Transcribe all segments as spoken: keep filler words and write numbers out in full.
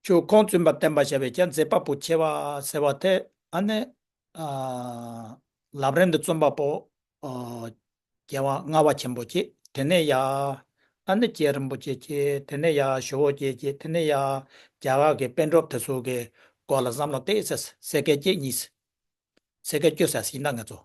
ཆོས་ཁུངས་བཙུན་པ་བསྟན་པར་བྱ་བའི་ཀྱང་མཛད་པ་པོ་ཆེ་བ་ཟེར་བ་དེ་ཨ་ནི། ཨ། ལམ་རིམ་འདི་རྩོམ་པ་པོ། ཨ། རྒྱལ་བ་ལྔ་པ་ཆེན་པོ་བཅས། དེ་ནས་ཡ། ཨ་ནི་རྒྱལ་རིན་པོ་ཆེ་བཅས། དེ་ནས་ཡ་ཞུ་བོ་རྒྱལ་བཅས། དེ་ནས་ཡ་རྒྱ་གར་གྱི་པཎ་གྲུབ་དེ་ཚོ་གི་སྐོར་ལ་བསམ་བློ་གཏད་ཟེར། སེ་གལ་གཅིག་གཉིས། སེ་གལ་བཅུ་ཟེར་ཟིན་ད་ང་ཚོ།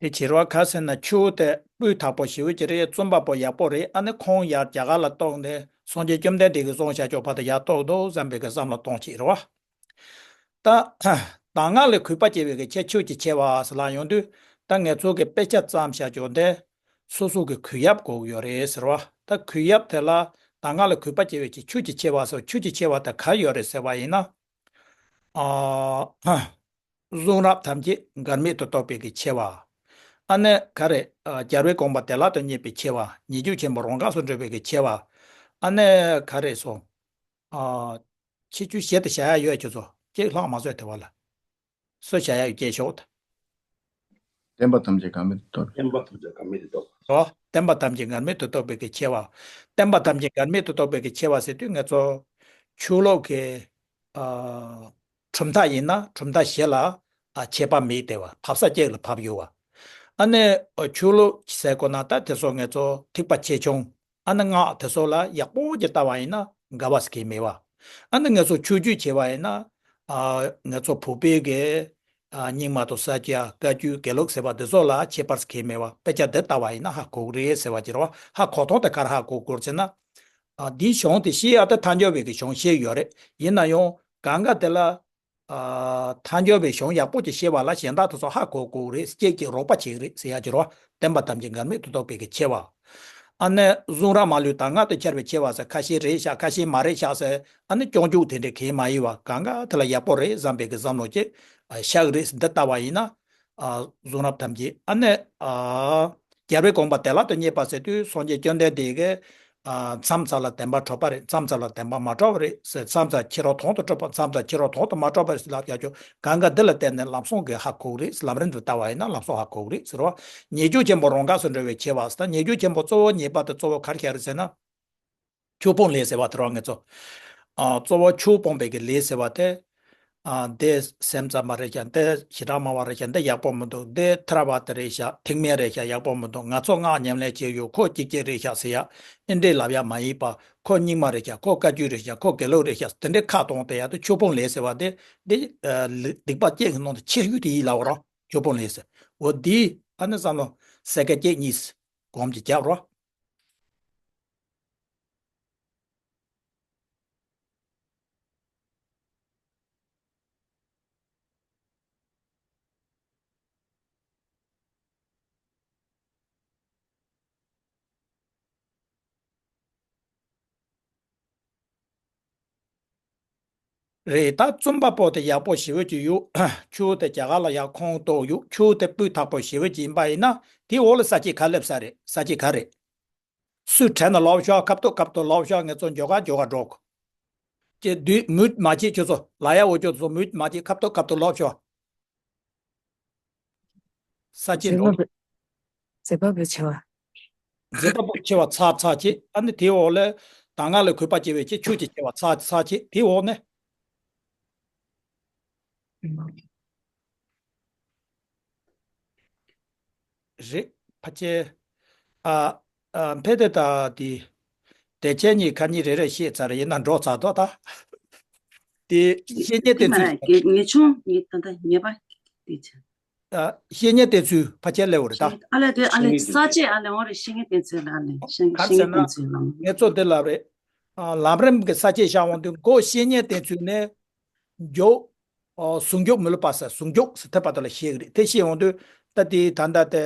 དེ་བྱེད་རོགས་ག་ཟེར་ན་ཆོས་དེ་སྤུས་དག་པོ་ཞེ་པོ་ཅིག་རེད། རྩོམ་པ་པོ་ཡག་པོ་རེད། ཨ་ནི་ཁོང་ཡར་རྒྱ་གར་ལ་གཏོང་ནས་སངས་རྒྱས་བཅོམ་ལྡན་འདས་ཀྱིས་གསུངས་བཞག་ཆོག་ཕ་དེ་ཡར་གཏོང་འདུག་བསམ་པའི་གི་བསམ་བློ་གཏོང་བྱེད་རོགས། ད། གདམས་ངག་ལས་གུས་པ་བསྐྱེད་པའི་གི་ཆེ་ཆོས་ཀྱི་ཆེ་བ་ཟེར་ལ་ཡོང་དུས་ད་ང་ཚོ་གི་དཔེ་ཆ་བརྩམས་བཞག་ཆོག་འདི་སོ་སོ་གི་གུས་ཡབ་དགོས་ཀྱི་ཡོད་རེད་ཟེར་བ། ད་གུས་ཡབ་དེ་ལ་གདམས་ངག་ལས་གུས་པ་བསྐྱེད་པའི་གི་ཆོས་ཀྱི་ཆེ་བ་ཟེར། ཆོས་ཀྱི་ཆེ་བ་དེ་ག་ཡོད་རེད་ཟེར་བ་ཡིན་ན། ཨ། གསུང་རབ་ཐམས་ཅད་འགལ་མེད་དུ་རྟོགས་པའི་གི་ཆེ་བ། ཨ་ནི་ག་རེ། ཨ། རྒྱལ་བའི་དགོངས་པ་བདེ་བླག་ཏུ་རྙེད་པའི་ཆེ་བ། ཉེས་སྤྱོད་ཆེན་པོ་རང་འགགས་སུ་འགྲོ་བའི་གི་ཆེ་བ། ཨ་ནི་ག་རེ་སོང་། ཨ། ཁྱེད་ཚོས་གཞས་དེ་བྱ་ཡ་ཡོད། ཁྱེད་ཚོ་ཅིག་ལྷག་མ་བཟོས་དེ་བ་ལ། སུ་བྱ་ཡ་ཡོད་སྐྱེས་ཤོག་ད། བསྟན་པ་ཐམས་ཅད་འགལ་མེད་དུ་རྟོགས། བསྟན་པ་ཐམས་ཅད་འགལ་མེད་དུ་རྟོགས། ཨོ། བསྟན་པ་ཐམས་ཅད་འགལ་མེད་དུ་རྟོགས་པའི་གི་ཆེ་བ། བསྟན་པ་ཐམས་ཅད་འགལ་མེད་དུ་རྟོགས་པའི་གི་ཆེ་བ་ཟེར་དུས་ང་ཚོ་ཆོས་ལུགས་ཀྱི། ཨ། གྲུབ་མཐའ་ཡིན་ན་གྲུབ་མཐའ་བཞི་ལ། ཨ། ཁྱད་པར་མེད་དེ་བ། བབས་ས་གཅིག་ལ་བབས་ཡོད་བ། ཨ་ནི་ཆོས་ལུགས་ཟེར་དགོས་ན་ད་དེ་ཚོ་ང་ཚོ་ཐེག་པ་ཆེ་ཆུང་། ཨ་ནི་སྔགས་དེ་ཚོ་ལ་ཡག་པོ་ཅིག་ལྟ་བ་ཡིན་ན་འགལ་བ་ཟེར་མཁན་མེད་བ། ཨ་ནི་ང་ཚོ་ཆོས་བརྒྱུད་བྱས་པ་ཡིན་ན། ཨ། ང་ཚོ་བོད་པའི་གི། ཨ། རྙིང་མ་དང་ས་སྐྱ་བཀའ་བརྒྱུད་དགེ་ལུགས་ཟེར་བ་འདི་ཚོ་ལ་ཁྱད་པར་ཟེར་མཁན་མེད་བ། དཔེ་ཆ་འདི་ལྟ་བ་ཡིན་ན་ཧ་གོ་གི་རེད་ཟེར་བ་ཅིག་རེད་བ། ཧ་གོ་སྟངས་དེ་ག་རེ་ཧ་གོ་དགོས་ཟེར་ན། ཨ། འདིའི་གཞུང་དེ་ཤེས་ཡ་དེ་ཐལ་འགྱུར་བའི་གི་གཞུང་ཤེས་ཡོད་རེད། ཡིན་ན་ཡང་གང་ག་དེ་ལ། ཨ། ཐལ་འགྱུར་བའི་གཞུང་ཡག་པོ་ཅིག་ཤེས་པ་ལ་གཞན་དག་དེ་ཚོ་ཧ་གོ་དགོས་རེད། ཅིག་ཅིག་རོགས་པ་བྱེད་ཀྱི་རེད་ཟེར་ཡ་ཅིག་རེད་བ། བསྟན་པ་ཐམས་ཅད་འགལ་མེད་དུ་རྟོགས་པའི་གི་ཆེ་བ། ཨ་ནི་གསུང་རབ་མ་ལུས་གདམས་ངག་ཏུ་འཆར་བའི་ཆེ་བ་ཟེར། ཁ་ཤས་རེད་ཤག་ཁ་ཤས་མ་རེད་ཤག་ཟེར། ཨ་ནི་སྐྱོན་འཇུག་དེ་འདྲ་གང་ཡང་མ་ཡིན་བ། གང་ག་དེ་ལ་ཡག་པོ་རེད་བསམ་པའི་གི་བསམ་བློ་ཅིག་ཨ། བཞག་གི་རེད་ཟེར། འདི་ལྟ་བ་ཡིན་ན། ཨ། གསུང་རབ་ཐམས་ཅད། ཨ་ནི། ཨ། རྒྱལ་བའི་དགོངས་པ་བདེ་བླག་ཏུ་རྙེད་པ་ཟེར་དུས་སངས་རྒྱས་བཅོམ་ལྡན་འདས་ཀྱིས། ཨ། མཚམས་མཚམས་ལ་བདེན་པ་འཕྲོག་པ་རེད། མཚམས་མཚམས་ལ་བདེན་པ་མ་འཕྲོག་པ་རེད་ཟེར། མཚམས་མཚམས་ཕྱི་རོལ་དོན་དུ་གྲུབ་པ། མཚམས་མཚམས་ཕྱི་རོལ་དོན་དུ་མ་གྲུབ་པ་རེད་ཟེར་ལབ་ཡག་ཆོག་གང་ག་འདི་ལ་བརྟེན་ནས་ལམ་སྲོལ་གྱི་ཧ་གོ་གི་རེད། ལམ་རིམ་དུ་ལྟ་བ་ཡིན་ན་ལམ་སྲོལ་ཧ་གོ་གི་རེད་ཟེར་བ། ཉེས་སྤྱོད་ཆེན་པོ་རང་འགགས་སུ་འགྲོ་བའི་ཆེ་བ་ཟེར། ད་ཉེས་སྤྱོད་ཆེན་པོ་གཙོ་བོ་ཉེས་པ་དེ་གཙོ་བོ་ག་རེ་ཤར་རེད་ཟེར་ན། ཆོས་སྤོང་ལས་ཟེར་བ་དེ་རང་ངེད་ཚོ། ཨ། གཙོ་བོ་ཆོས་སྤོང་བའི་གི་ལས་ཟེར་བ་དེ། ཨ། འདི་སེམས་ཙམ་པ་རེད་ཤག་འདི་ཞེ་དྲག་སྨྲ་བ་རེད་ཤག་འདི་ཡག་པོ་མི་འདུག་འདི་ཐར་བ་དེ་རེད་ཤག་ཐེག་དམན་རེད་ཤག་ཡག་པོ་མི་འདུག་ང་ཚོ་སྔགས་ཉམས་ལེན་བྱས་ཡོད། ཁོ་གཅིག་གཅིག་རེད་ཤག་ཟེར་ཡ། ཨེ་འདྲས་ལབ་ཡ་མ་ཡིན་པ། ཁོ་རྙིང་མ་རེད་ཤག་ཁོ་བཀའ་བརྒྱུད་རེད་ཤག་ཁོ་དགེ་ལུགས་རེད་ཤག་དེ་འདྲས་ཁ་གཏོང་དེ་ཡ་དེ་ཆོས་སྤོང་ལས་ཟེར་བ་དེ། འདི། ཨ། ལི། སྡིག་པ་སྐྱེ་གི་ནང་དུ་ཆེ་ཤོས་དེ་ཡིན་ལབ་རོགས། ཆོས་སྤོང་ལས་ཟེར། འོ་འདི་ཨ་ནི་བསམ་བློ་སེ་ག་གཅིག་གཉིས་གོམས་ཀྱི་རྒྱབ་རོགས། རེད། ད་རྩོམ་པ་པོ་དེ་ཡག་པོ་ཞེ་པོ་ཅིག་ཡོད། ཆོས་དེ་རྒྱ་གར་ལ་ཡག་ཁོང་གཏོགས་ཡོད། ཆོས་དེ་སྤུས་དག་པོ་ཞེ་པོ་ཅིག་ཡིན་པ་ཡིན་ན་དེའི་འོག་ལ་ས་བཅད་ག་སླེབས་ས་རེད། ས་བཅད་ག་རེད། སུས་དྲན་ན་ལབ་ཤོག་ཁ་ཐུག་ཁ་ཐུག་ལབ་ཤོག་ངེད་ཚོ་མགྱོགས་ག་མགྱོགས་ག་འགྲོ་དགོས། ཅེས་དུས་མུད་མ་བྱེད། ཁྱོད་ཚོ་ལ་ཡ་འོ་ཅོ་ཚོ་མུད་མ་བྱེད། ཁ་ཐུག་ཁ་ཐུག་ལབ་ཤོག་ས་བཅད་འགྲོ། མཛད་པ་པོའི་ཆེ་བ། མཛད་པ་པོ་ཆེ་བ་ཚར་ཚར་བྱེད། ཨ་ནི་དེའི་འོག་ལ་གདམས་ངག་ལས་གུས་པ་བསྐྱེད་པའི་ཆེ་ཆོས་ཀྱི་ཆེ་བ་ཚར་ཚར་བྱེད། དེའི་འོག་ནས། རེད། ཕལ་ཆེར། ཨ། ཨ། ཕལ་དེ་ད་དེ། དེ་ཁྱེད་གཉིས་ཁ་གཉིས་རེ་རེ་བཤད་ཚར། ཡིན་ན་འགྲོ་ཚར་དོ་ད། དེ་བཤེས་གཉེན་བསྟེན་ཚུལ། ངེད་ཆུང་ངེད་ད་ད་ངེད་པ་དེ་ཆ། ཨ། བཤེས་གཉེན་བསྟེན་ཚུལ་ཕལ་ཆེར་ལེའུ་རེད་ད། ཨ་ལས་དེ་ཨ་ལས་ས་བཅད་ཨ་ལས་འོང་རེད། བཤེས་གཉེན་བསྟེན་ཚུལ་ལ་ཨ་ལས་བཤེས་ག་རེ་ཟེར་ན། བཤེས་གཉེན་བསྟེན་ཚུལ་ལ། ངེད་ཚོ་འདི་ལབ་རེད། ཨ། ལམ་རིམ་གྱི་ས་བཅད་བཞག་འོང་དུས་འགོ་བཤེས་གཉེན་བསྟེན་ཚུལ་ནས། མཇུག་ཨོ། ཟུང་འཇུག་མི་སླུ་བ་ཟེར། ཟུང་འཇུག་ཟེར་ཐེབས་པ་དེ་ལ་བཤད་ཀྱི་རེད། དེ་བཤད་འོང་དུས་ད་དེ་ད་ལྟ་དེ།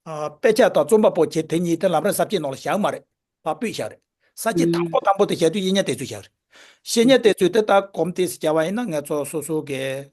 ཨ། དཔེ་ཆ་དང་རྩོམ་པ་པོ་ཁྱེད་དེ་གཉིས་དེ་ལམ་རིམ་ས་བཅད་ནང་ལ་བཞག་མ་རེད། ཕར་ཕུད་བཞག་རེད། ས་བཅད་དང་པོ་དང་པོ་དེ་བཞག་དུས་བཤེས་གཉེན་བསྟེན་ཚུལ་བཞག་རེད། བཤེས་གཉེན་བསྟེན་ཚུལ་དེ་ལྟར་གོམས་ཏེ་ཟེར་བྱ་བ་ཡིན་ན་ང་ཚོ་སོ་སོ་གི།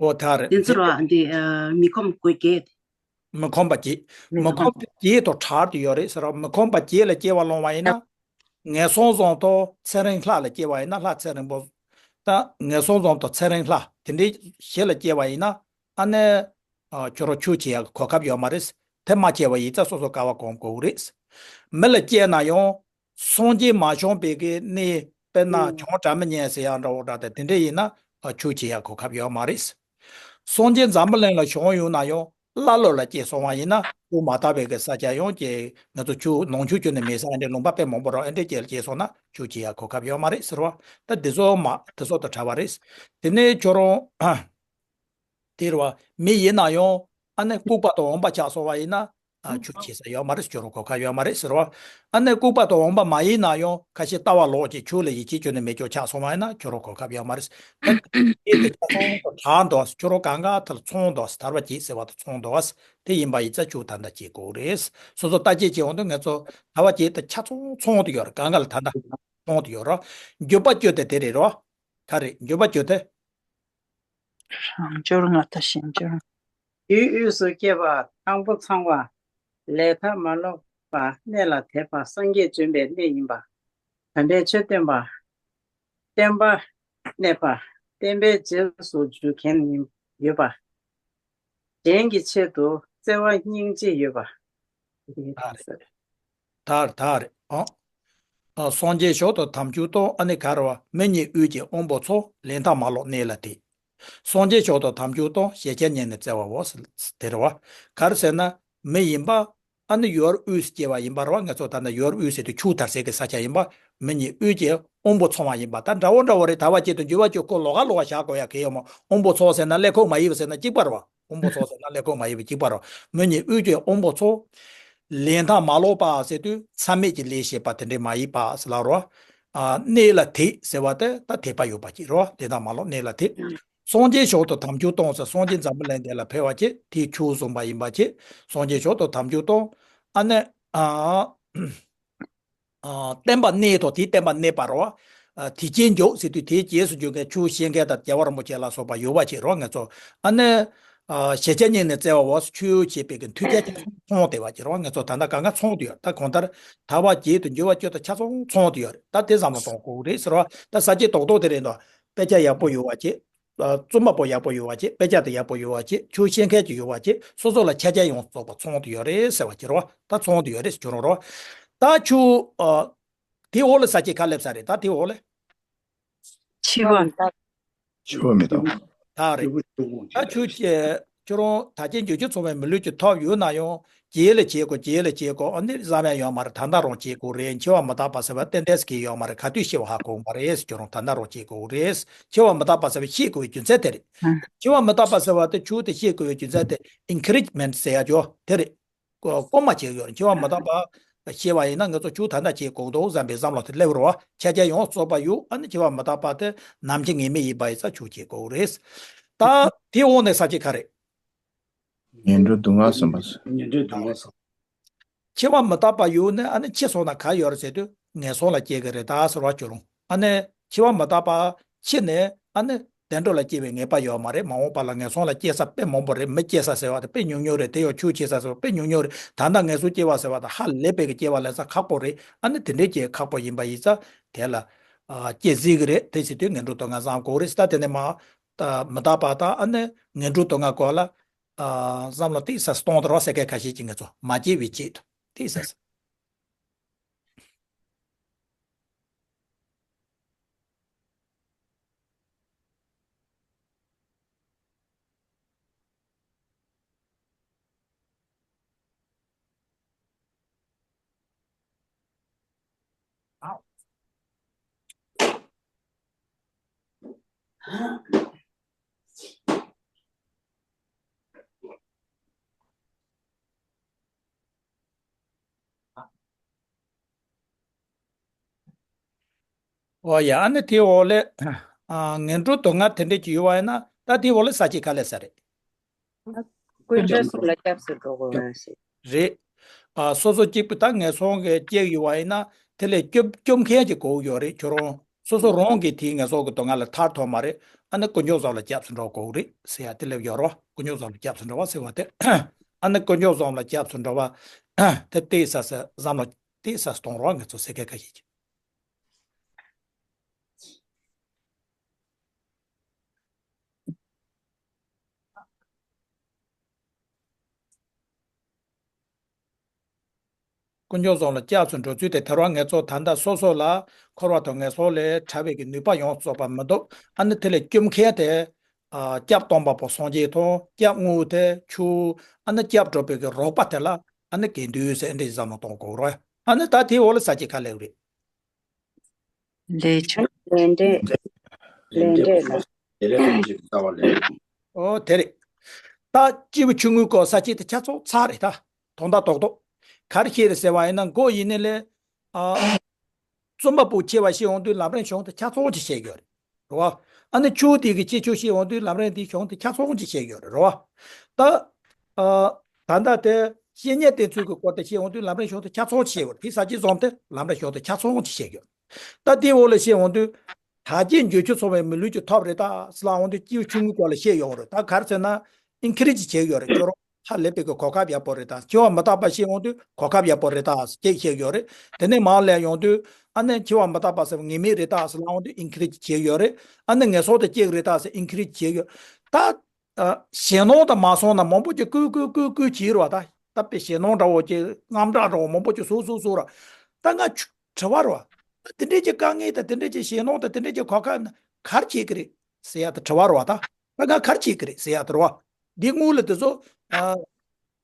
ཨོ་ད་རེད། དེ་ཚོ་ར་འདི་ཨ་མི་ཁོམ་དགོས་གལ། མི་ཁོམ་པ་བརྒྱད། མི་མི་ཁོམ་ཁོམ་པ་བརྒྱད་དང་བྲལ་དུ་ཡོད་རེད་ཟེར་རོ། མི་ཁོམ་པ་བརྒྱད་ལ་སྐྱེ་བ་ལོང་བ་ཡིན་ན། ངན་སོང་གསུམ་དང་ཚེ་རིང་ལྷ་ལ་སྐྱེ་བ་ཡིན་ན་ལྷ་ཚེ་རིང་པོ། ད་ངན་སོང་གསུམ་དང་ཚེ་རིང་ལྷ་དེ་འདྲའི་བཞི་ལ་སྐྱེ་བ་ཡིན་ན། ཨ་ནི། ཨ་ཁྱོད་རང་ཆོས་བྱེད་ཡག་གི་གོ་སྐབས་ཡོད་མ་རེད། དེ་མ་བྱས་པ་ཡིན་ཙང་སོ་སོ་དཀའ་བ་གོམས་དགོས་རེད། མི་ལ་སྐྱེས་ན་ཡང་། སངས་རྒྱས་མ་བྱུང་བའི་གི་གནས་དཔེར་ན་ཨུམ། བྱང་སྒྲ་མི་སྙན་ཟེར་ཡག་འདྲ་བོ་འདྲ་དེ་དེ་འདྲ་ཡིན་ན་ཨ་ཆོས་བྱེད་ཡག་གོ་སྐབས་ཡོད་མ་རེད། སངས་རྒྱས་འཛམ་བུ་གླིང་ལ་བྱོན་ཡོང་ན་ཡང་ཀླ་ཀློ་ལ་སྐྱེས་སོང་བ་ཡིན་ན་ཆོས་མ་དར་བའི་གི་ས་ཆ་ཡང་ཀྱེ་ང་ཚོ་ཆོས་ནང་ཆོས་ཁྱོན་ནས་མེད་ས་ཨ་འདྲའི་ལུང་པ་དཔེ་མང་པོ་རོ་ཨ་འདྲའི་སྐྱེས་སྐྱེས་སོང་ན་ཆོས་བྱེད་ཡག་གོ་སྐབས་ཡོད་མ་རེད་ཟེར་བ། ད་འདི་ཚོ་མ་འདི་ཚོ་དང་བྲལ་བ་རེད། དེ་ནས་ཁྱོད་རང་དེ་རེད་བ་མི་ཡིན་ན་ཡང་ཨ་ནི་ལྐུགས་པ་དང་འོན་པ་ཆགས་སོང་བ་ཡིན་ན། ཨ་ཆོས་བྱེད་ས་ཡོད་མ་རེད། ཁྱོད་རང་གོ་སྐབས་ཡོད་མ་རེད་ཟེར་བ། ཨ་ནི་ལྐུགས་པ་དང་འོན་པ་མ་ཡིན་ན་ཡང་ཁ་ཤས་ལྟ་བ་ལོག་ཅིག་ཆོས་ལ་ཡིད་ཆེས་ཁྱོན་ནས་མེད་ཀྱོག་ཆགས་སོང་བ་ཡིན་ན་ཁྱོད་རང་གོ་སྐབས་ཡོད་མ་རེད། ད་དེ་དེ་ཆ་ཚང་དུ་གྲགས་འདུག་ཁྱོད་རང་གང་ག་དེ་ལ་ཚང་འདུག་དར་བ་བྱེད་ཟེར་བ་དང་ཚང་འདུག་དེ་ཡིན་པ་ཡིན་ཙང་ཆོས་ད་ལྟ་བྱེད་དགོས་རེད། སོ་སོ་ལྟ་དཔྱད་བྱེད་འོང་དུས་ང་ཚོ་དར་བ་བྱེད་དེ་ཆ་ཚང་ཚང་དུ་ཡོད་རེད། གང་ག་ལ་ད་ལྟ་ཚང་དུ་ཡོད་རེད། འགྱོད་པ་སྐྱོ་དེ་དེ་རེད་རོ། ག་རེ་འགྱོད་པ་སྐྱོ་དེ། རང་འབྱོར་ང་ལྟ་གཞན་འབྱོར། དུས་དབུས་སུ་སྐྱེས་པ་དང་པོ་ཚང་བ། ལས་མཐའ་མ་ལོག་པ་གནས་ལ་དད་པ་སངས་རྒྱས་བྱོན་པའི་གནས་ཡིན་པ། དམ་པའི་ཆོས་བསྟན་པ། བསྟན་པ་གནས་པ། བསྟན་པའི་རྗེས་སུ་འཇུག་མཁན་ཡིན་ཡོད་པ། གཞན་གྱི་ཆེད་དུ་བརྩེ་བ་སྙིང་རྗེ་ཡོད་པ། ད་རེད། ད་རེད་ད་རེད་ཨང་། ཨ་སངས་རྒྱས་མཆོག་ཏུ་དམ་ཆོས་དང་ཨ་ནི་ག་རེ་བ་མི་ཉིད་དབུས་ཀྱི་དབང་པོ་ཚོ་ལས་མཐའ་མ་ལོག་གནས་ལ་དེ། སངས་རྒྱས་མཆོག་ཏུ་དམ་ཆོས་དང་ཞལ་ཆད་ཉན་ནས་བརྩེ་བའོ། དེ་རེད་བ། ག་རེ་ཟེར་ན་མི་ཡིན་པ། ཨ་ནི་ཡུལ་དབུས་སུ་སྐྱེ་བ་ཡིན་པ་རེད་བ། ང་ཚོ་ད་ནི་ཡུལ་དབུས་ཟེར་དུས་ཆོས་དར་སའི་གི་ས་ཆ་ཡིན་པ། མི་ཉིད་དབུས་ཀྱི་དབང་པོ་ཚང་བ་ཡིན་པ་ད་འདྲ་བོ་འདྲ་བོ་རེད། དར་བ་བྱེད་དུ་འགྱུར་བ་བཅོས་ཁོ་ལོག་ག་ལོག་ག་བཞག་དགོས་ཡ་གི་ཡོད་མོ། དབང་པོ་ཚོགས་ཟེར་ན་ཀླད་ཁོག་མ་ཡིན་པ་ཟེར་ན་གཅིག་པ་རེད་བ། དབང་པོ་ཚོགས་ཟེར་ན་ཀླད་ཁོག་མ་ཡིན་པ་གཅིག་པ་རེད། མི་ཉིད་དབུས་ཀྱི་དབང་པོ་ཚོགས། ལས་མཐའ་མ་ལོག་པ་ཟེར་དུས་མཚམས་མེད་ཀྱི་ལས་བྱེད་པ་དེ་འདྲས་མ་ཡིན་པ་ཟེར་ལ་རོ། ཨ་གནས་ལ་དེ་ཟེར་བ་དེ་ད་དད་པ་ཡོད་པ་ཅིག་རོ། ལས་མཐའ་མ་ལོག་གནས་ལ་དེ། སངས་རྒྱས་མཆོག་ཏུ་དམ་ཆོས་གཏོང་ཟེར་སངས་རྒྱས་འཛམ་བུ་གླིང་འདི་ལ་ཕེབས་པ་ཅིག་དེའི་ཆོས་གསུངས་པ་ཡིན་པ་ཅིག་སངས་རྒྱས་མཆོག་ཏུ་དམ་ཆོས་གཏོང་། ཨ་ནི་ཨ། ཨ་བསྟན་པ་གནས་དང་དེའི་བསྟན་པ་གནས་པ་རེད་ ཨ་དེ་རྐྱེན་འཇོག་ཟེར་དུས་དེའི་རྗེས་སུ་འཇུག་མཁན་ཆུ་བོ་ཤིང་མཁན་དང་རྒྱལ་བ་རིན་པོ་ཆེ་ལ་སོགས་པ་ཡོད་པ་བྱེད་རོགས་ངེད་ཚོ། ཨ་ནི་ཨ་ཤེས་བྱ་སྙིང་ནས་བཙལ་བ་འོག་སུ་ཆུ་ཡོད་བྱེད་པའི་གི་མཐུན་རྐྱེན་ཆ་ཚང་བསྡད་པ་བྱེད་རོགས་ངེད་ཚོ། ད་ལྟ་གང་ག་ཚང་དུ་ཡོད། ད་གང་ལྟར་དལ་བ་བརྒྱད་དང་འགྱུར་བ་བཅུ་དང་ཆ་ཚང་ཚང་དུ་ཡོད་རེད། ད་དེ་བསམ་བློ་གཏོང་དགོས་རེད་ཟེར་བ། ད་ས་བཅད་རྡོག་རྡོག་དེ་རེད་འདུག་དཔེ་ཆ་ཡག་པོ་ཡོད་པ་བྱེད། རྩོམ་པ་པོ་ཡག་པོ་ཡོད་པ་བྱེད། དཔེ་ཆ་དེ་ཡག་པོ་ཡོད་པ་བྱེད། ཆུ་ཤེས་མཁན་ཅིག་ཡོད་པ་བྱེད། སོ་སོ་ལ་ཁྱད་ཆོས་ཡོངས་རྫོགས་པ་ཚང་དུ་ཡོད་རེད་ཟེར་བ་བྱེད་རོགས། ད་ཚང་དུ་ཡོད་རེད་ཟེར་རོགས། ད་ཆུ་ཨ་དེའི་འོག་ལ་ས་བཅད་ག་སླེབས་ས་རེད། ད་དེའི་འོག་ལ་འཆི་བ། འཆི་བ་མི་རྟག་པ། ད་རེད། ད་ཆུ་ཆེ་ཁྱོད་རང་ད་ཅན་འགྱུར་ཆུ་ཚང་བའི་མི་ལུས་ཀྱི་ཐོབ་ཡོད་ན་ཡང་རྗེས་ལ་བྱེད་དགོས། རྗེས་ལ་བྱེད་དགོས། ཨ་ནི་བསམ་ཡ་ཡོད་མ་རེད། ད་ལྟ་རང་བྱེད་དགོས་རེད། འཆི་བ་མི་རྟག་པ་ཟེར་བ་ཏན་ཏན་ཟེར་གྱི་ཡོད་མ་རེད། ག་དུས་ཤི་བ་ཧ་གོ་མ་རེད། ཁྱོད་རང་ད་ལྟ་རང་བྱེད་དགོས་རེད། འཆི་བ་མི་རྟག་པ་ཟེར་བ་ཤེས་དགོས་པའི་རྒྱུ་མཚན་དེ་རེད། འཆི་བ་མི་རྟག་པ་ཟེར་བ་དེ་ཆུ་དེ་ཤེས་དགོས་པའི་རྒྱུ་མཚན་དེ་ཨིན་ཁ་རེ་ཇི་མེན་ཊི་ཟེར་ཡ་ཅོ་དེ་རེད། སྐོར་མ་བྱེད་ཡོད་རེད། འཆི་བ་མི་རྟག་པ་ཤེས་པ་ཡིན་ན་ང་ཚོ་ཆུ་ད་ལྟ་བྱེད་དགོས་འདུག་བསམ་པའི་བསམ་བློ་དེ་སླེབས་རོགས། ཁྱད་ཆོས་ཡོངས་རྫོགས་པ་ཡོད། ཨ་ནི་འཆི་བ་མི་རྟག་པ་དེ་ནམ་འཆི་ངེས་མེད་ཡིན་པ་ཡིན་ཙང་ཆུ་བྱེད་དགོས་རེད། ད་དེ་འོག་ནས་ས་བཅད་ག་རེད། ངན་འགྲོའི་སྡུག་བསྔལ་བསམ་པ། ངན་འགྲོའི་སྡུག་བསྔལ་བསམ། འཆི་བ་མི་རྟག་པ་ཡོད་ནས་ཨ་ནི་འཆི་སོང་ན་ག་ཡོད་རེད་ཟེར་དུས་ངན་སོང་ལ་སྐྱེ་གི་རེད་ད་ཟེར་བ་ཅོ་རུང་། ཨ་ནི་འཆི་བ་མི་རྟག་པ་འཆི་ནས་ཨ་ནི་བདེ་འགྲོ་ལ་སྐྱེ་བའི་ངེས་པ་ཡོད་མ་རེད། མ་འོངས་པ་ལ་ངན་སོང་ལ་སྐྱེ་ས་དཔེ་མང་པོ་རེད། མི་སྐྱེ་ས་ཟེར་བ་དེ་དཔེ་ཉུང་ཉུང་རེད། དེ་ཡང་ཆུ་སྐྱེ་ས་ཟེར་བ་དཔེ་ཉུང་ཉུང་རེད། ད་ལྟ་ངན་སོང་སྐྱེ་བ་ཟེར་བ་དང་ཧ་ལས་པའི་གི་སྐྱེ་བ་ལེན་ས་ཁག་པོ་རེད། ཨ་ནི་དེ་འདྲའི་སྐྱེ་ཁག་པོ་ཡིན་པ་ཡིན་ཙང་དེ་ལ་ཨ་སྐྱེ་སྲིད་གི་རེད། དེ་བྱེད་དུས་ངན་འགྲོའི་སྡུག་བསྔལ་བསམ་དགོས་རེད། ད་དེ་ནས་མ་ད་མི་རྟག་པ་དང་ཨ་ནི་ངན་འགྲོའི་སྡུག་བསྔལ་སྐོར་ལ་ཨ་བསམ་བློ་ཏོག་ཙམ་གཏོང་དང་རོགས་ཟེར་མཁན་ཁ་ཤས་ཀྱིས་ངེད་ཚོ་མ་སྐྱེ་བའི་ཆེད་དུ་ཏོག་ཙམ། ཨོ་ཡ། ཨ་ནི་དེའི་འོག་ལས་ཨ་ངན་འགྲོའི་སྡུག་བསྔལ་དེ་འདྲས་ཀྱི་ཡོད་པ་ཡིན་ན་ད་དེའི་འོག་ལས་ས་བཅད་ག་སླེབས་ས་རེད། དཀོན་མཆོག་གསུམ་ལ་སྐྱབས་སུ་འགྲོ་དགོས་པ་ཞིག་རེད། ཨ་སོ་སོ་གཅིག་པུ་ད་ངན་སོང་གི་སྐྱེ་ཡོད་པ་ཡིན་ན་དེ་ལས་སྐྱོབ་སྐྱོབ་མཁན་གྱི་དགོས་ཡོད་རེད། ཁྱོད་རང་སོ་སོ་རང་གིས་དེའི་ངན་སོང་གི་སྡུག་བསྔལ་ལས་ཐར་ཐུབ་མ་རེད། ཨ་ནི་དཀོན་མཆོག་གསུམ་ལ་སྐྱབས་སུ་འགྲོ་དགོས་རེད་ཟེར་ཡ་དེ་སླེབས་ཡོད་རེད་བ། དཀོན་མཆོག་གསུམ་ལ་སྐྱབས་སུ་འགྲོ་བ་ཟེར་བ་དེ། ཨ་ནི་དཀོན་མཆོག་གསུམ་ལ་སྐྱབས་སུ་འགྲོ་བ་དེ་ཏོག་ཙམ་བསམ་བློ་ཏོག་ཙམ་གཏོང་རོགས། ངེད་ཚོ་སེར་སྐྱ་ཁ་ཤས་ཀྱིས། དཀོན་མཆོག་གསུམ་ལ་སྐྱབས་སུ་འགྲོ་ཚུལ་དེ་དེ་རིང་ངེད་ཚོ་ད་ལྟ་སོ་སོ་ལ་འཁོར་བ་དང་ངན་སོང་ལས་ཐར་བའི་གི་ནུས་པ་ཡོངས་རྫོགས་པ་མི་འདུག་ཨ་ནི་དེ་ལས་སྐྱོབ་མཁན་དེ་ཨ་སྐྱབས་སྟོན་པ་པོ་སངས་རྒྱས་དང་སྐྱབས་དངོས་དེ་ཆུ། ཨ་ནི་སྐྱབས་སྒྲུབ་པའི་གི་རོགས་པ་དེ་ལ་ཨ་ནི་དགེ་འདུན་ཟེར་འདི་བསམ་བློ་གཏོང་དགོས་རེད། ཨ་ནི་ད་དེའི་འོག་ལ་ས་བཅད་ག་སླེབས་རེད། ལས་བྱ། ལས་འབྲས། ལས་འབྲས་ལ། ཨོ་དེ་རེད། ད་སྐྱེས་བུ་ཆུང་ངུའི་སྐོར་ས་བཅད་དེ་ཆ་ཚང་ཚར་རེད་ད། དོན་དག་རྡོག་རྡོག་ག་རེ་བཤད་རེད་ཟེར་བ་ཡིན་ན་མགོ་ཡིན་ནའི་ལས། ཨ། རྩོམ་པ་པོ་ཆེ་བ་ཞིག་འོང་དུས་ལམ་རིམ་གཞུང་དེ་ཆ་ཚང་ཅིག་བཤད་ཡོད་རེད། རེད་བ། ཨ་ནི་ཆུ་དེ་གི་སྐྱེ་ཆུ་ཞིག་འོང་དུས་ལམ་རིམ་དེའི་གཞུང་དེ་ཆ་ཚང་ཅིག་བཤད་ཡོད་རེད། རེད་བ། ད། ཨ། ད་ལྟ་དེ་བཤེས་གཉེན་བསྟེན་ཚུལ་གྱི་སྐོར་དེ་བཤད་འོང་དུས་ལམ་རིམ་གཞུང་དེ་ཆ་ཚང་ཅིག་བཤད་ཡོད་རེད། དེ་ས་བཅད་རྩོམ་དེ་ལམ་རིམ་གཞུང་དེ་ཆ་ཚང་ཅིག་བཤད་ཡོད། ད་དེའི་འོག་ལ་བཤད་འོང་དུས། ད་གིན་འགྱུར་ཆུ་ཚང་བའི་མི་ལུས་ཀྱི་ཐོབ་རེད་ད་ཟེར་ལ་འོང་དུས་སྐྱེས་བུ་ཆུང་ངུའི་སྐོར་ལ་བཤད་ཡོང་རེད། ད་ག་རེ་ཟེར་ན་ཨིན་ཁི་རེ་ཇི་བྱས་ཡོད་རེད། ཁྱོད་རང་ཧ་ལས་པའི་གི་གོ་སྐབས་ཡག་པོ་རེད་ད། འཆི་བ་མི་རྟག་པ་བཤད་འོང་དུས་གོ་སྐབས་ཡག་པོ་རེད་ད་ཅེས་བཤད་ཡོད་རེད། དེ་ནས་མར་ལས་ཡོང་དུས་ཨ་ནི་འཆི་བ་མི་རྟག་པ་ཟེར་བ་ངེས་མེད་རེད་ད་ཟེར་ལ་འོང་དུས་ཨིན་ཁི་རེ་ཇི་བྱས་ཡོད་རེད། ཨ་ནི་ངན་སོང་དུ་སྐྱེ་གི་རེད་ད་ཟེར་ཨིན་ཁི་རེ་ཇི་བྱས་ཡོད། ད། ཨ། ཞེད་སྣང་དང་མ་སོང་ན་མང་པོ་ཅིག་བསྐུལ་བསྐུལ་བསྐུལ་བསྐུལ་བྱེད་རེད་བ་ད། ད་དཔེ་ཞེད་སྣང་འདྲ་བོ་ཅིག་དངངས་སྐྲག་འདྲ་བོ་མང་པོ་ཅིག་བཟོ་བཟོ་བཟོ་ར། ད་ང་ཆུ་དྲི་བ་རེད་བ། ད་དེ་འདྲས་ཀྱི་དཀའ་ངལ་དང་དེ་འདྲས་ཀྱི་ཞེད་སྣང་དང་དེ་འདྲས་ཀྱི་གོ་སྐབས་ན་ག་རེ་བྱེད་ཀྱི་རེད་ཟེར་ཡ་ད་དྲི་བ་རེད་བ་ད། ད་ང་ག་རེ་བྱེད་ཀྱི་རེད་ཟེར་ཡ་ད་རེད་བ། འདི་དངོས་ལ་དེ་ཚོ། ཨ།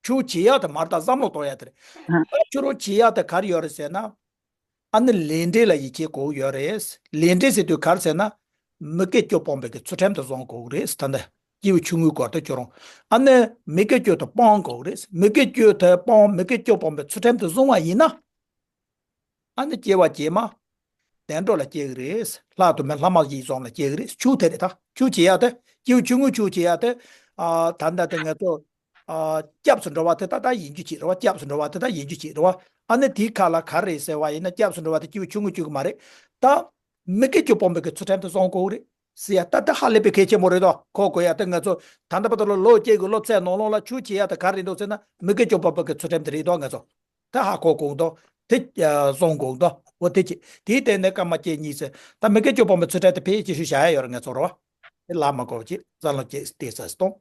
ཆུ་བྱེད་ཡ་ད་མར་ད་བསམ་བློ་གཏོང་ཡ་ད་རེད། ད་ཁྱོད་རང་བྱེད་ཡ་ད་ག་རེ་ཡོད་རེད་ཟེར་ན། ཨ་ནི་ལས་འབྲས་ལ་ཡིད་ཆེས་དགོས་ཡོད་རེད། ལས་འབྲས་ཟེར་དུས་ག་རེ་ཟེར་ན། མི་དགེ་བཅུ་སྤོང་བའི་གི་ཚུལ་ཁྲིམས་དེ་བཟུང་དགོས་རེད། ད་ནི་སྐྱེས་བུ་ཆུང་ངུའི་སྐོར་དུ་ཁྱོད་རང་ཨ་ནི་མི་དགེ་བཅུ་དེ་སྤོང་དགོས་རེད། མི་དགེ་བཅུ་དེ་སྤོང་མི་དགེ་བཅུ་སྤོང་བའི་ཚུལ་ཁྲིམས་དེ་བཟུང་བ་ཡིན་ན། ཨ་ནི་སྐྱེ་བ་རྗེས་མ་བདེ་འགྲོ་ལ་སྐྱེ་གི་རེད། ལྷ་དུ་མའི་ལྷ་མ་ཡིན་བཟུང་ལ་སྐྱེ་གི་རེད། ཆུ་དེ་རེད་ད། ཆུ་བྱེད་ཡ་དེ་སྐྱེས་བུ་ཆུང་ངུའི་ཆུ་བྱེད་ཡ་དེ། ཨ་ད་ལྟ་དེ་ངེད་ཚོ། ཨ། སྐྱབས་སུ་འགྲོ་བ་དེ་ད་ལྟ་ཡིན་རྒྱུ་ཅིག་རེད་བ། སྐྱབས་སུ་འགྲོ་བ་དེ་ད་ཡིན་རྒྱུ་ཅིག་རེད་བ། ཨ་ནི་དེའི་ཁ་ལ་ག་རེ་ཟེར་བ་ཡིན་ན་སྐྱབས་སུ་འགྲོ་བ་དེ་སྐྱེས་བུ་ཆུང་ངུ་བཅུག་གི་མ་རེད་ད། མི་དགེ་བཅུ་སྤོང་བའི་གི་ཚུལ་ཁྲིམས་དེ་བསྲུང་དགོས་རེད། ཟེར་ཡ་ད་ལྟ་ཧ་ལས་པའི་གལ་ཆེན་པོ་རེད་དོ། གོ་དགོས་ཡ་ད་ང་ཚོ་ད་ལྟ་བར་དུ་ལ་ལོ་བརྒྱད་ཀྱི་སློབ་ཚན་ནང་ལོགས་ལ་ཆུ་བྱེད་ཡ་ད་ག་རེད་འདུག་ཟེར་ན་མི་དགེ་བཅུ་སྤོང་བའི་གི་ཚུལ་ཁྲིམས་དེ་རེད་དོ། ང་ཚོ་ད་ཧ་གོ་དགོས་འདུག་དེ་བསྲུང་དགོས་འདུག་འོ་དེ་ཅི་དེའི་སྟེང་ནས་སྐར་མ་བཅུ་གཉིས་ཟེར། ད་མི་དགེ་བཅུ་སྤོང་བའི་ཚུལ་ཁྲིམས་དེ་ཕལ་ཆེར་ཞུ་བྱ་ཡ་ཡོད་རེད། ང་ཚོ་རོ་དེ་ལ་མ་གོ་བ་ཅི་བསམ་བློ་ཅི་སྟེར་ས་གཏོང་།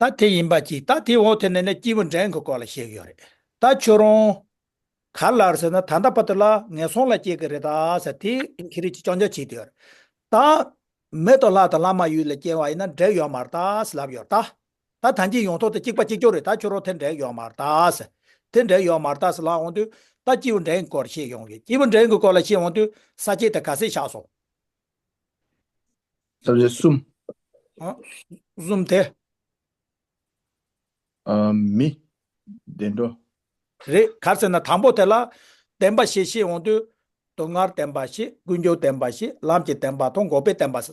ད་དེ་ཡིན་པ་ཅིག་ད་དེ་འོག་དེ་ནས་ནས་སྐྱེས་བུ་འབྲིང་གི་སྐོར་ལ་བཤད་ཀྱི་ཡོད་རེད། ད་ཁྱོད་རང་ག་ལ་ཟེར་ན་ད་ལྟ་བར་དུ་ལ་ངན་སོང་ལ་སྐྱེ་གི་རེད་ད་ཟེར། དེ་ཁྱེད་རིགས་ཀྱི་སྐྱོན་ཆ་བྱེད་དུ་ཡོད་རེད། ད་མི་དང་ལྷ་དང་ལྷ་མ་ཡིན་ལ་སྐྱེ་བ་ཡིན་ན་འབྲེལ་ཡོད་མ་རེད་ད་ཟེར་ལབ་ཡོད་རེད་ད། ད་ཐམས་ཅད་ཡོང་ཐོག་དེ་གཅིག་པ་གཅིག་གྱུར་རེད། ད་ཁྱོད་རང་དེ་འདྲ་ཡོད་མ་རེད་ད་ཟེར། དེ་འདྲ་ཡོད་མ་རེད་ད་ཟེར་ལབ་འོང་དུས་ད་སྐྱེས་བུ་འབྲིང་གི་སྐོར་བཤད་ཡོང་གི། སྐྱེས་བུ་འབྲིང་གི་སྐོར་ལ་བཤད་འོང་དུས་ས་བཅད་དེ་ག་ཚད་བཞག་སོང་། ས་བཅད་གསུམ། ཨ། གསུམ་དེ། ཨ། མི། བདེ་འགྲོ། རེད། ག་རེ་ཟེར་ན་དང་པོ་དེ་ལ་བདེན་པ་བཞི་བཤད་འོང་དུས། སྡུག་བསྔལ་བདེན་པ་བཞི། ཀུན་འབྱུང་བདེན་པ་བཞི། ལམ་གྱི་བདེན་པ་དང་འགོག་པའི་བདེན་པ་བཞི་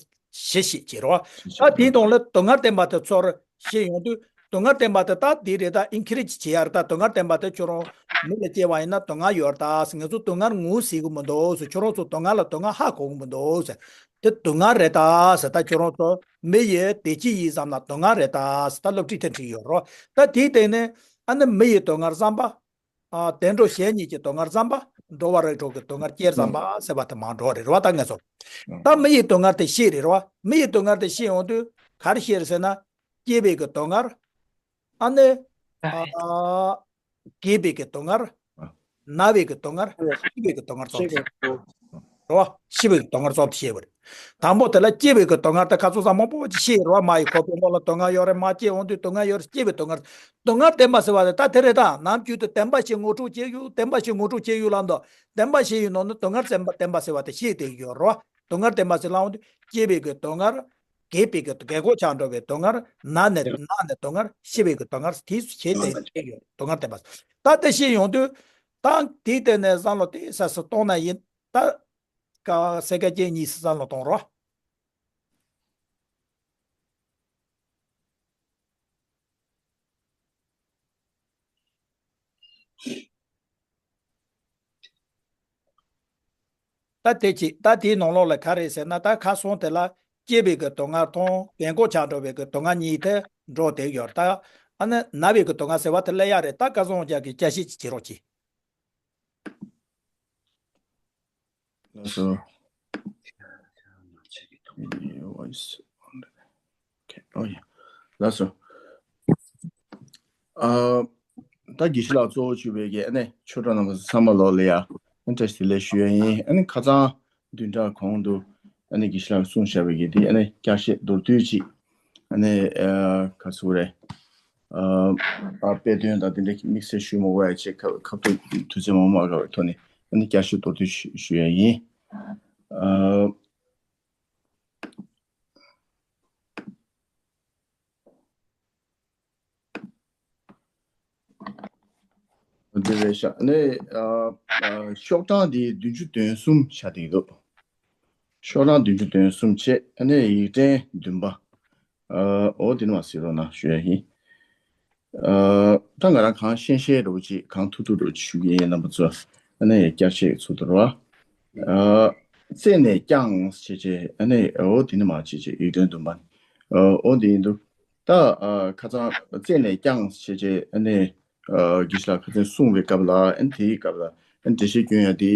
བཤད་ཀྱི་རེད་བ། ད་དེའི་ནང་ལ་སྡུག་བསྔལ་བདེན་པ་དེ་ཚུར་བཤད་ཡོང་དུས་སྡུག་བསྔལ་བདེན་པ་དེ་ད་འདི་རེད། ད་ཨིན་ཁི་རེ་ཇི་བྱེད་ཡ་རེད། ད་སྡུག་བསྔལ་བདེན་པ་དེ་ཁྱོད་རང་མི་ལ་སྐྱེ་བ་ཡིན་ན་སྡུག་བསྔལ་ཡོད་རེད་ད་ཟེར། ང་ཚོ་སྡུག་བསྔལ་ངོ་ཤེས་ཀྱི་མི་འདུག་ཟེར། ཁྱོད་རང་ཚོ་སྡུག་བསྔལ་ལ་སྡུག་བསྔལ་ཧ་གོ་གི་མི་འདུག་ཟེར། དེ་སྡུག་བསྔལ་རེད་ད་ཟེར། ད་ཁྱོད་རང་ཚོ་མི་ཡི་བདེ་སྐྱིད་ཡིན་བསམ་ན་སྡུག་བསྔལ་རེད་ད་ཟེར། ད་སློབ་ཁྲིད་དེ་འཁྲིད་ཡོད་རོ། ད་དེའི་སྟེང་ནས་ཨ་ནི་མི་ཡི་སྡུག་བསྔལ་བསམ་པ། ཨ། བདེ་འགྲོ་གཞན་གཉིས་ཀྱི་སྡུག་བསྔལ་བསམ་པ། འགྲོ་བ་རིགས་དྲུག་གི་སྡུག་བསྔལ་སྐྱེལ་བསམ་པ་ཟེར་བ་དེ་མ་འགྲོ་རེད་རོ། ད་ང་ཚོ་ད་མི་ཡི་སྡུག་བསྔལ་དེ་ཤེས་རེད་རོ། མི་ཡི་སྡུག་བསྔལ་དེ་ཤེས་ཡོང་དུས་ག་རེ་ཤེས་རེད་ཟེར་ན། སྐྱེས་པའི་གི་སྡུག་བསྔལ། ཨ་ནི། ཨ། རྒས་པའི་གི་སྡུག་བསྔལ། ན་བའི་གི་སྡུག་བསྔལ། ཤི་བའི་གི་སྡུག་བསྔལ་སོགས་ཤི་བའི་གི་སྡུག་བསྔལ་རོ། ཤི་བའི་གི་སྡུག་བསྔལ་སོགས་ཤེས་པ་རེད། དང་པོ་དེ་ལ་སྐྱེས་པའི་གི་སྡུག་བསྔལ་དེ་ཁ་སང་ས་མང་པོ་ཅིག་ཤེས་རོ། མ་ཡི་ཁོག་པའི་ངོ་ལ་སྡུག་བསྔལ་ཡོད་རེད། མ་སྐྱེས་འོང་དུས་སྡུག་བསྔལ་ཡོད་རེད། སྐྱེས་པའི་སྡུག་བསྔལ། སྡུག་བསྔལ་བདེན་པ་ཟེར་བ་དེ་ད་དེ་རེད། ད་ནམ་རྒྱུན་དུ་བདེན་པ་ཞིག་ངོ་སྤྲོད་བྱེད་ཡུལ། བདེན་པ་ཞིག་ངོ་སྤྲོད་བྱེད་ཡུལ་ལ་འདུག་བདེན་པ་ཞིག་ཡིན་ནོ་ནི་སྡུག་བསྔལ་བདེན་པ་བདེན་པ་ཟེར་བ་དེ་ཤེས་བསྡད་ཡོད་རོ། སྡུག་བསྔལ་བདེན་པ་ཟེར་ལབ་འོང་དུས་སྐྱེས་པའི་གི་སྡུག་བསྔལ། རྒས་པའི་གི་རྒས་འཁོགས་ཆགས་འགྲོ་བའི་སྡུག་བསྔལ། ན་ནས་ན་ནས་སྡུག་བསྔལ། ཤི་བའི་གི་སྡུག་བསྔལ། དེ་ཚོ་བྱས་ཏེ་སྐྱེས་ཡོད་སྡུག་བསྔལ་བདེན་པ། ད་དེ་ཤེས་ཡོང་དུས། ད་དེའི་སྟེང་ནས་བསམ་བློ་དེ་ས་སུ་གཏོང་ན་ཡིན། ད་ཀ་སེ་ཀ་ཅན་གཉིས་སུ་བསམ་བློ་གཏོང་རོགས། ད་དེ་ཅི་ད་དེའི་ནང་ལོགས་ལ་ག་རེ་ཟེར་ན། ད་ཁ་སང་དེ་ལ་སྐྱེས་པའི་གི་སྡུག་བསྔལ་དང་རྒས་འཁོགས་ཆགས་འགྲོ་བའི་གི་སྡུག་བསྔལ་གཉིས་དེ་འགྲོ་བསྡད་ཡོད། ད་ཨ་ནི་ན་བའི་གི་སྡུག་བསྔལ་ཟེར་བ་དེ་སླེབས་ཡ་རེད། ད་སྐལ་བཟང་རྒྱལ་གྱིས་བསྐྱར་བཤད་ཅིག་བྱེད་རོགས་གྱིས། ལགས་སོ། ལགས་སོ། ཨ། ད་དགེ་བཤེས་ལགས་གཙོ་བོ་གྱུར་པའི་གི་ཨ་ནི་ཆོས་གྲོགས་རྣམ་པ་ཚང་མ་ལོག་ལ་ཡ་ཨ་ནི་བཀྲ་ཤིས་བདེ་ལེགས་ཞུ་ཡ་ཡིན། ཨ་ནི་ཁ་སང་བདུན་ཕྲག་གོང་དུ་ཨ་ནི་དགེ་བཤེས་ལགས་གསུངས་བཞག་པའི་གི་དེ་ཨ་ནི་བསྐྱར་བཤད་མདོར་བསྡུས་ཅིག་ཨ་ནི་ཨ་ག་ཚོད་རེད། ཨ། ཨ། དཔེ་དོན་དང་དེ་འདྲའི་དམིགས་བསལ་ཞུ་མ་དགོས་ཡ་ཆེད་ཁ་ཁ་ཐུག་དུས་ཚོད་མང་པོ་མ་འགོར་བའི་ཐོག་ནས་ཨ་ནི་བསྐྱར་ཞུ་མདོར་བསྡུས་ཞུ་ཞུ་ཡ་ཡིན། ཨ། འདི་རེད་ཤག་ནས་ཨ། ཨ། ཤོག་གྲངས་འདི་བདུན་ཅུ་དོན་གསུམ་ཆགས་བསྡད་འདུག་ཤོག་གྲངས་བདུན་ཅུ་དོན་གསུམ་བྱས་ཨ་ནི་ཡིག་ཕྲེང་བདུན་པ། ཨ། འོ་འདི་ནས་མར་གཟིགས་རོགས་གནང་ཞུ་ཡ་ཡིན། ཨ། ད་ང་རང་གང་ཤེས་ཤེས་འདྲ་བོ་ཅིག་གང་ཐུབ་ཐུབ་འདྲ་བོ་ཅིག་ཞུ་གི་ཡིན། རྣམ་པ་ཚོ་ཨ་ནི་བསྐྱར་བཤད་ཚུལ་དུ་རོ། ཨ། རྩད་ནས་བསྐྱངས་བྱས་བྱས་ཨ་ནི་འོ་འདི་ནས་མར་བྱས་བྱས་ཡིག་ཕྲེང་བདུན་པ་ནས། ཨ། འོ་འདི་ཡིན་འདུག་ད་ཨ་ཁ་སང་རྩད་ནས་བསྐྱངས་བྱས་བྱས་ཨ་ནི་ཨ་དགེ་བཤེས་ལགས་ཁ་སང་གསུངས་པའི་སྐབས་ལ་ཨ་ནི་དེའི་སྐབས་ལ་ཨ་ནི་འགྲེལ་བཤད་སྐྱོན་ཡ་དེ་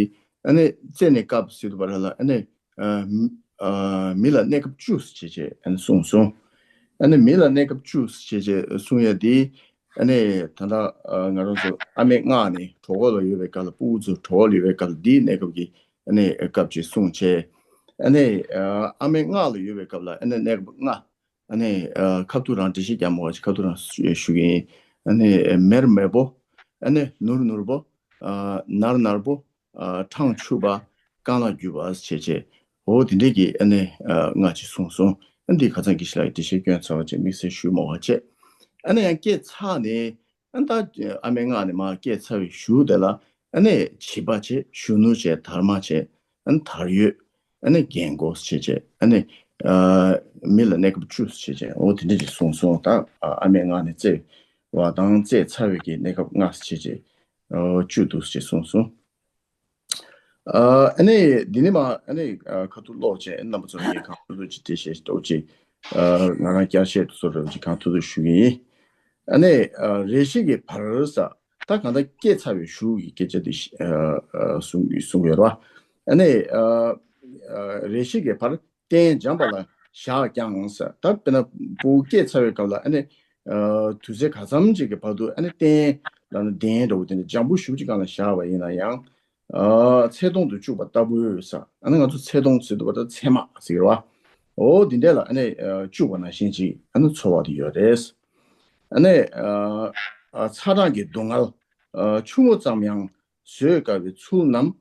ཨ་ནི་རྩད་ནས་བཀབ་ཟེར་དུས་བར་ལ་ཨ་ནི། ཨ། མི་ལ་གནས་སྐབས་བཅུ་ཞེས་བྱས་ཨ་ནི་གསུངས་སོང་། ཨ་ནི་མི་ལ་གནས་སྐབས་བཅུ་ཞེས་བྱས་གསུངས་ཡ་དེ་ཨ་ནི་ད་ལྟ་ང་རང་ཚོ་ཨ་མའི་མངལ་ནས་གྲོད་ཁོག་ལ་ཡོད་པའི་སྐབས་ལ་ཕྲུ་གུ་ཚོ་གྲོད་ཁོག་ལ་ཡོད་པའི་སྐབས་ལ་དེའི་གནས་སྐབས་ཀྱི་ཨ་ནི་སྐབས་ཅིག་གསུངས་བྱས། ཨ་ནི་ཨ་མའི་མངལ་ལ་ཡོད་པའི་སྐབས་ལ་ཨ་ནི་གནས་སྐབས་ལྔ། ཨ་ནི་ཨ་ཁ་ཐུག་རང་འགྲེལ་བཤད་རྒྱག་མ་དགོས་ཅིག་ཁ་ཐུག་རང་ཞུ་གི་ཡིན། ཨ་ནི་མེར་མེར་པོ། ཨ་ནི་ནུར་ནུར་པོ། ཨ་ནར་ནར་པོ། ཨ་འཕྲང་འཕྱུག་པ། རྐང་ལག་རྒྱུ་བ་བྱས་བྱས། འོ་དེ་འདྲས་ཀྱི་ཨ་ནི་ཨ་ལྔ་ཅིག་གསུངས་སོང་། ཨ་འདི་ཁ་སང་དགེ་བཤེས་ལགས་ཀྱིས་འགྲེལ་བཤད་སྐྱོན་ཚར་བ་བྱས་དམིགས་བསལ་ཞུས་མ་དགོས་བྱས། ཨ་ནི་ཡང་སྐད་ཚར་ནས་ ཨ་ནི་ད་ཨ་མའི་མངལ་ནས་མར་སྐྱེས་ཚར་བའི་གཞུག་དེ་ལ་ཨ་ནི་བྱིས་པ་བྱས། གཞོན་ནུ་བྱས། དར་མ་བྱས། ཨ་ནི་དར་ཡོད། ཨ་ནི་རྒན་གོག་བྱས་བྱས། ཨ་ནི་ཨ་མི་ལ་གནས་སྐབས་བཅུ་བྱས་བྱས། འོ་དེ་འདྲ་ཅིག་གསུངས་སོང་། ད་ཨ་མའི་མངལ་ནས་བཙས་པ་དང་བཙས་ཚར་བའི་གི་གནས་སྐབས་ལྔ་བྱས་བྱས། འོ་བཅུ་འདུག་ཅེས་གསུངས་སོང་། ཨ་ནི་འདི་ནི་མ་ཨ་ནི་ཁ་ཐུག་ཀློག་བྱས། རྣམ་པ་ཚོ་ངས་གང་ཐུབ་ཐུབ་ཅིག་དེ་བཤད་ཏོག་ཅིག་ང་རང་བསྐྱར་བཤད་དུ་སོ་རེ་ཅིག་གང་ཐུབ་ཐུབ་ཞུ་གི་ཡིན། ཨ་ནི་རེ་ཞིག་གི་བར་ས། ད་གང་ལྟར་སྐྱེས་ཚར་བའི་གཞུག་གི་སྐད་ཆ་དེ་གསུང་གསུང་གི་ཡོད་རེད་བ། ཨ་ནི་རེ་ཞིག་གི་བར་སྟན་འཇམ་པ་ལ་བཞག་ཀྱང་ས། ད་དཔེར་ན་ཕྲུ་གུ་སྐྱེས་ཚར་བའི་སྐབས་ལ་ཨ་ནི་དུས་ཚོད་ག་ཙམ་ཅིག་གི་བར་དུ་ཨ་ནི་སྟན་ལ་ནི་གདན་འདྲ་བོ་དེ་འདྲ་འཇམ་པོ་ཞེ་པོ་ཅིག་སྒང་ལ་བཞག་པ་ཡིན་ན་ཡང་། ཨ་ཚེ་ཐུང་དུ་བཅུག་པ་ལྟ་བུའི་ས། ཨ་ནི་ང་ཚོ་ཚེ་ཐུང་ཟེར་དུས་བར་དུ་ཚེར་མ་ཟེར་གི་རེད་བ། འོ་འདི་འདྲ་ལ་ཨ་ནི་བཅུག་པ་ནང་བཞིན་ཅིག་ཨ་ནི་ཚོར་བ་དེ་ཡོད་རེད། ཨ་ནི་ཚ་གྲང་གི་སྡུག་བསྔལ་ཆུང་ངུ་ཙམ་ཡང་བཟོད་དཀའ་བའི་ཚུལ་རྣམས་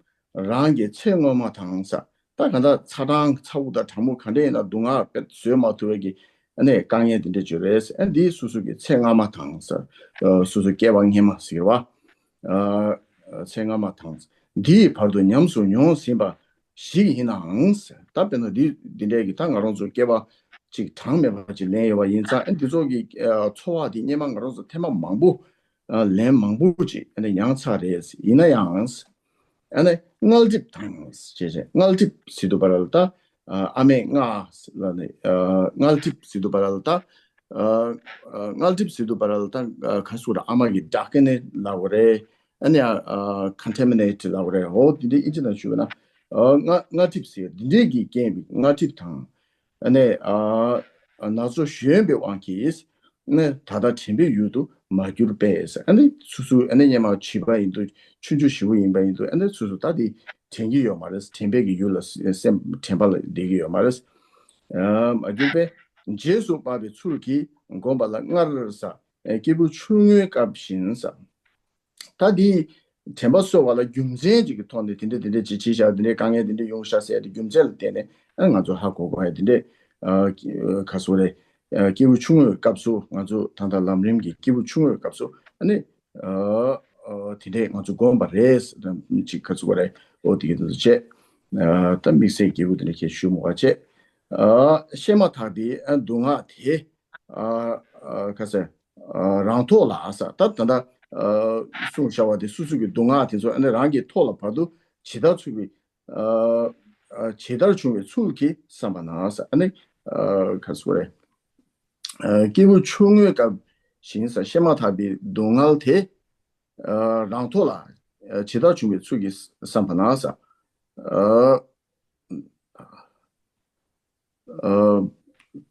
རང་གི་ཚེ་སྔོན་མ་དང་ས། ད་གང་ལྟར་ཚ་གྲང་ཚ་བོ་དང་གྲང་མོ་ག་འདྲ་ཡིན་ན་སྡུག་བསྔལ་དཔེ་བཟོད་མ་ཐུབ་པའི་གི་ཨ་ནི་དཀའ་ངལ་འདི་འདྲ་བརྗོད་རེད། ཨ་འདི་སོ་སོ་གི་ཚེ་སྔ་མ་དང་ས། སོ་སོ་སྐྱེ་བ་སྔོན་མ་ཟེར་བ། ཚེ་སྔ་མ་དང་། འདིའི་བར་དུ་ཉམས་སུ་མྱོང་ཟིན་པ་ཞིག་ཡིན་ནའང་། ད་དཔེར་ན་འདི་འདི་འདྲའི་གི་ད་ང་རང་ཚོ་སྐྱེ་བ་ཅིག་གྲངས་མེད་པ་ཅིག་ལེན་ཡོད་པ་ཡིན་ཙང་། ཨ་འདི་ཚོ་གི་ཚོར་བ་འདི་སྔོན་མ་ང་རང་ཚོ་ཐེངས་མ་མང་པོ་ལན་མང་པོ་ཅིག་མྱངས་ཚར་རེད། ཡིན་ན་ཡང་། ཨ་ནི་མངལ་གྲིབ་དང་ཞེས་བྱས། མངལ་གྲིབ་ཟེར་དུས་བར་ལ་ད་ཨ་མའི་མངལ་ལ་ནི་མངལ་གྲིབ་ཟེར་དུས་བར་ལ་ད་མངལ་གྲིབ་ཟེར་དུས་བར་ལ་ད་ག་སུ་ར་ཨ་མ་གི་ཌག་ཀི་ནི་ལབ་དགོས་རེད། ཨ་ནི་ཀོན་ཊ་མི་ནེ་ཊི་ལབ་དགོས་རེད། འོ་དེ་འདྲའི་ཨིན་ཇི་ནང་ཞུས་པ་ན་མངལ་མངལ་གྲིབ་ཟེར་འདི་འདྲའི་གི་རྐྱེན་པས་མངལ་གྲིབ་དང་། ཨ་ནི་ཨ་ན་ཚོད་གཞོན་པའི་དབང་གིས་ནི་ད་ལྟ་དྲན་པའི་ཡུལ་དུ་མ་གྱུར་པས། ཨ་ནི་སོ་སོ་ཨ་ནི་སྔོན་མ་བྱིས་པ་ཡིན་དུས་ཆུང་ཆུང་ཞེ་པོ་ཡིན་པ་ཡིན་དུས་ཨ་ནི་སོ་སོ་ད་དེ་དྲན་གྱི་ཡོད་མ་རེད། དྲན་པའི་གི་ཡུལ་ལ་སེམས་དྲན་པ་ལ་བསྡད་ཀྱི་ཡོད་མ་རེད། ཨ་མ་གྱུར་པས་རྗེས་སུ་དཔག་པའི་ཚུལ་གྱིས་བསྒོམས་པ་ལ་སྔར་ས། སྐྱེས་བུ་ཆུང་ངུའི་སྐབས་བཞིན་ས། ད་འདི་དྲན་པ་གསོ་བ་ལ་རྒྱུ་མཚན་ཅིག་གི་ཐོག་ནས་དེ་འདྲ་དེ་འདྲ་ཅིག་བྱས་ཤག་དེ་འདྲའི་དཀའ་ངལ་དེ་འདྲ་ཡོང་ཤག་ཟེར་ཡ་དེ་རྒྱུ་མཚན་ལ་བརྟེན་ནས་ཨ་ང་ཚོ་ཧ་གོ་དགོས་ཡ་དེ་འདྲ། ཨ་ག་སོ་རེད། ཨ་སྐྱེས་བུ་ཆུང་ངུའི་སྐབས་སུ་ང་ཚོ་ད་ལྟ་ལམ་རིམ་གྱི་སྐྱེས་བུ་ཆུང་ངུའི་སྐབས་སུ་ཨ་ནི་ཨ་ཨ་དེ་འདྲས་ང་ཚོ་བསྒོམས་པ་རེད། ཅིག་ག་ཚོད་རེད། ཨོ་དེ་ག་ཚོད་བྱས། ཨ་ད་དམིགས་བསལ་སྐྱེས་བུ་དེ་འདྲ་ཁྱེད་ཞུ་མི་དགོས་བྱས། ཨ་བཤད་མ་ཐག་པའི་ཨ་སྡུག་བསྔལ་དེ་ཨ་ཨ་ག་ཟེར། ཨ་རང་ཐོག་ལ་ས། ད་ད་ལྟ་ཨ་གསུངས་བཞག་པ་དེ་སོ་སོ་གི་སྡུག་བསྔལ་དེ་ཚོ་ཨ་ནི་རང་གི་ཐོག་ལ་བར་དུ་ཇི་ལྟར་ཚུགས་པའི་ཨ་ཨ་ཇི་ལྟར་བྱུང་བའི་ཚུལ་གྱིས་བསམ་པ་ན་ས། ཨ་ནི་ཨ་ག་ཟེར་རེད། ཨ་སྐྱེས་བུ་ཆུང་ངུའི་སྐབས་བཞིན་ས། བཤད་མ་ཐག་པའི་སྡུག་བསྔལ་དེ་ཨ་རང་ཐོག་ལ་ཨ་ཇི་ལྟར་བྱུང་བའི་ཚུལ་གྱིས་བསམ་པ་ན་ས། ཨ་ཨ་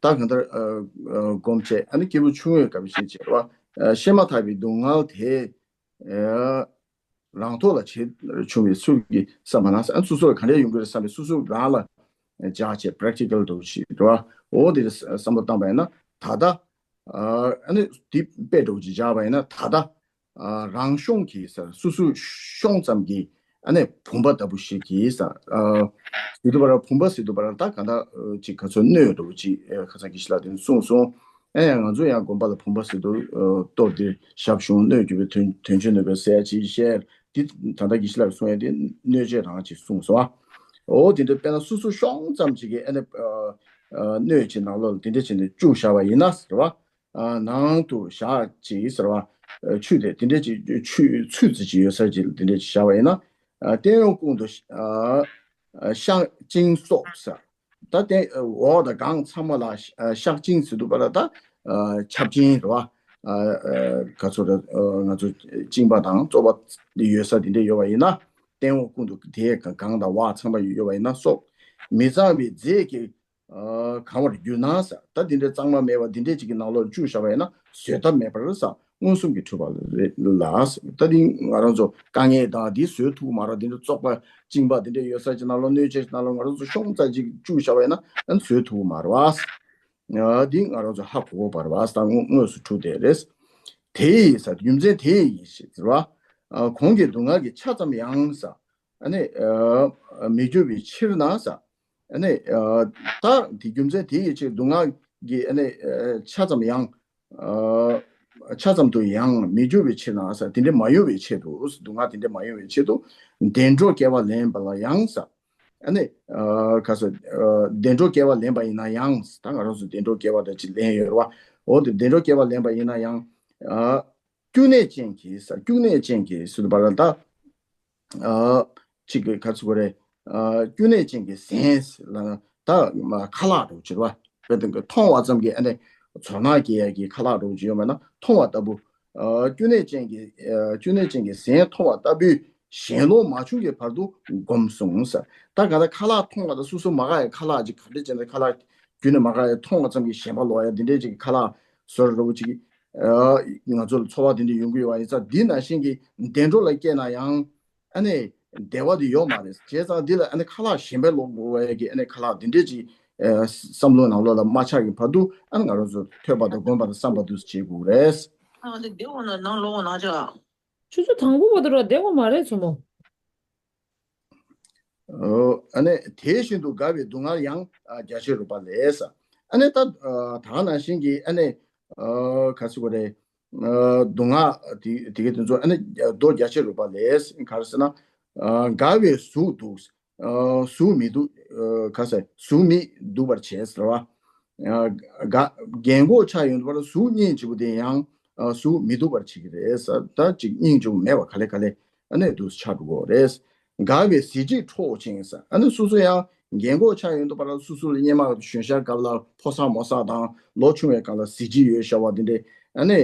ད་གང་ལྟར་ཨ་ཨ་སྒོམ་བྱས། ཨ་ནི་སྐྱེས་བུ་ཆུང་ངུའི་སྐབས་བཞིན་བྱས་རེད་བ། ཨ་བཤད་མ་ཐག་པའི་སྡུག་བསྔལ་དེ་ཨ་རང་ཐོག་ལ་ཇི་ལྟར་བྱུང་བའི་ཚུལ་གྱིས་བསམ་པ་ན་ས། ཨ་སོ་སོར་ག་འདྲས་ཡོང་གི་རེད་བསམ་པའི་སོ་སོ་རང་ལ་འཇགས་བྱས་པེ་རེག་ཊི་ཀལ་འདྲ་བོ་ཞིག་རེད་བ། འོ་དེ་རེད་བསམ་བློ་བཏང་པ་ཡིན་ན་ད་ལྟ་ཨ་ཨ་ནི་དེ་དཔེ་འདྲ་བོ་ཅིག་འཇགས་པ་ཡིན་ན་ད་ལྟ་ཨ་རང་ཤོང་གི་ས། སོ་སོའི་ཤོང་ཙམ་གྱི་ཨ་ནི་བུམ་པ་ལྟ་བུ་ཞིག་གི་ས། ཨ་ཟེར་དུས་བར་བུམ་པ་ཟེར་དུས་བར་ད་ག་འདྲ་ཅིག་ག་ཚོད་སྣོད་འདྲ་བོ་ཅིག་ཨ་ཁ་སང་དགེ་བཤེས་ལགས་དེ་ནས་གསུངས་སོང་། ཨ་ཡང་ང་ཚོ་ཡང་དགོན་པ་ལ་བུམ་པ་ཟེར་དུས་ཨ་གཏོར་ཏེ་བཞག་བྱུང་། སྣོད་བཅུད་པའི་དོན་དོན་ཆེན་ནོད་པའི་ཟེར་ཡ་ཅིག་བཤད། འདི་ད་ལྟ་དགེ་བཤེས་ལགས་གསུང་ཡ་དེ་སྣོད་ཆས་རང་ཅིག་གསུངས་སོང་། ཨ་འོ་དེ་འདྲ་དཔེར་ན་སོ་སོ་ཤོང་ཙམ་ཅིག་གི་ཨ་ནི་ཨ་ཨ་སྣོད་ཅིག་ནང་ལོགས་ལ་དེ་འདྲ་བྱས་ནས་བཅུག་བཞག་པ་ཡིན་ན་ཟེར་བ། ཨ་ནང་དུ་བཞག་ཅིག་ཟེར་བ། ཆུ་དེ་དེ་འདྲས་ཅིག་ཆུ་ཚོད་ཙམ་ཅིག་ཡོད་ས་ཅིག་དེ་འདྲས་ཅིག་བཞག་པ་ཡིན་ན། ཨ་སྟེང་འོག་ཀུན་ཏུ་ཨ་ཨ་གཤག་བཅིངས་སོགས་ཟེར། ད་སྟེང་འོག་དང་སྒང་ཚང་མ་ལ་ཨ་གཤག་བཅིངས་ཟེར་དུས་བར་ལ་ད་ཨ་ཆབ་ཆེན་རེད་བ། ཨ་ཨ་ག་ཚོད་རེད། ཨ་ང་ཚོ་བཅིངས་པ་དང་བཙོག་པ་ཡོད་ས་དེ་འདྲས་ཡོད་པ་ཡིན་ན། སྟེང་འོག་ཀུན་ཏུ་དེའི་སྒང་དང་འོག་ཚང་མ་ཡོད་པ་ཡིན་ན་སོགས། མི་གཙང་བའི་རྫས་ཀྱིས་ཨ་གང་བར་གྱུར་ན་ཟེར། ད་འདི་འདྲའི་གཙང་མ་མེད་པ་འདི་འདྲའི་ཅིག་གི་ནང་ལོགས་བཅུག་བཞག་པ་ཡིན་ན་བཟོད་ཐབས་མེད་པར་ཟེར། མངོན་སུམ་གྱིས་གྲུབ་པ་རེད་ལ་ཟེར། ད་འདི་ང་རང་ཚོ་དཀའ་ངལ་དང་འདི་བཟོད་ཐུབ་ཀྱི་མ་རེད། འདི་འདྲ་བཙོག་པ་བཅིངས་པ་འདི་འདྲ་ཡོད་ས་ཅིག་ནང་ལོགས་སྣོད་ཆས་ནང་ལོགས་ང་རང་ཚོ་ཤོང་ཙམ་ཅིག་བཅུག་བཞག་པ་ཡིན་ན་ཨ་ནི་བཟོད་ཐུབ་ཀྱི་མ་རེད་བ་ཟེར། འདི་ང་རང་ཚོ་ཧ་གོ་གོ་བ་རེད་བ་ཟེར། དངོས་དངོས་སུ་གྲུབ་བསྡད་རེད། དེ་ཡིས་ཟེར། རྒྱུ་མཚན་དེ་ཡིས་ཟེར་བ། གོང་གི་སྡུག་བསྔལ་གྱི་ཆ་ཙམ་ཡང་ཟེར། ཨ་ནི་ཨ་མི་འགྱུར་བའི་ཕྱིར་ན་ཟེར། ཨ་ནི་ཨ་ད་དེ་རྒྱུ་མཚན་དེ་ཡི་ཕྱིར་སྡུག་བསྔལ་གྱི་ཨ་ནི་ཨ་ཆ་ཙམ་ཡང་ཨ་ ཆ་ཙམ་དུ་ཡང་མི་འགྱུར་བའི་ཕྱིར་ན་ཟེར། དེ་འདྲ་མ་ཡོང་བའི་ཆེད་དུ། སྡུག་བསྔལ་དེ་འདྲ་མ་ཡོང་བའི་ཆེད་དུ། བདེ་འགྲོར་སྐྱེ་བ་ལེན་པ་ལ་ཡང་ཟེར། ཨ་ནི། ཨ་ག་ཟེར། ཨ་བདེ་འགྲོར་སྐྱེ་བ་ལེན་པ་ཡིན་ན་ཡང་། ད་ང་རང་ཚོ་བདེ་འགྲོར་སྐྱེ་བ་དེ་ཅིག་ལེན་ཡོད་རེད་བ། འོ་དེ་བདེ་འགྲོར་སྐྱེ་བ་ལེན་པ་ཡིན་ན་ཡང་། ཨ་སྐྱུག་ནད་ཅན་གྱི་ཟེར། སྐྱུག་ནད་ཅན་གྱི་ཟེར་དུས་བར་ལ་ད། ཨ་གཅིག་གི་ག་ཚོད་གོ་རེད། ཨ་སྐྱུག་ནད་ཅན་གྱི་གཟན་ལ་ད་མ་ཁ་ལག་འདྲ་བོ་ཅིག་རེད་བ། དཔེ་དེ་གི་མཐོང་བ་ཙམ་གྱིས་ཨ་ནི་ཚོར་སྣང་སྐྱེ་ཡ་གི་ཁ་ལག་འདྲ་བོ་ཅིག་ཡོད་མེད་ན། མཐོང་བ་ལྟ་བུ། ཨ་སྐྱུག་ནད་ཅན་གྱི། ཨ་སྐྱུག་ནད་ཅན་གྱི་གཟན་མཐོང་བ་ལྟ་བུའི་ཞེན་ལོག་མ་བྱུང་གི་བར་དུ་བསྒོམ་གསུངས་ཟེར། ད་ག་ད་ཁ་ལག་མཐོང་བ་དང་སོ་སོ་མ་དགའ་ཡ་ཁ་ལག་ཅིག་ག་འདྲ་བྱས་ནས་ཁ་ལག་རྒྱུན་ནས་མ་དགའ་ཡ་མཐོང་བ་ཙམ་གྱིས་ཞེན་པ་ལོག་ཡ་འདི་འདྲའི་ཅིག་ཁ་ལག་ཟོ་འདྲ་བོ་ཅིག་ཨ་ང་ཚོ་ལ་ཚོར་བ་དེ་འདྲ་ཡོང་གི་ཡོད་པ་ཡིན་ཙང་། འདི་ནང་བཞིན་གྱི་བདེ་འགྲོ་ལ་སྐྱེས་ན་ཡང་ཨ་ནི་བདེ་བ་དེ་ཡོད་མ་རེད། བྱས་ཙང་འདི་ལ་ཨ་ནི་ཁ་ལག་ཞེན་པ་ལོག་དགོས་པའི་གི་ཨ་ནི་ཁ་ལག་འདི་འདྲས་ཅིག་ཨ་བསམ་བློ་ནང་ལོགས་ལ་མ་ཆགས་ཀྱི་བར་དུ། ཨ་ནི་ང་རང་ཚོ་ཐོས་པ་དང་སྒོམ་པ་དང་བསམ་པ་དེ་ཚོ་བྱེད་དགོས་རེད། ཨ་འདི་བདེ་བ་ན་ནང་ལོགས་ན་ཅག་ཆུ་ཚོད་དང་པོ་བར་དུ་ར་བདེ་བ་མ་རེད་བཙུན་མོ། ཨོ། ཨ་ནི་དེ་བཞིན་དུ་དགའ་བའི་སྡུག་བསྔལ་ཡང་། ཨ་རྒྱ་ཆེར་རོལ་པ་ལས་ཟེར། ཨ་ནི་ད་ཨ་ད་ག་ནང་བཞིན་གྱི་ཨ་ནི་ཨ་ག་ཟེར་དགོས་རེད། ཨ་སྡུག་བསྔལ་དེ་དེ་གའི་དེ་ཚོ་ཨ་ནི་མདོ་རྒྱ་ཆེར་རོལ་པ་ལས་ག་རེ་ཟེར་ན། ཨ་དགའ་བའི་གཟུགས་སྡུག་ཨ་གཟུགས་མི་སྡུག་ཨ་ག་ཟེར། གཟུགས་མི་སྡུག་པར་བྱེད་ཟེར་བ། ཨ་དགའ་རྒན་གོག་ཆགས་ཡོང་དུས་བར་གཟུགས་སྙིང་རྗེ་པོ་དེ་ཡང་ཨ་གཟུགས་མི་སྡུག་པར་བྱེད་ཀྱི་རེད་ཟེར། ད་ཅིག་སྙིང་རྗེ་པོ་མེད་པ་ག་ལེ་ག་ལེ་ཨ་ནི་འདུག་ཆགས་འགྲོ་གི་རེད། དགའ་བའི་གཟི་བརྗིད་འཕྲོག་ཅིང་ཟེར། ཨ་ནི་སོ་སོ་ཡང་རྒན་གོག་ཆགས་ཡོང་དུས་བར་སོ་སོ་ལ་སྔོན་མ་གཞོན་ཤར་སྐབས་ལ་ཕོ་གསར་མོ་གསར་དང་ལོ་ཆུང་བའི་སྐབས་ལ་གཟི་བརྗིད་ཡོད་ཤག་པ་དེ་འདྲས་ཨ་ནི་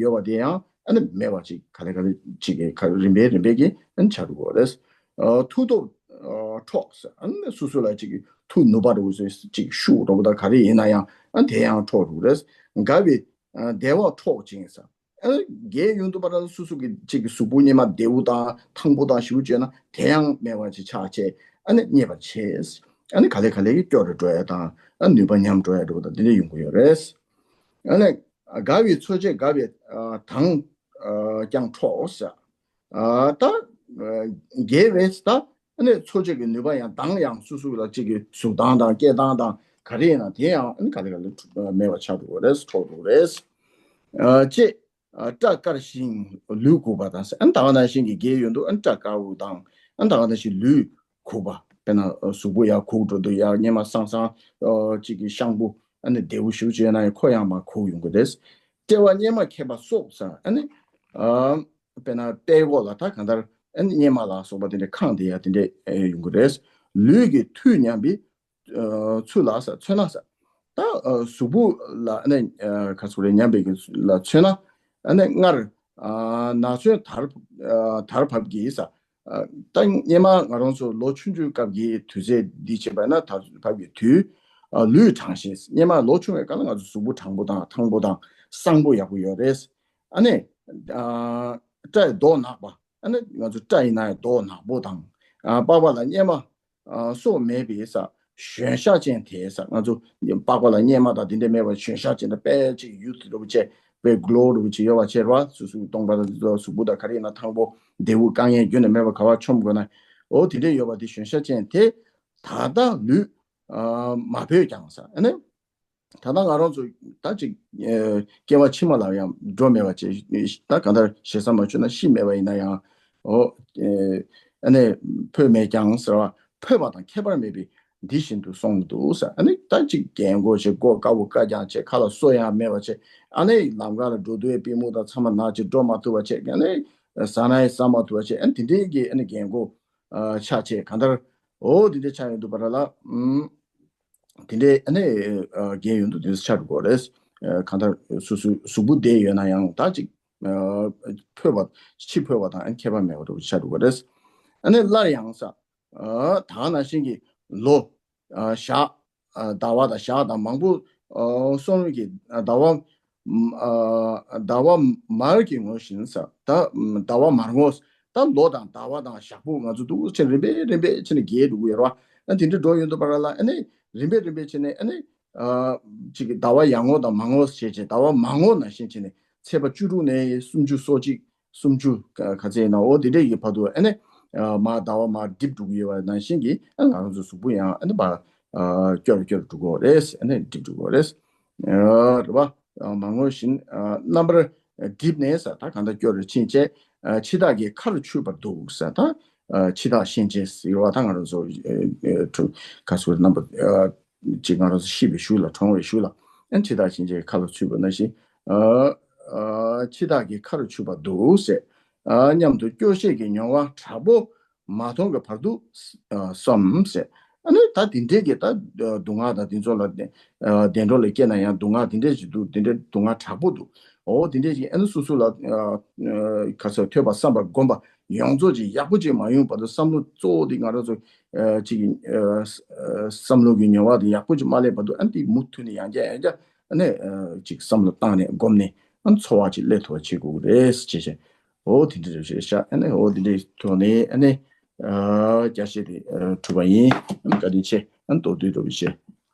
ཡོད་པ་དེ་ཡང་ཨ་ནི་མེད་པ་ཅིག་ག་ལེ་ག་ལེ་ཅིག་གི་རིམ་པས་རིམ་པས་ཀྱིས་ཨ་ནི་ཆགས་འགྲོ་གི་རེད། ཨ་མཐུ་སྟོབས་ཨ་འཕྲོག་ཟེར། ཨ་ནི་སོ་སོ་ལ་ཅིག་གི་མཐུ་ནུས་པ་འདྲ་བོ་ཅིག་ཤུགས་འདྲ་བོ་དང་ག་རེ་ཡིན་ན་ཡང་ཨ་ནི་དེ་ཡང་འཕྲོག་འགྲོ་གི་རེད། དགའ་བའི་ཨ་བདེ་བ་འཕྲོག་ཅིང་ཟེར། ཨ་ནི་རྒས་ཡོང་དུས་བར་སོ་སོ་གི་ཅིག་གི་གཟུགས་པོ་སྔོན་མ་བདེ་པོ་དང་ཐང་པོ་དང་ཞེ་པོ་བྱས་ན་དེ་ཡང་མེད་པ་ཅིག་ཆགས་བྱས། ཨ་ནི་རྙེད་པར་བྱེད། ཨ་ནི་ག་ལེ་ག་ལེ་གིས་སྐྱོ་རུ་འགྲོ་ཡ་དང་། ཨ་ནུས་པ་ཉམས་འགྲོ་ཡ་འདྲ་བོ་དང་དེ་འདྲ་ཡོང་གི་ཡོད་རེད། ཨ་ནི་དགའ་བའི་འཚོ་བྱེད་དགའ་བའི་ཨ་མདངས་ཨ་ཀྱང་འཕྲོག་ཟེར། ཨ་ད་ཨ་རྒས་པས་ད་ཨ་ནི་འཚོ་བྱེད་ཀྱི་ནུས་པ་ཡང་མདངས་ཡང་སོ་སོ་ལ་ཅིག་གི་གཟུགས་མདངས་དང་སྐད་མདངས་དང་ག་རེ་ཡིན་ན་དེ་ཡང་ཨ་ནི་ག་ལེ་ག་ལེ་མེད་པ་ཆགས་འགྲོ་གི་རེད། འཕྲོག་འགྲོ་གི་རེད། ཨ་ཅེས། ཨ་སྐྲ་དཀར་ཞིང་ལུས་གུག་པ་དང་ཟེར། ཨ་ནི་ད་ག་ནང་བཞིན་གྱི་རྒས་ཡོང་དུས་ཨ་ནི་སྐྲ་དཀར་པོ་དང་། ཨ་ནི་ད་ག་ནང་བཞིན་ལུས་གུག་པ། དཔེར་ན་གཟུགས་པོ་ཡར་གུག་འགྲོ་དུས་ཡར་སྔོན་མ་སང་སང་ཨ་ཅིག་གི་ཤང་པོ་ཨ་ནི་བདེ་པོ་ཞེ་པོ་ཅིག་ཡོད་ན་ཡང་ཁོ་ཡང་མར་གུག་ཡོང་གི་རེད། དཔྲལ་བ་སྔོན་མ་མཁས་པ་སོགས་ཟེར། ཨ་ནི་ཨ་དཔེར་ན་དཔྲལ་མགོ་ལ་ད་གང་ལྟར་ཨ་ནི་སྔོན་མ་ལ་སོགས་པ་དེ་འདྲ་ཁེངས་བསྡད་ཡ་དེ་འདྲ་ཡོང་གི་རེད། ལུས་ཀྱི་མཐུ་ཉམས་པའི་ཨ་ཚུལ་ལ་ཟེར། མཚོན་ན་ཟེར། ད་ཨ་གཟུགས་པོ་ལ་ཨ་ནི་ཨ་ག་ཚོད་རེད། ཉམས་པའི་གི་ལ་མཚོན་ན། ཨ་ནི་སྔར་ཨ་ན་ཚོད་དར་ཨ་དར་བབས་ཀྱི་ཟེར། ཨ་ད་སྔོན་མ་ང་རང་ཚོ་ལོ་ཆུང་ཆུང་སྐབས་ཀྱི་དུས་ཚོད་འདི་བྱས་པ་ན་དར་བབས་ཀྱི་དུས། ཨ་ལུས་དྲང་ཞིང་། སྔོན་མ་ལོ་ཆུང་བའི་སྐབས་ལ་ང་ཚོ་གཟུགས་པོ་དྲང་པོ་དང་ཐང་པོ་དང་བཟང་པོ་ཡག་པོ་ཡོད་རེད། ཨ་ནི་ཨ་སྐྲ་ཡི་མདོག་ནག་པ། ཨ་ནི་ང་ཚོ་སྐྲ་ཡིན་ན་ཡང་མདོག་ནག་པོ་དང་། ཨ་པགས་པ་ལ་གཉེར་མ་ཨ་སོགས་མེད་པའི་ཟེར། གཞོན་ཤ་ཅན་དེ་ཟེར། ང་ཚོ་པགས་པ་ལ་གཉེར་མ་དང་དེ་འདྲ་མེད་པར་གཞོན་ཤ་ཅན་དང་དཔེ་ཅིག་ཡུ་ཐུ་འདྲ་པོ་བྱས། དཔེ་གློ་འདྲ་པོ་ཅིག་ཡོད་པ་བྱས་རེད་བ། སོ་སོའི་སྟོང་པ་དང་གཟུགས་པོ་དང་ག་རེ་ཡིན་ན་ཐང་པོ་བདེ་པོ་དཀའ་ངལ་རྒྱུན་ནས་མེད་པར་ག་པར་མཆོང་དགོས་ན། འོ་དེ་འདྲ་ཡོད་པ་དེ་གཞོན་ཤ་ཅན་དེ་ད་ལྟ་ལུས་ཨ་མ་བོས་ཀྱང་ཟེར། ཨ་ནི། ད་ལྟ་ང་རང་ཚོ་ད་ཅིག་ཨ་སྐྱེ་བ་ཕྱི་མ་ལ་ཡང་འགྲོ་མེད་པ་བྱས། ད་གང་ལྟར་ཞེ་ས་མ་བྱུང་ན་ཤི་མེད་པ་ཡིན་ན་ཡང་། འོ་ཨ་ཨ་ནི་འཕོས་མེད་ཀྱང་ཟེར་བ། འཕོས་པ་དང་ཁྱད་པར་མེད་པའི་འདི་བཞིན་དུ་སོང་འདུག་ཟེར། ཨ་ནི་ད་ཅིག་རྒན་གོག་བྱས། མགོ་དཀར་པོ་དཀར་རྐྱང་བྱས། ཁ་ལ་སོ་ཡང་མེད་པ་བྱས། ཨ་ནི་ལམ་ཁ་ལ་འགྲོ་དུས་པུས་མོ་དང་མཚམས་མ་ན་བྱས་འགྲོ་མ་ཐུབ་པ་བྱས། ཨ་ནི་ཟ་ན་ཡང་ཟ་མ་ཐུབ་པ་བྱས། ཨ་ནི་དེ་འདྲའི་གི་ཨ་ནི་རྒན་གོག་ཨ་ཆགས་བྱས། གང་ལྟར་འོ་དེ་འདྲ་ཆགས་ཡོང་དུས་བར་ལ་ཨུམ། དེ་འདྲའི་ཨ་ནི་ཨ་རྒས་ཡོང་དུས་དེ་ཆགས་འགྲོ་གི་རེད། ཨ་གང་ལྟར་སོ་སོའི་གཟུགས་པོ་བདེ་ཡོད་ན་ཡང་ད་ཅིག་ཨ་འཕོས་པ་ཕྱི་འཕོས་པ་དང་ཨ་ནི་ཁྱད་པར་མེད་པ་འདྲ་པོ་ཆགས་འགྲོ་གི་རེད། ཨ་ནི་སླར་ཡང་ཟེར། ཨ་ད་ག་ནང་བཞིན་གྱི་ལོ་ཨ་ཞག་ཨ་ཟླ་བ་དང་ཞག་དང་མང་པོ་ཨ་སོང་གི་ཟླ་བ་ཨ་ཟླ་བ་མར་གྱི་ངོ་བཞིན་ཟེར། ད་ཟླ་བ་མར་ངོ་། ད་ལོ་དང་ཟླ་བ་དང་ཞག་པོ་ང་ཚོ་འདུག་ཕྱིན་རིམ་པས་རིམ་པས་ཕྱིན་ནས་རྒས་འགྲོ་གི་ཡོད་རེད་བ། ཨ་དེ་འདྲ་འགྲོ་ཡོང་དུས་བར་ལ་ཨ་ནི་རིམ་པས་རིམ་པས་ཕྱིན་ནས་ཨ་ནི་ཨ་ཅིག་གི་ཟླ་བ་ཡར་ངོ་དང་མར་ངོ་ཞེས་བྱས། ཟླ་བ་མར་ངོ་ནང་བཞིན་བྱས་ནས་ཚེས་པ་བཅུ་དྲུག་ནས་སུམ་ཅུ་སོ་གཅིག་སུམ་ཅུ་ག་ག་ཚད་ཡིན་ན་འོ་དེ་འདྲ་ཡི་བར་དུ་ཨ་ནི་ཨ་མར་ཟླ་བ་མར་འགྲིབ་འགྲོ་གི་ཡོད་པ་ནང་བཞིན་གྱི་ཨ་ང་རང་ཚོ་གཟུགས་པོ་ཡང་ཨ་ནི་མར་ཨ་སྐྱོ་རུ་སྐྱོ་རུ་འགྲོ་གི་ཡོད་རེད། ཨ་ནི་འགྲིབ་འགྲོ་གི་ཡོད་རེད། ཨ་རེད་བ། མ་ངོས་བཞིན་རྣམ་པར་བསྒྲིབས་ནས་ཟེར། ད་གང་ལྟར་སྐྱོ་རུ་ཕྱིན་བྱས་འཆི་བདག་གི་ཁ་རུ་ཆུད་པར་འདུག་ཟེར། ད་འཆི་བདག་གཤིན་རྗེ་ཟེར་བ་ད་ང་རང་ཚོ་ག་ཟེར་རྣམ་པ་ཅིག་ང་རང་ཚོ་ཤི་བའི་གཞུག་ལ་གྲོངས་པའི་གཞུག་ལ་ཨ་འཆི་བདག་གཤིན་རྗེའི་ཁ་ལ་ཚུད་པ་ནང་བཞིན་འཆི་བདག་གི་ཁ་རུ་ཆུད་པར་འདུག་ཟེར། སྙམ་དུ་སྐྱོ་ཤས་ཀྱི་མྱོང་བ་དྲག་པོ་མ་མཐོང་གི་བར་དུ་བསམ་ཟེར། ཨ་ནི་ད་དེ་འདྲས་ཀྱི་ད་སྡུག་བསྔལ་དང་དེ་ཚོ་ལ་བདེ་འགྲོ་ལ་སྐྱེས་ན་ཡང་སྡུག་བསྔལ་དེ་འདྲས་ཞིག་འདུག་དེ་འདྲས་སྡུག་བསྔལ་དྲག་པོ་འདུག་འོ་དེ་འདྲས་ཀྱི་ཨ་ནི་སོ་སོ་ལ་ག་ཚོད་ཐོས་པ་བསམ་པ་སྒོམ་པ་ཡོངས་རྫོགས་ཀྱི་ཡག་པོ་ཅིག་མ་ཡོང་བར་དུ་བསམ་བློ་གཙོ་བོ་དེ་ང་རང་ཚོ་ཅིག་བསམ་བློ་གི་མྱོང་བ་དེ་ཡག་པོ་ཅིག་མ་སླེབས་བར་དུ་ཨ་ནི་དེ་མུ་མཐུད་ནས་ཡང་བསྐྱར་ཡང་བསྐྱར་ཨ་ནི་ཅིག་བསམ་བློ་བཏང་ནས་སྒོམ་ནས་ཨ་ནི་འཚོ་བ་ཅིག་སླེབས་ཐུབ་པ་བྱེད་དགོས་ཀྱི་རེད་ཅེས་བཤད། འོ་དེ་འདྲ་རེད་ཤག་ཨ་ནི་འོ་དེ་འདྲའི་ཐོག་ནས་ཨ་ནི་བསྐྱར་བཤད་དེ་གྲུབ་པ་ཡིན། བཀའ་དྲིན་ཆེ། ཨ་ནི་མདོར་བསྡུས་འགྲོ་བའི་ཆེད་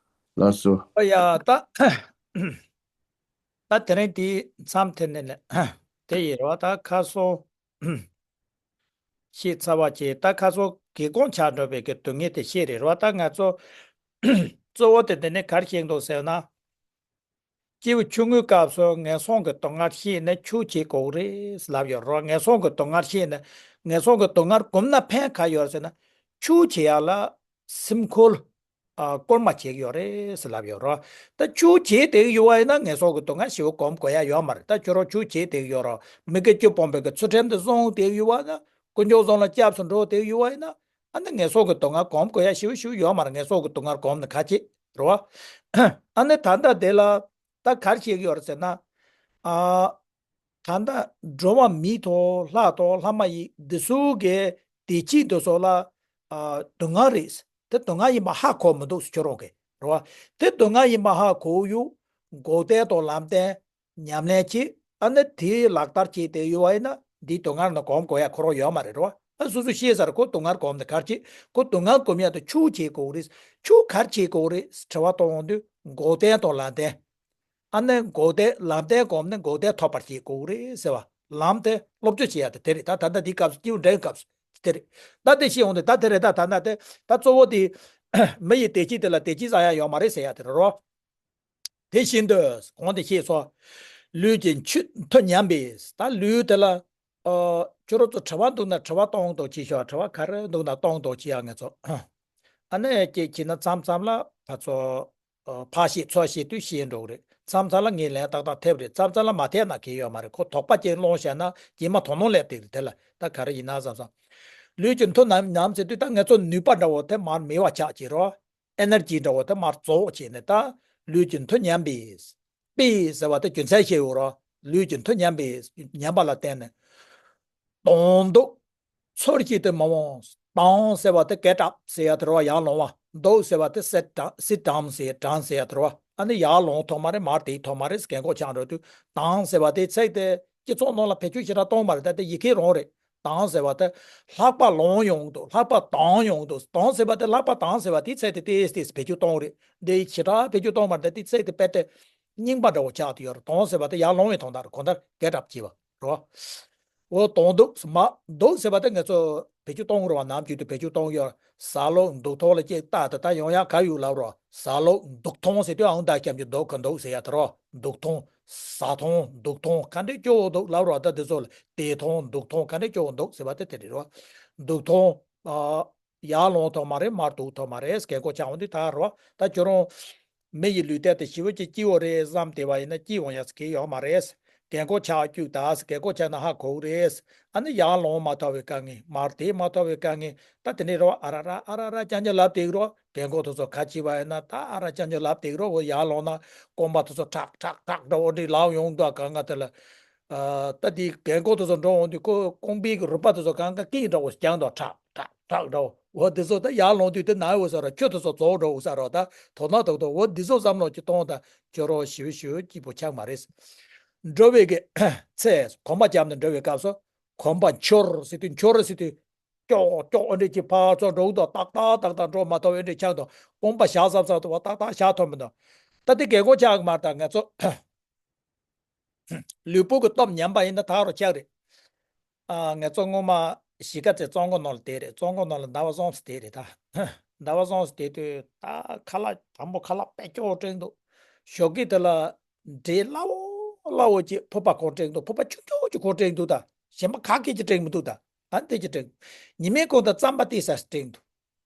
ལགས་སོ། ཨོ་ཡ་ད། ད་དེ་རིང་དེའི་མཚམས་དེ་ནས་ལས་དེ་ཡིན་རོགས། ད་ཁ་སང་ཤེས་ཚར་བ་བྱས། ད་ཁ་སང་སྒེའུ་ཁུང་ཆག་འགྲོ་བའི་གི་སྡུག་བསྔལ་དེ་ཤེས་རེད་རོགས། ད་ང་ཚོ་གཙོ་བོ་དེ་འདི་ནས་ག་རེ་ཤེས་འདུག་ཟེར་ན། སྐྱེས་བུ་ཆུང་ངུའི་སྐབས་སུ་ངན་སོང་གི་སྡུག་བསྔལ་ཤེས་ནས་ཆོས་བྱེད་དགོས་རེད་ལབ་ཡོད་རོགས། ངན་སོང་གི་སྡུག་བསྔལ་ཤེས་ནས་ངན་སོང་གི་སྡུག་བསྔལ་གོམས་ན་ཕན་ག་ཡོད་ཟེར་ན། ཆོས་བྱེད་ཡ་ལ་སེམས་ཁུར་ཨ་སྐོར་མ་བྱེད་ཀྱི་ཡོད་རེད་ཟེར་ལབ་ཡོད་རོགས། ད་ཆོས་བྱེད་བསྡད་ཀྱི་ཡོད་པ་ཡིན་ན་ངན་སོང་གི་སྡུག་བསྔལ་ཞེ་པོ་གོམས་དགོས་ཡ་ཡོད་མ་རེད། ད་ཁྱོད་རང་ཆོས་བྱེད་བསྡད་ཀྱི་ཡོད་རོགས། མི་དགེ་བཅུ་སྤོང་བའི་གི་ཚུལ་ཁྲིམས་དེ་བསྲུང་བསྡད་ཀྱི་ཡོད་པ་ན། དཀོན་མཆོག་གསུམ་ལ་སྐྱབས་སུ་འགྲོ་བསྡད་ཀྱི་ཡོད་པ་ཡིན་ན། ཨ་ནི་ངན་སོང་གི་སྡུག་བསྔལ་གོམས་དགོས་ཡ་ཞེ་པོ་ཞེ་པོ་ཡོད་མ་རེད། ངན་སོང་གི་སྡུག་བསྔལ་གོམས་ནས་ག་བྱེད་རོགས། ཨ་ནི་ད་ལྟ་དེ་ལ་ད་ག་རེ་བྱེད་ཀྱི་ཡོད་རེད་ཟེར་ན། ཨ། ད་ལྟ་འགྲོ་བ་མི་དང་ལྷ་དང་ལྷ་མ་ཡིན་འདི་ཚོ་གི་བདེ་སྐྱིད་འདི་ཚོ་ལ་ཨ་སྡུག་བསྔལ་རེད། དེ་སྡུག་བསྔལ་ཡིན་པ་ཧ་གོ་མི་འདུག་ཟེར་ཁྱོད་རང་གིས་རེད་བ། དེ་སྡུག་བསྔལ་ཡིན་པ་ཧ་གོ་ཡོད། འགོག་བདེན་དང་ལམ་བདེན་ཉམས་ལེན་བྱེད། ཨ་ནི་དེ་ལག་བསྟར་བྱས་ཏེ་ཡོད་པ་ཡིན་ན་འདིའི་སྡུག་བསྔལ་ནི་གོམས་དགོས་ཡ་ཁོ་རང་ཡོད་མ་རེད་རེད་བ། ཨ་སོ་སོ་ཤེས་ས་རེད། ཁོ་སྡུག་བསྔལ་གོམས་ནས་ག་རེ་བྱེད། ཁོ་སྡུག་བསྔལ་གོམས་ཡ་དེ་ཆོས་བྱེད་དགོས་རེད། ཆོས་ག་རེ་བྱེད་དགོས་རེད་དྲི་བ་གཏོང་ཡོང་དུས་འགོག་བདེན་དང་ལམ་བདེན། ཨ་ནི་འགོག་བདེན་ལམ་བདེན་གོམས་ནས་འགོག་བདེན་ཐོབ་པར་བྱེད་དགོས་རེད་ཟེར་བ། ལམ་དེ་སློབ་སྦྱོང་བྱེད་ཡ་དེ་དེ་རེད། ད་ད་ལྟ་འདིའི་སྐབས་སུ་སྐྱེས་བུ་འདྲེན་སྐབས་སུ་དེ་རེད། ད་དེ་ཤེས་ཡོང་དུས་ད་དེ་རེད། ད་ད་ལྟ་དེ་ད་གཙོ་བོ་དེ་མི་ཡི་བདེ་སྐྱིད་དེ་ལ་བདེ་སྐྱིད་བསམ་ཡ་ཡོད་མ་རེད་ཟེར་ཡ་དེ་རེད་རོ། དེ་བཞིན་དུ་གོང་དུ་བཤད་སོགས་ལུས་ཀྱི་མཐུ་མཐུ་ཉམས་པས། ད་ལུས་དེ་ལ་ཨ་ཁྱོད་རང་ཚོ་དྲི་བ་འདུག་ན་དྲི་བ་གཏོང་དང་བྱེད་ཤོག་དྲི་བ་ག་རེ་འདུག་ན་གཏོང་དང་བྱེད་ཡ་ང་ཚོ། ཨ་ནི་ཀྱེ་བྱས་ན་མཚམས་མཚམས་ལ་ཕར་ཚུར་ཨ་ཕར་བཤད་ཚུར་བཤད་དུས་ཤེས་འགྲོ་གི་རེད། མཚམས་མཚམས་ལ་ངས་ལན་ཏག་ཏག་ཐེབས་རེད། མཚམས་མཚམས་ལ་མ་ཐེབས་ན་གལ་ཡོད་མ་རེད། ཁོ་དོགས་པ་ཅན་སློང་བྱས་ན་རྗེས་མ་དོགས་སྣང་སླེབས་བསྡད་རེད། དེ་ལ་ད་ག་རེ་ཡིན་ན་བསམ་བསམ། ལུས་ཀྱི་མཐུ་ཉམས་ཉམས་ཟེར་དུས་ད་ང་ཚོ་ནུས་པ་འདྲ་བོ་དེ་མར་མེད་པ་ཆགས་ཀྱི་རེད། ཨེ་ནར་ཇི་འདྲ་བོ་དེ་མར་རྫོགས་བྱས་ནས་ད་ལུས་ཀྱི་མཐུ་ཉམས་པས། པས་ཟེར་བ་དེ་རྒྱུ་མཚན་ཞིག་ཡོད་རེད། ལུས་ཀྱི་མཐུ་ཉམས་པས་ཉམས་པ་ལ་བརྟེན་ནས། དང་འདོགས། ཚུར་བཤད་དེ་མ་འོངས། དང་ཟེར་བ་དེ་གད་བྲབ་ཟེར་ཡ་དེ་རེད་བ། ཡར་ལོང་བ། འདོགས་ཟེར་བ་དེ་sit down sit down ཟེར་down ཟེར་ཡ་དེ་རེད་བ། ཨ་ནི་ཡར་ལོང་ཐུབ་མ་རེད། མར་དེད་ཐུབ་མ་རེད། རྒན་གོག་ཆགས་འགྲོ་དུས་དང་ཟེར་བ་དེ་ཚིག་དེ་སྤྱི་ཚོགས་ནང་ལ་བེད་སྤྱོད་ཞེ་དྲག་གཏོང་མ་རེད། ད་དེ་ཡི་གེ་རང་རེད། དང་ཟེར་བ་དེ་ལྷགས་པ་ལོང་ཡོང་འདུག་ལྷགས་པ་དང་ཡོང་འདུག་དང་ཟེར་བ་དེ་ལྷགས་པ་དང་ཟེར་བ་དེ་ཚིག་དེ་ཏོག་ཙམ་བེད་སྤྱོད་གཏོང་རེད། འདི་ཞེ་དྲག་བེད་སྤྱོད་གཏོང་མ་རེད། ད་དེ་ཚིག་དེ་དཔེ་དེ་རྙིང་པ་འདྲ་བོ་ཆགས་ཏེ་ཡོད་རེད། དང་ཟེར་བ་དེ་ཡར་ལོང་བའི་དོན་དག་རེད། གང་ལྟར་གད་བྲབ་བྱས་པ་རེད་བ། འོ་དང་འདོགས་མ་འདོགས་ཟེར་བ་དེ་ང་ཚོ་བེད་སྤྱོད་གཏོང་རེད་བ། ནམ་རྒྱུན་དུ་བེད་སྤྱོད་གཏོང་ཡོད། ཟ་ལོག་འདུག་ཐོག་ལ་ཅིག་ལྟ་དེ་ད་ཡོང་ཡག་ག་ཡོད་ལབ་རོགས། ཟ་ལོག་འདུག་ཐོང་ཟེར་དུས་ཨང་ད་སྐྱམ་གྱི་འདུག་ག་འདུག་ཟེར་ཡ་དེ་རོ། འདུག་ཐོང་། ཟ་ཐོང་འདུག་ཐོང་ག་འདྲས་སྐྱོ་བོ་འདུག་ལབ་རོགས། ད་དེ་ཚོ་ལ་དེད་ཐོང་འདུག་ཐོང་ག་འདྲས་སྐྱོ་བོ་འདུག་ཟེར་བ་དེ་དེ་རེད་རོ། འདུག་ཐོང་། ཨ། ཡར་ལོང་ཐོག་མ་རེད། མར་འདུག་ཐོག་མ་རེད། རྒན་གོག་ཆགས་འོང་དུས་ད་རོ། ད་ཁྱོད་རང་མི་ཡི་ལུས་རྟེན་དེ་ཞེ་པོ་ཅིག་སྐྱིད་པོ་རེད་བསམ་བསྡད་པ་ཡིན་ན་སྐྱིད་འོང་ཡ་ཟེར་གི་ཡོད་མ་རེད། རྒན་གོག་ཆགས་བཅུག་ད་ཟེར། རྒན་གོག་ཆགས་ན་ཧ་གོ་གི་རེད། ཨ་ནི་ཡར་ལོང་མ་ཐུབ་པའི་དཀའ་ངལ། མར་དེད་མ་ཐུབ་པའི་དཀའ་ངལ། ད་དེ་ནས་རོ་ཨ་ར་ར་ཨ་ར་ར་རྐྱང་རྐྱང་ལབ་བསྡད་ཀྱི་རོ། རྒན་གོག་དེ་ཚོ་ཁ་ཕྱེ་བ་ཡིན་ན་ད་ཨ་ར་རྐྱང་རྐྱང་ལབ་བསྡད་ཀྱི་རོ། འོ་ཡར་ལོང་ན་རྐང་པ་དེ་ཚོ་ཁྲག་ཁྲག་ཁྲག་འདྲ་བོ་འདྲ་ལབ་ཡོང་འདུག་ག་ང་དེ་ལ། ཨ། ད་དེ་རྒན་གོག་དེ་ཚོ་འགྲོ་འོང་དུས་ཁོ་རྐང་པའི་གི་རུས་པ་དེ་ཚོ་གང་ག་སྐད་འདྲ་བོ་རྐྱང་དུ་ཁྲག་ཁྲག་ཁྲག་འདྲ་བོ། འོ་དེ་ཚོ་ད་ཡར་ལོང་དུས་དེ་ན་འོ་ཟེར་རོ། ཁྱོད་དེ་ཚོ་རྫོགས་འགྲོ་འོ་ཟེར་རོ། ད་དོ་སྣང་ཏོག་ཏོ་འོ་དེ་ཚོ་བསམ་བློ་ཅིག་གཏོང་ད་ཁྱོད་རང་ཞེ་པོ་ཞེ་པོ་སྐྱིད་པོ་ཆགས་མ་རེད། འགྲོ་བའི་གི་ཚེ་གོམ་པ་བརྒྱབ་ནས་འགྲོ་བའི་སྐབས་སུ་གོམ་པ་འཆོར་ཟེར་དུས་འཆོར་ཟེར་དུས། ཀྱོག་ཀྱོག་འདྲ་ཅིག་ཕར་ཚུར་འགྲོ་འདུག་ཏག་ཏག་ཏག་ཏག་འགྲོ་མ་ཐུབ་འདྲ་ཆགས་འདུག་རྐང་པ་བཞག་ཟབ་ཟབ་ཏུ་བ་ཏག་ཏག་བཞག་ཐུབ་མི་འདུག་ད་དེ་རྒན་གོག་ཆགས་ཀྱི་མ་རེད། ད་ང་ཚོ་ལུས་པོ་གི་སྟོབས་ཉམས་པ་ཡིན་ན་ད་རུ་ཆགས་རེད། ཨ། ང་ཚོ་སྔོན་མ་གཞིས་ཀ་རྩེ་བཙོན་ཁང་ནང་ལ་བསྡད་རེད། བཙོན་ཁང་ནང་ལ་ཟླ་བ་གསུམ་ཙམ་བསྡད་རེད་ད། ཟླ་བ་གསུམ་ཙམ་བསྡད་དུས་ད་ཁ་ལག་དང་པོ་ཁ་ལག་དཔེ་སྐྱོ་བོ་དྲན་འདུག་ཞོགས་ཀས་དེ་ལ་ འདྲེ་སླ་བོ་སླ་བོ་ཅིག་ཕུར་པ་གང་སྤྲད་འདུག་ཕུར་པ་ཆུང་ཆུང་ཅིག་གང་སྤྲད་འདུག་ད་གཞན་པ་ག་གེ་ཅིག་སྤྲད་མི་འདུག་ད་ཨ་དེ་ཅིག་སྤྲད་འདུག་ཉི་མའི་གོང་དུ་རྩམ་པ་ཏོག་ཙམ་སྤྲད་འདུག་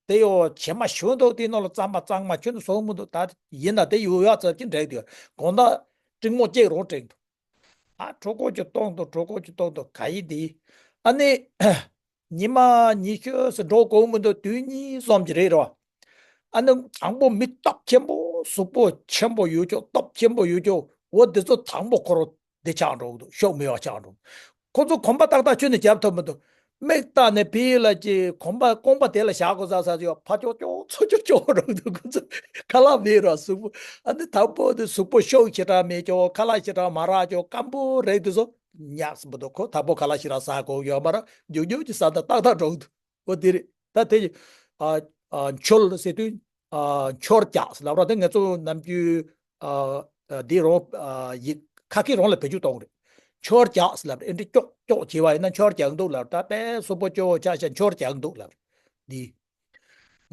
དེ་ཡོ་བྱེ་མ་ཞོ་འདུག་དེའི་ནང་ལ་རྩམ་པ་གཙང་མ་ཁྱོན་ནས་བཟོ་མི་འདུག་ད་ཡིན་ན་དེ་ཡོ་ཡ་ཙམ་ཅིག་འདྲེ་འདུག་གང་ད་སྤྲིན་མོ་གཅིག་རང་སྤྲད་འདུག་ཨ་གྲོད་ཁོག་ཅིག་ལྟོགས་འདུག་གྲོད་ཁོག་ཅིག་ལྟོགས་འདུག་ག་ཡིན་དེ། ཨ་ནི། ཉི་མ་ཉི་ཤུ་ཙམ་འགྲོ་དགོས་མི་འདུག་དུས་གཉིས་ཙམ་གྱི་རེད་རོ། ཨ་ནི་དང་པོ་མི་སྟོབས་ཆེན་པོ་གཟུགས་པོ་ཆེན་པོ་ཡོད་ཅོག་སྟོབས་ཆེན་པོ་ཡོད་ཅོག་འོ་དེ་ཚོ་དང་པོ་ཁོ་རང་དེ་ཆགས་འགྲོ་གི་འདུག་ཤོག་མེད་པ་ཆགས་འགྲོ། ཁོ་ཚོ་གོམ་པ་ཏག་ཏག་ཁྱོན་ནས་རྒྱབ་ཐུབ་མི་འདུག་མིག་བལྟས་ནས་ཕི་ལ་ཅིག་གོམ་པ་རྐང་པ་དེ་ལ་བཞག་དགོས་ས་ས་ཡོད་ཕ་ཅོག་ཅོག་ཚོ་ཅོག་ཅོག་རོགས་འདུག་ཁོ་ཚོ་ཁ་ལག་མེད་ར་གཟུགས་པོ་ཨ་ནི་དང་པོ་དེ་གཟུགས་པོ་ཤོག་ཞེ་དྲག་མེད་ཅོག་ཁ་ལག་ཞེ་དྲག་མ་རག་ཅོག་སྐམ་པོ་རེད་དེ་ཚོ། ཉག་སི་འབུ་དོ་ཁོ་ད་པོ་ཁ་ལ་ཤི་ར་ས་གོ་ཡོད་མ་ར་རྒྱུག་རྒྱུག་གི་ས་ད་ཏག་ཏག་འགྲོ་འདུག་འོ་དེ་རེད་ད་དེ་ཨ་ཨ་འཆོལ་ཟེར་དུས་ཨ་འཆོར་རྒྱག་ཟེར་ལབ་ར་དེ་ང་ཚོ་ནམ་རྒྱུན་ཨ་ཨ་འདི་རོ་ཨ་ཡིག་ཁ་སྐད་རོང་ལ་བེད་སྤྱོད་གཏོང་རེད། འཆོར་རྒྱག་ཟེར་ལབ་རེད་ཨེ་འདྲི་ཀྱོག་ཀྱོག་བྱེད་བ་ཡིན་ན་འཆོར་རྒྱག་འདུག་ལབ་ད་དཔེ་སོ་པོ་ཅོ་ཆ་ཤ་འཆོར་རྒྱག་འདུག་ལབ་རེད་འདི།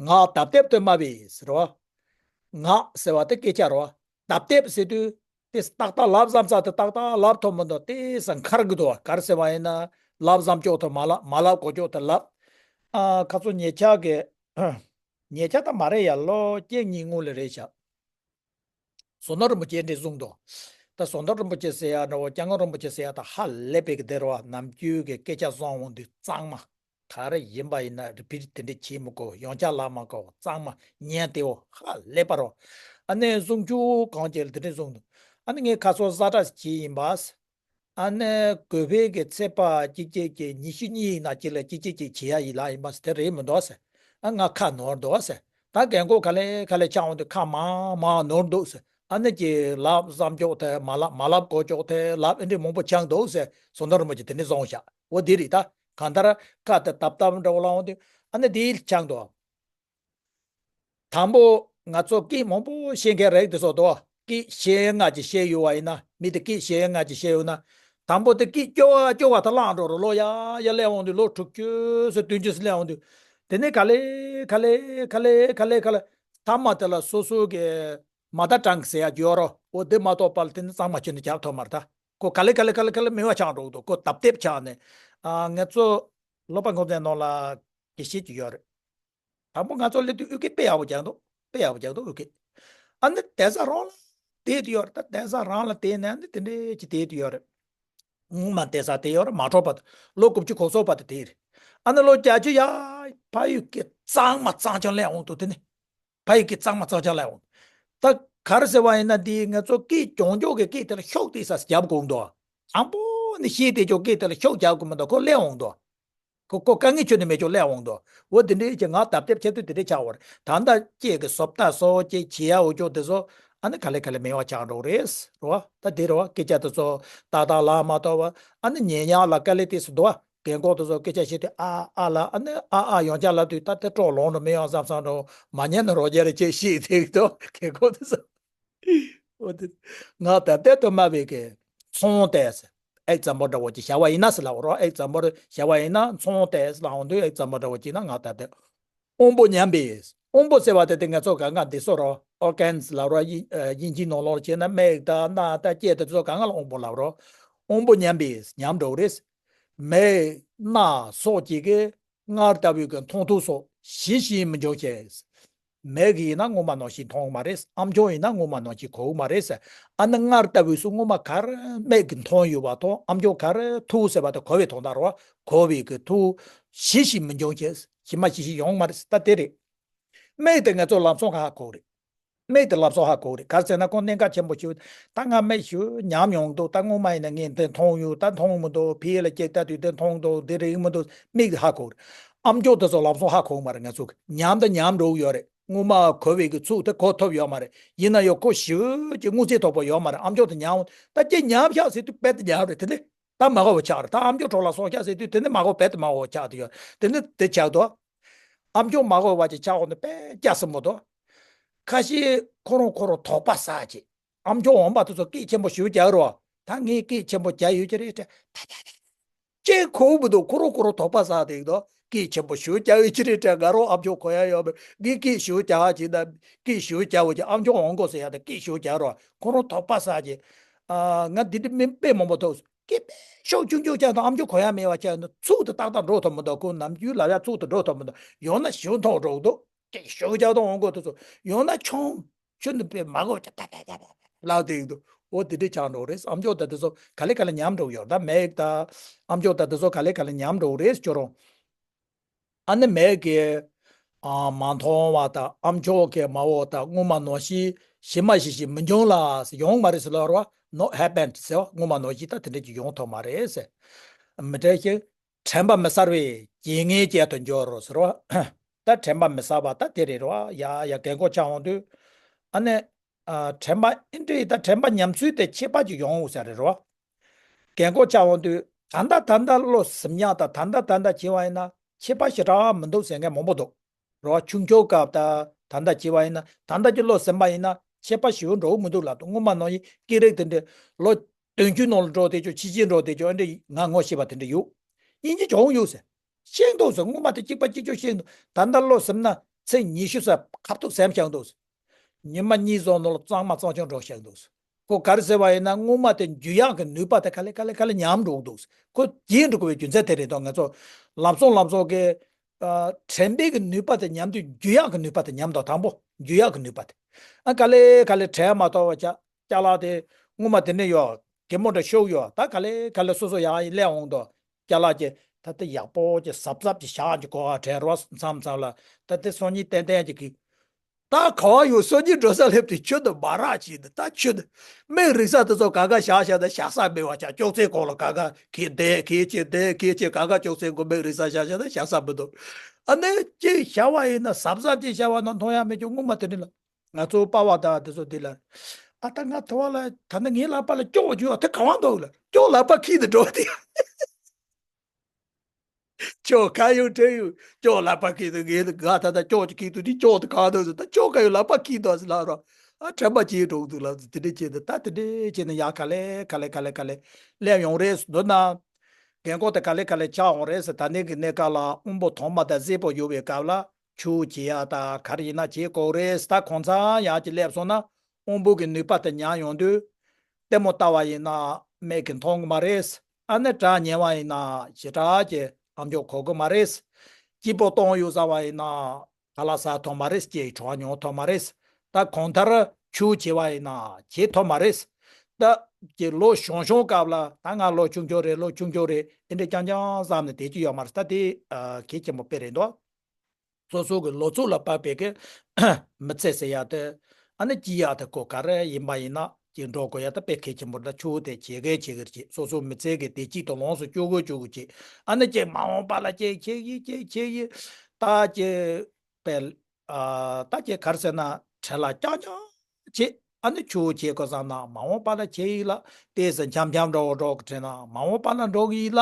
ངག་དབ་དེབ་ཏུ་སྨྲ་བས་ཟེར་བ། ངག་ཟེར་བ་དེ་སྐད་ཆ་རོ། དབ་དེབ་ཟེར་དུས། དེ་ཏག་ཏག་ལབ་བསམ་ས་དེ་ཏག་ཏག་ལབ་ཐུབ་མི་འདུག་དེ་སང་ཁར་གི་འདུག་བ་གར་ཟེར་བ་ཡིན་ན་ལབ་བསམ་ཅོག་ཐུབ་མ་ལབ་མ་ལབ་གོ་ཅོག་ཐུབ་ལབ། ཨ་ཁ་ཚོ་ཉེ་ཆར་གི་ཉེ་ཆར་ད་མ་རེད་ཡ་ལོ་གཅིག་གཉིས་སྔོན་ལ་རེད་ཤག་བཟོ་ནོར་རིན་པོ་ཆེ་འདྲི་བཟུང་འདུག་ད་བཟོ་ནོར་རིན་པོ་ཆེ་ཟེར་ཡ་འདྲ་བོ་སྐྱབས་མགོན་རིན་པོ་ཆེ་ཟེར་ཡ་ད་ཧ་ལས་པའི་གི་དེ་རེད་བ་ནམ་རྒྱུན་གི་སྐད་ཆ་བཟང་བོ་འདི་གཙང་མ། ག་རེ་ཡིན་པ་ཡིན་ན་རི་པིཊ་དེ་འདྲས་བྱེད་མི་དགོས་ཡང་བསྐྱར་ལབ་མ་དགོས་གཙང་མ་ཉན་དེའོ་ཧ་ལས་པ་རོ། ཨ་ནེ་གསུང་ཆོས་གང་བྱེད་ལ་དེ་འདྲས་གསུང་འདུག་ཨ་ནེ་ངས་ཁ་སོ་ཟ་གྲ་བྱེད་ཡིན་པ། ཨ་ནེ་གོ་བེ་གི་ཚེས་པ་གཅིག་གཅིག་གཅིག་ཉི་ཤུ་གཉིས་ཡིན་ན་གཅིག་ལ་གཅིག་གཅིག་གཅིག་བྱེད་ཡ་ཡིན་ལ་ཡིན་པ་དེ་རེད་མི་འདུག་ཟེར། ཨ་ང་ཁ་ནོར་འདུག་ཟེར། ད་རྒན་གོག་ག་ལེ་ག་ལེ་ཆགས་འོང་དུས་ཁ་མང་མང་ནོར་འདུག་ཟེར། ཨ་ནི་ཀྱི་ལབ་བསམ་ཅོག་དེ་མ་ལབ་མ་ལབ་གོ་ཅོག་དེ་ལབ་ཨེ་འདྲི་མང་པོ་ཆགས་འདུག་ཟེར་བཟོ་ནོར་རིན་པོ་ཆེ་དེ་འདྲི་བཟོང་བཞག་འོ་དེ་རེད་ད། གང་ལྟར་ཁ་དེ་ཏབ་ཏབ་འདྲ་བོ་ལ་འོང་དུས་ཨ་ནི་དེ་ཆགས་འདུག་དང་པོ་ང་ཚོ་སྐད་མང་པོ་བཤད་མཁན་རིགས་དེ་ཚོ་དོ་སྐད་བཤད་ཡ་ང་ཅིག་བཤད་ཡོད་བ་ཡིན་ན་མི་དེ་སྐད་བཤད་ཡ་ང་ཅིག་བཤད་ཡོད་ན། དང་པོ་དེ་སྐད་སྐྱོ་བ་སྐྱོ་བ་དེ་བླངས་འགྲོ་རུ་ལོ་ཡ་ཡ་སླེབས་འོང་དུས་ལོ་དྲུག་ཅུ་སོ་བདུན་ཅུ་སོ་སླེབས་འོང་དུས། དེ་ནས་ག་ལེ་ག་ལེ་ག་ལེ་ག་ལེ་ག་ལེ་ག་ལེ་ཐ་མ་དེ་ལ་སོ་སོ་གི་མ་ད་གྲངས་ཟེར་ཡ་འགྱུར་རོ། འོ་དེ་མ་གཏོགས་པ་ལ་དེ་ནི་གཙང་མ་ཁྱོན་ནས་རྒྱབ་ཐོབ་མ་རེད་ད། ཁོ་ག་ལེ་ག་ལེ་ག་ལེ་ག་ལེ་མི་བ་ཆགས་འགྲོ་གི་འདུག་ཁོ་དབ་དེབ་ཆགས་ནས། ཨ་ང་ཚོ་སློབ་པ་འགོ་འཛིན་ནང་ལ་དགེ་བཤེས་ཀྱི་ཡོད་རེད། དང་པོ་ང་ཚོ་སླེབས་དུས་དབུས་སྐད་དཔེ་ཡག་པོ་རྒྱག་འདུག་དཔེ་ཡག་པོ་རྒྱག་འདུག་དབུས་སྐད། ཨ་ནི་གདན་ས་རང་ལ་བསྡད་དུ་ཡོད་རེད་ད་གདན་ས་རང་ལ་བསྡད་ནས་ཨ་ནི་དེ་འདྲའི་ཅིག་བསྡད་དུ་ཡོད་རེད། སྔོན་མ་གདན་ས་དེ་ཡོད་རེད་མ་འཕྲོག་པ་དང་ལོ་དགུ་བཅུ་གོ་སོགས་བར་དུ་དེ་རེད། ཨ་ནི་ལོ་བརྒྱད་ཅུ་ཡ་ཕ་ཡུལ་གྱི་གཙང་མ་གཙང་རྐྱང་སླེབས་འོང་དུས་དེ་ནི། ཕ་ཡུལ་གྱི་གཙང་མ་གཙང་རྐྱང་སླེབས་འོང་། ད་ག་རེ་ཟེར་བ་ཡིན་ན་འདི་ང་ཚོ་སྐད་གྱོང་གྱོང་གི་སྐད་དེ་ལ་ཤོག་དེ་ས་རྒྱབ་དགོས་འདུག་དང་པོ་ནི་ཤེས་དེ་ཅོག་སྐད་དེ་ལ་ཤོག་རྒྱབ་དགོས་མི་འདུག་ཁོ་སླེབས་འོང་འདུག་ཁོ་ཁོ་དཀའ་ངལ་ཁྱོན་ནས་མེད་ཅོག་སླེབས་འོང་འདུག་འོ་དེ་འདྲའི་ཅིག་ང་དབ་དེབ་ཁྱེར་དུས་དེ་འདྲའི་ཆགས་པ་རེད་ད་ལྟ་ཅིག་གི་བཟོ་ལྟ་སོགས་ཅིག་བྱེད་ཡ་འོ་ཅོག་དེ་ཚོ་ཨ་ནི་ག་ལེ་ག་ལེ་མེད་པ་ཆགས་འགྲོ་གི་རེད་རོ། ད་དེ་རོ་སྐད་ཆ་དེ་ཚོ་ཏག་ཏག་ལབ་མ་ཐུབ་པ་ཨ་ནི་ཉན་ཡག་ལ་དཀའ་ལས་དེ་སུ་འདུག་བ། རྒན་གོག་དེ་ཚོ་སྐད་ཆ་བཤད་དུས་ཨ་ཨ་ལ་ཨ་ནི་ཨ་ཨ་ཡང་བསྐྱར་ལབ་དུས་ད་དེ་སྤྲོ་ལོང་འགྲོ་མི་ཡོང་བསམ་བསམ་འགྲོ་མ་ཉན་ནི་རོ་རྒྱ་རེ་ཅེས་ཤེས་ཐེག་ཏོ་རྒན་གོག་དེ་ཚོ། འོ་དེ་ང་ད་ལྟའི་དུ་མ་བའི་གི་ཚོང་དེ་ཨེག་ཛམ་པོ་འདྲ་བོ་ཅིག་བྱ་བ་ཡིན་ན་ཟེར་ལབ་རོ། ཨེག་ཛམ་པོ་བྱ་བ་ཡིན་ན་ཚོང་དེ་ལབ་འོང་དུས་ཨེག་ཛམ་པོ་འདྲ་བོ་ཅིག་ན་ང་ད་ལྟའི་དབང་པོ་ཉམས་པས། དབང་པོ་ཟེར་བ་དེ་དེ་ང་ཚོ་ག་ང་འདི་སོ་རོ། ཨོར་གན་སི་ལབ་རོ། དབྱིན་དབྱིན་ཇིའི་ནང་ལོགས་བྱས་ན་མིག་དང་སྣ་དང་ལྕེ་དང་དེ་ཚོ་ག་ང་ལ་དབང་པོ་ལབ་རོ། དབང་པོ་ཉམས་པས་ཉམས་འགྲོ་གི་རེད། མིག་སྣ་སོགས་ཀྱི་གི་སྔར་ལྟ་བུའི་གི་མཐོང་ཐོས་སོགས་ཞི་ཞིང་མི་འབྱུང་ཞིང་། མིག་ཡིན་ན་སྔོན་མ་ནང་བཞིན་མཐོང་གི་མ་རེད། ཨ་མཆོག་ཡིན་ན་སྔོན་མ་ནང་བཞིན་གོ་གི་མ་རེད། ཨ་ནི་སྔར་ལྟ་བུའི་སུ་སྔོན་མ་ག་རེ་མིག་གིས་མཐོང་ཡོད་པ་དང་ཨ་མཆོག་ག་རེ་ཐོས་ཟེར་བ་དང་གོ་བའི་དོན་དག་རོ། གོ་བའི་གི་ཐོས་ཞི་ཞིང་མི་འབྱུང་ཞིང་ཞི་མ་ཞི་ཞིང་ཡོང་གི་མ་རེད་ད་དེ་རེད། མིག་དེ་ང་ཚོ་ལམ་སང་ཧ་གོ་རེད། མིག་དེ་ལམ་སང་ཧ་གོ་རེད། ག་རེ་ཟེར་ན་ཁོང་གནད་འགག་ཆེན་པོ་ཞིག་ད་ང་མིག་ཞུ་ཉམས་ཡོང་འདུག་ད་སྔོན་མ་ཡིན་ན་ངས་འདི་མཐོང་ཡོད། ད་མཐོང་མི་འདུག་ཕི་ལ་སྐྱེ་ལྟ་དུས་འདི་མཐོང་འདུག་འདི་རིག་མི་འདུག་མིག་དེ་ཧ་གོ་རེད། ཨ་མཆོག་དེ་ཚོ་ལམ་སང་ཧ་གོ་མ་རེད། ང་ཚོ་ཉམས་དང་ཉམས་འགྲོ་གི་ཡོད་རེད། སྔོན་མ་གོ་བའི་གི་ཚུལ་དེ་གོ་ཐུབ་ཡོད་མ་རེད། ཡིན་ན་ཡང་ཁོ་ཞིབ་ཀྱི་དངོས་རྫས་དོག་པོ་ཡོད་མ་རེད། ཨ་མཆོག་དེ་ཉམས་ད་ཅི་ཉམས་ཤག་ཟེར་དུས་དཔེ་དེ་ཉམས་རེད། དེ་ནི་ད་མ་གོ་བ་ཆགས་རེད། ད་ཨ་མཆོག་གྲོགས་ལ་སོང་ཤག་ཟེར་དུས་དེ་ནི་མ་གོ་བ་དཔེ་དེ་མ་གོ་བ་ཆགས་དེ་ཡོད་དེ་ནི་དེ་ཆགས་དོ། ཨ་མཆོག་མ་གོ་བ་ཅིག་ཆགས་འོང་ན་དཔེ་སྐྱ་སེ་མོ་དོ། ཁ་ཤས་ཁོ་རང་ཁོ་རང་དོགས་པ་ཟ་ཅིག་ཨ་མཆོག་འོང་པ་དེ་ཚོ་སྐད་ཆེན་པོ་ཞུ་རྒྱག་རོ། ད་ངས་སྐད་ཆེན་པོ་རྒྱག་ཡོད་ཀྱི་རེད་དྲ། ད་ད་ད། ཅེས་གོ་མི་འདུག་ཁོ་རང་ཁོ་རང་དོགས་པ་ཟ་དེ་དོ། སྐད་ཆེན་པོ་ཞེ་པོ་རྒྱག་ཡོད་ཀྱི་རེད་དྲ། ང་རང་ཨམ་ཅོག་གོ་ཡ་ཡོད་པས། ངས་སྐད་ཞེ་པོ་རྒྱག་ཅིག་ན། སྐད་ཞེ་པོ་རྒྱག་འོ་ཀྱི་ཨམ་ཅོག་འོང་དགོས་ཟེར་ཡ་ད་སྐད་ཞེ་པོ་རྒྱག་རོགས། ཁོ་རང་དོགས་པ་ཟ་ཅིག་ཨ། ང་འདི་འདྲ་མི་དཔེ་མང་པོ་ཐོག་སྐད་དཔེ་ཤོག་ཆུང་ཆུང་ཅག་དང་ཨམ་ཅོག་གོ་ཡ་མེད་པ་ཅག་ན་ཚུགས་དེ་ཏག་ཏག་འགྲོ་ཐུབ་མི་འདུག་ཁོ་ནམ་རྒྱུན་ལབ་ཡ་ཚུགས་དེ་འགྲོ་ཐུབ་མི་འདུག་ཡང་ན་ཞེ་པོ་མཐོང་འགྲོ་འདུག་སྐད་ཞེ་པོ་རྒྱག་དང་འོང་དགོས་དེ་ཚོ། ཡང་ན་ཆང་ཆུ་འདི་དཔེ་མ་གོ་ཅག་ཏག་ཏག་ཏག་ཏག་ལབ་དེ་ཡིན་འདུག་འོ་དེ་འདྲ་ཆགས་འགྲོ་རེད། ཨམ་ཅོག་ད་དེ་ཚོ་ག་ལེ་ག་ལེ་ཉམས་འགྲོ་ཡོད། ད་མེག་ད་ཨམ་ཅོག་ད་དེ་ཚོ་ག་ལེ་ག་ལེ་ཉམས་འགྲོ་རེད་ཁྱོད་རང་། ཨ་ནི་མེག་གི་ཨ་མ་མཐོང་བ་དང་ཨམ་ཅོག་གི་མ་འོ་དང་སྔོན་མ་ནང་བཞིན་ཞི་མ་ཞི་ཞིག་མི་འབྱུང་ལ་ཡོང་མ་རེད་ཟེར་ལབ་རོ། Not happened ཟེར་བ། སྔོན་མ་ནང་བཞིན་ད་དེ་འདྲ་ཅིག་ཡོང་ཐུབ་མ་རེད་ཟེར། མི་འདྲ་ཞིག་དྲན་པ་མི་གསལ་བས་རྐྱེན་ངན་ཅན་དུ་འགྱུར་རོ་ཟེར་བ། ད་དྲན་པ་མི་གསལ་བ་ད་དེ་རེད་རོ། ཡ་ཡ་རྒན་གོག་ཆགས་འོང་དུས། ཨ་ནི་ཨ་དྲན་པ་ཨེ་འདྲ་ད་དྲན་པ་ཉམས་ཚུལ་དེ་ཁྱད་པར་ཅིག་ཡོང་འོང་ཟེར་རེད་རོ། རྒན་གོག་ཆགས་འོང་དུས་ད་ལྟ་ད་ལྟ་བློ་ཟིན་ཡག་དང་ད་ལྟ་ད་ལྟ་བྱས་པ་ཡིན་ན་ཁྱད་པར་ཞེ་དྲག་མི་འདུག་ཟེར་མཁན་མང་པོ་འདུག་རོ། ཆུང་ཆུང་སྐབས་དང་ད་ལྟ་བྱས་པ་ཡིན་ན། ད་ལྟ་གྱི་བློ་ཟིན་པ་ཡིན་ན་ཁྱད་པར་ཞེ་པོ་འགྲོ་གི་མི་འདུག་ལབ་འདུག་སྔོན་མ་ནང་བཞིན་སྐད་རིགས་དེ་འདྲ་ལོ་བདུན་ཅུ་ནང་ལ་འགྲོ་བསྡད་ཀྱང་ཕྱི་རྒྱལ་འགྲོ་བསྡད་ཀྱང་ཨ་འདྲ་ང་ངོ་ཤེས་པ་དེ་འདྲ་ཡོད། དབྱིན་ཇི་སྦྱོང་ཡོད་ཟེར། ཤེས་འདུག་ཟེར། སྔོན་མ་དེ་གཅིག་པ་གཅིག་རྐྱང་ཤེས་འདུག་ད་ལྟ་བློ་ཟིན་ན་ཚེ་ཉི་ཤུ་ཙམ་ཁ་ཐུག་ཟིན་བཞག་འདུག་ཟེར། ཉི་མ་གཉིས་ཙམ་ནང་ལ་གཙང་མ་གཙང་རྐྱང་འགྲོ་བཞག་འདུག་ཟེར། ཁོ་ག་རེ་ཟེར་བ་ཡིན་ན་སྔོན་མ་དེ་འཇུ་ཡག་གི་ནུས་པ་དེ་ག་ལེ་ག་ལེ་ག་ལེ་ཉམས་འགྲོ་གི་འདུག་ཟེར། ཁོ་རྒྱས་འགྲོ་དགོས་པའི་རྒྱུ་མཚན་དེ་རེད་དོ། ང་ཚོ་ལམ་སང་ལམ་སང་གི་ཨ་དྲན་པའི་གི་ནུས་པ་དེ་ཉམས་དུས་འཇུ་ཡག་གི་ནུས་པ་དེ་ཉམས་དང་དང་པོ་འཇུ་ཡག་གི་ནུས་པ་དེ། ཨ་ག་ལེ་ག་ལེ་དྲན་མ་ཐུབ་པ་ཅག་ཅ་ལག་དེ་སྔོན་མ་དེ་ནས་ཡོད། གད་མོ་འདྲ་ཤོག་ཡོད། ད་ག་ལེ་ག་ལེ་སོ་སོ་ཡག་ཡིན་སླེབས་འོང་དོ། ཅ་ལག་ཅེ་ད་དེ་ཡག་པོ་ཅེ་གཟབ་གཟབ་ཅེ་བཞག་ཅེ་གོ་བ་དྲན་རོགས་མཚམས་མཚམས་ལ། ད་དེ་སང་ཉིན་ཏན་ཏན་ཅེ་གི་ད་ག་བ་ཡོད་སང་ཉིན་འགྲོ་ས་སླེབས་དུས་ཆུ་དེ་མ་རག་ཅིག་ད་ཆུ་དེ་མིག་རིག་ས་དེ་ཚོ་ག་ག་བཞག་བཞག་ད་བཞག་ས་མེད་པ་ཅག་ཅོག་ཙེ་གོག་ལ་ག་ག་གི་བསྡད་གི་ཅེ་བསྡད་གི་ཅེ་ག་ག་ཅོག་ཙེ་གོག་མིག་རིག་ས་བཞག་བཞག་ད་བཞག་ས་མི་འདུག་ཨ་ནི་ཅེ་བཞག་པ་ཡིན་ན་གཟབ་གཟབ་ཅེ་བཞག་པ་ན་མཐོང་ཡ་མེད་ཀྱང་སྔོན་མ་དེ་ནི་ལ། ང་ཚོ་པ་བ་དང་དེ་ཚོ་དེ་ལ། ཨ་ད་ང་ཐོ་བ་ལ་ད་ནི་ངའི་ལག་པ་ལ་ཅོག་བྱུང་བ་དེ་ག་བ་འདུག་ལ་ཅོག་ལག་པ་ཁྱེར་དུ་འགྲོ་དེ། ཅོག་ག་ཡོད་དྲན་ཡོད་ཅོག་ལག་པ་ཁྱེར་དུ་ངའི་ང་ད་ད་ཅོག་ཅིག་ཁྱེར་དུ་དེ་ཅོག་དེ་ག་འདུག་ཟེར། ད་ཅོག་ག་ཡོད་ལག་པ་ཁྱེར་འདུག་ཟེར་ལབ་རོགས། ཨ་དྲན་པ་བརྗེད་འགྲོ་གི་འདུག་ལབ་ཟེར། དེ་འདྲ་བྱས་ཏེ་ད་དེ་འདྲ་བྱས་ནས་ཡ་ག་ལེ་ག་ལེ་ག་ལེ་ག་ལེ་སླེབས་ཡོང་རེད་ཟེར་འདུག་ན། རྒན་གོག་དེ་ག་ལེ་ག་ལེ་ཆགས་འོང་རེད་ཟེར། ད་ནི་གི་གནས་སྐབས་ལ་དབང་པོ་ཐོག་མ་དང་གཟིགས་པོ་ཡོད་པའི་སྐབས་ལ་ཆུ་བྱེད་ཡ་ད་ག་རེ་ཡིན་ན་བྱེད་དགོས་རེད་ཟེར། ད་གང་ཚང་ཡག་ཅིག་སླེབས་སོང་ན་དབང་པོ་གི་ནུས་པ་དེ་ཉམས་ཡོང་དུས། ལྟད་མོ་ལྟ་བ་ཡིན་ན་མིག་གིས་མཐོང་གི་མ་རེད། ཨ་ནི་སྒྲ་ཉན་པ་ཡིན་ན་ཞེ་དྲག་གི་ཨམ་ཅོག་གོ་གི་མ་རེད། སྐྱིད་པོ་གཏོང་ཡོད་ཟེར་བ་ཡིན་ན་ཁ་ལག་ཟ་ཐུབ་མ་རེད། སྐྱེ་བོའི་བྲོ་བ་མྱོང་ཐུབ་མ་རེད། ད་གང་ལྟར་ཆུ་བྱེད་པ་ཡིན་ན་བྱེད་ཐུབ་མ་རེད། ད་ཀྱི་ལོ་ཆུང་ཆུང་སྐབས་ལ་ད་ང་ལོ་ཆུང་ཆུང་རེད་ལོ་ཆུང་ཆུང་རེད་ཨེ་འདྲ་རྐྱང་རྐྱང་བསམ་ནས་བསྡད་ཀྱི་ཡོད་མ་རེད། ད་དེ་ཨ་གལ་ཆེན་པོ་དཔེ་རེད་འདུག་སོ་སོ་གི་ལོ་ཚོད་ལ་དཔག་པའི་གི་མི་ཚེ་ཟེར་ཡ་དེ། ཨ་ནི་སྐྱིད་ཡག་དེ་ཁོ་ག་རེ་ཡིན་པ་ཡིན་ན་ཅིག་འགྲོ་དགོས་ཡ་དེ་དཔེ་གལ་ཆེན་པོ་རེད། ད་ཆུ་བོ་དེ་བྱེད་གི་བྱེད་གི་བྱེད། སོ་སོ་མི་ཚེ་གི་བདེ་སྐྱིད་དེ་ལོངས་སུ་སྤྱོད་དགོས་སྤྱོད་དགོས་བྱེད། ཨ་ནི་ཅིག་མ་འོངས་པ་ལ་ཅིག་ཆེ་ཡི་ཅིག་ཆེ་ཡི་ད་ཅིག་དཔེ་ཨ་ད་ཅིག་ག་རེ་ཟེར་ན་བྲེལ་བ་རྐྱང་རྐྱང་བྱེད། ཨ་ནི་ཆུ་བོ་བྱེད་དགོས་བསམ་ན་མ་འོངས་པ་ལ་ཆེ་ཡི་ལ། ཏོག་ཙམ་འཆམ་འཆམ་འདྲ་བོ་འགྲོ་གི་དྲན་ན་མ་འོངས་པ་ལ་འགྲོ་གི་ཡི་ལ།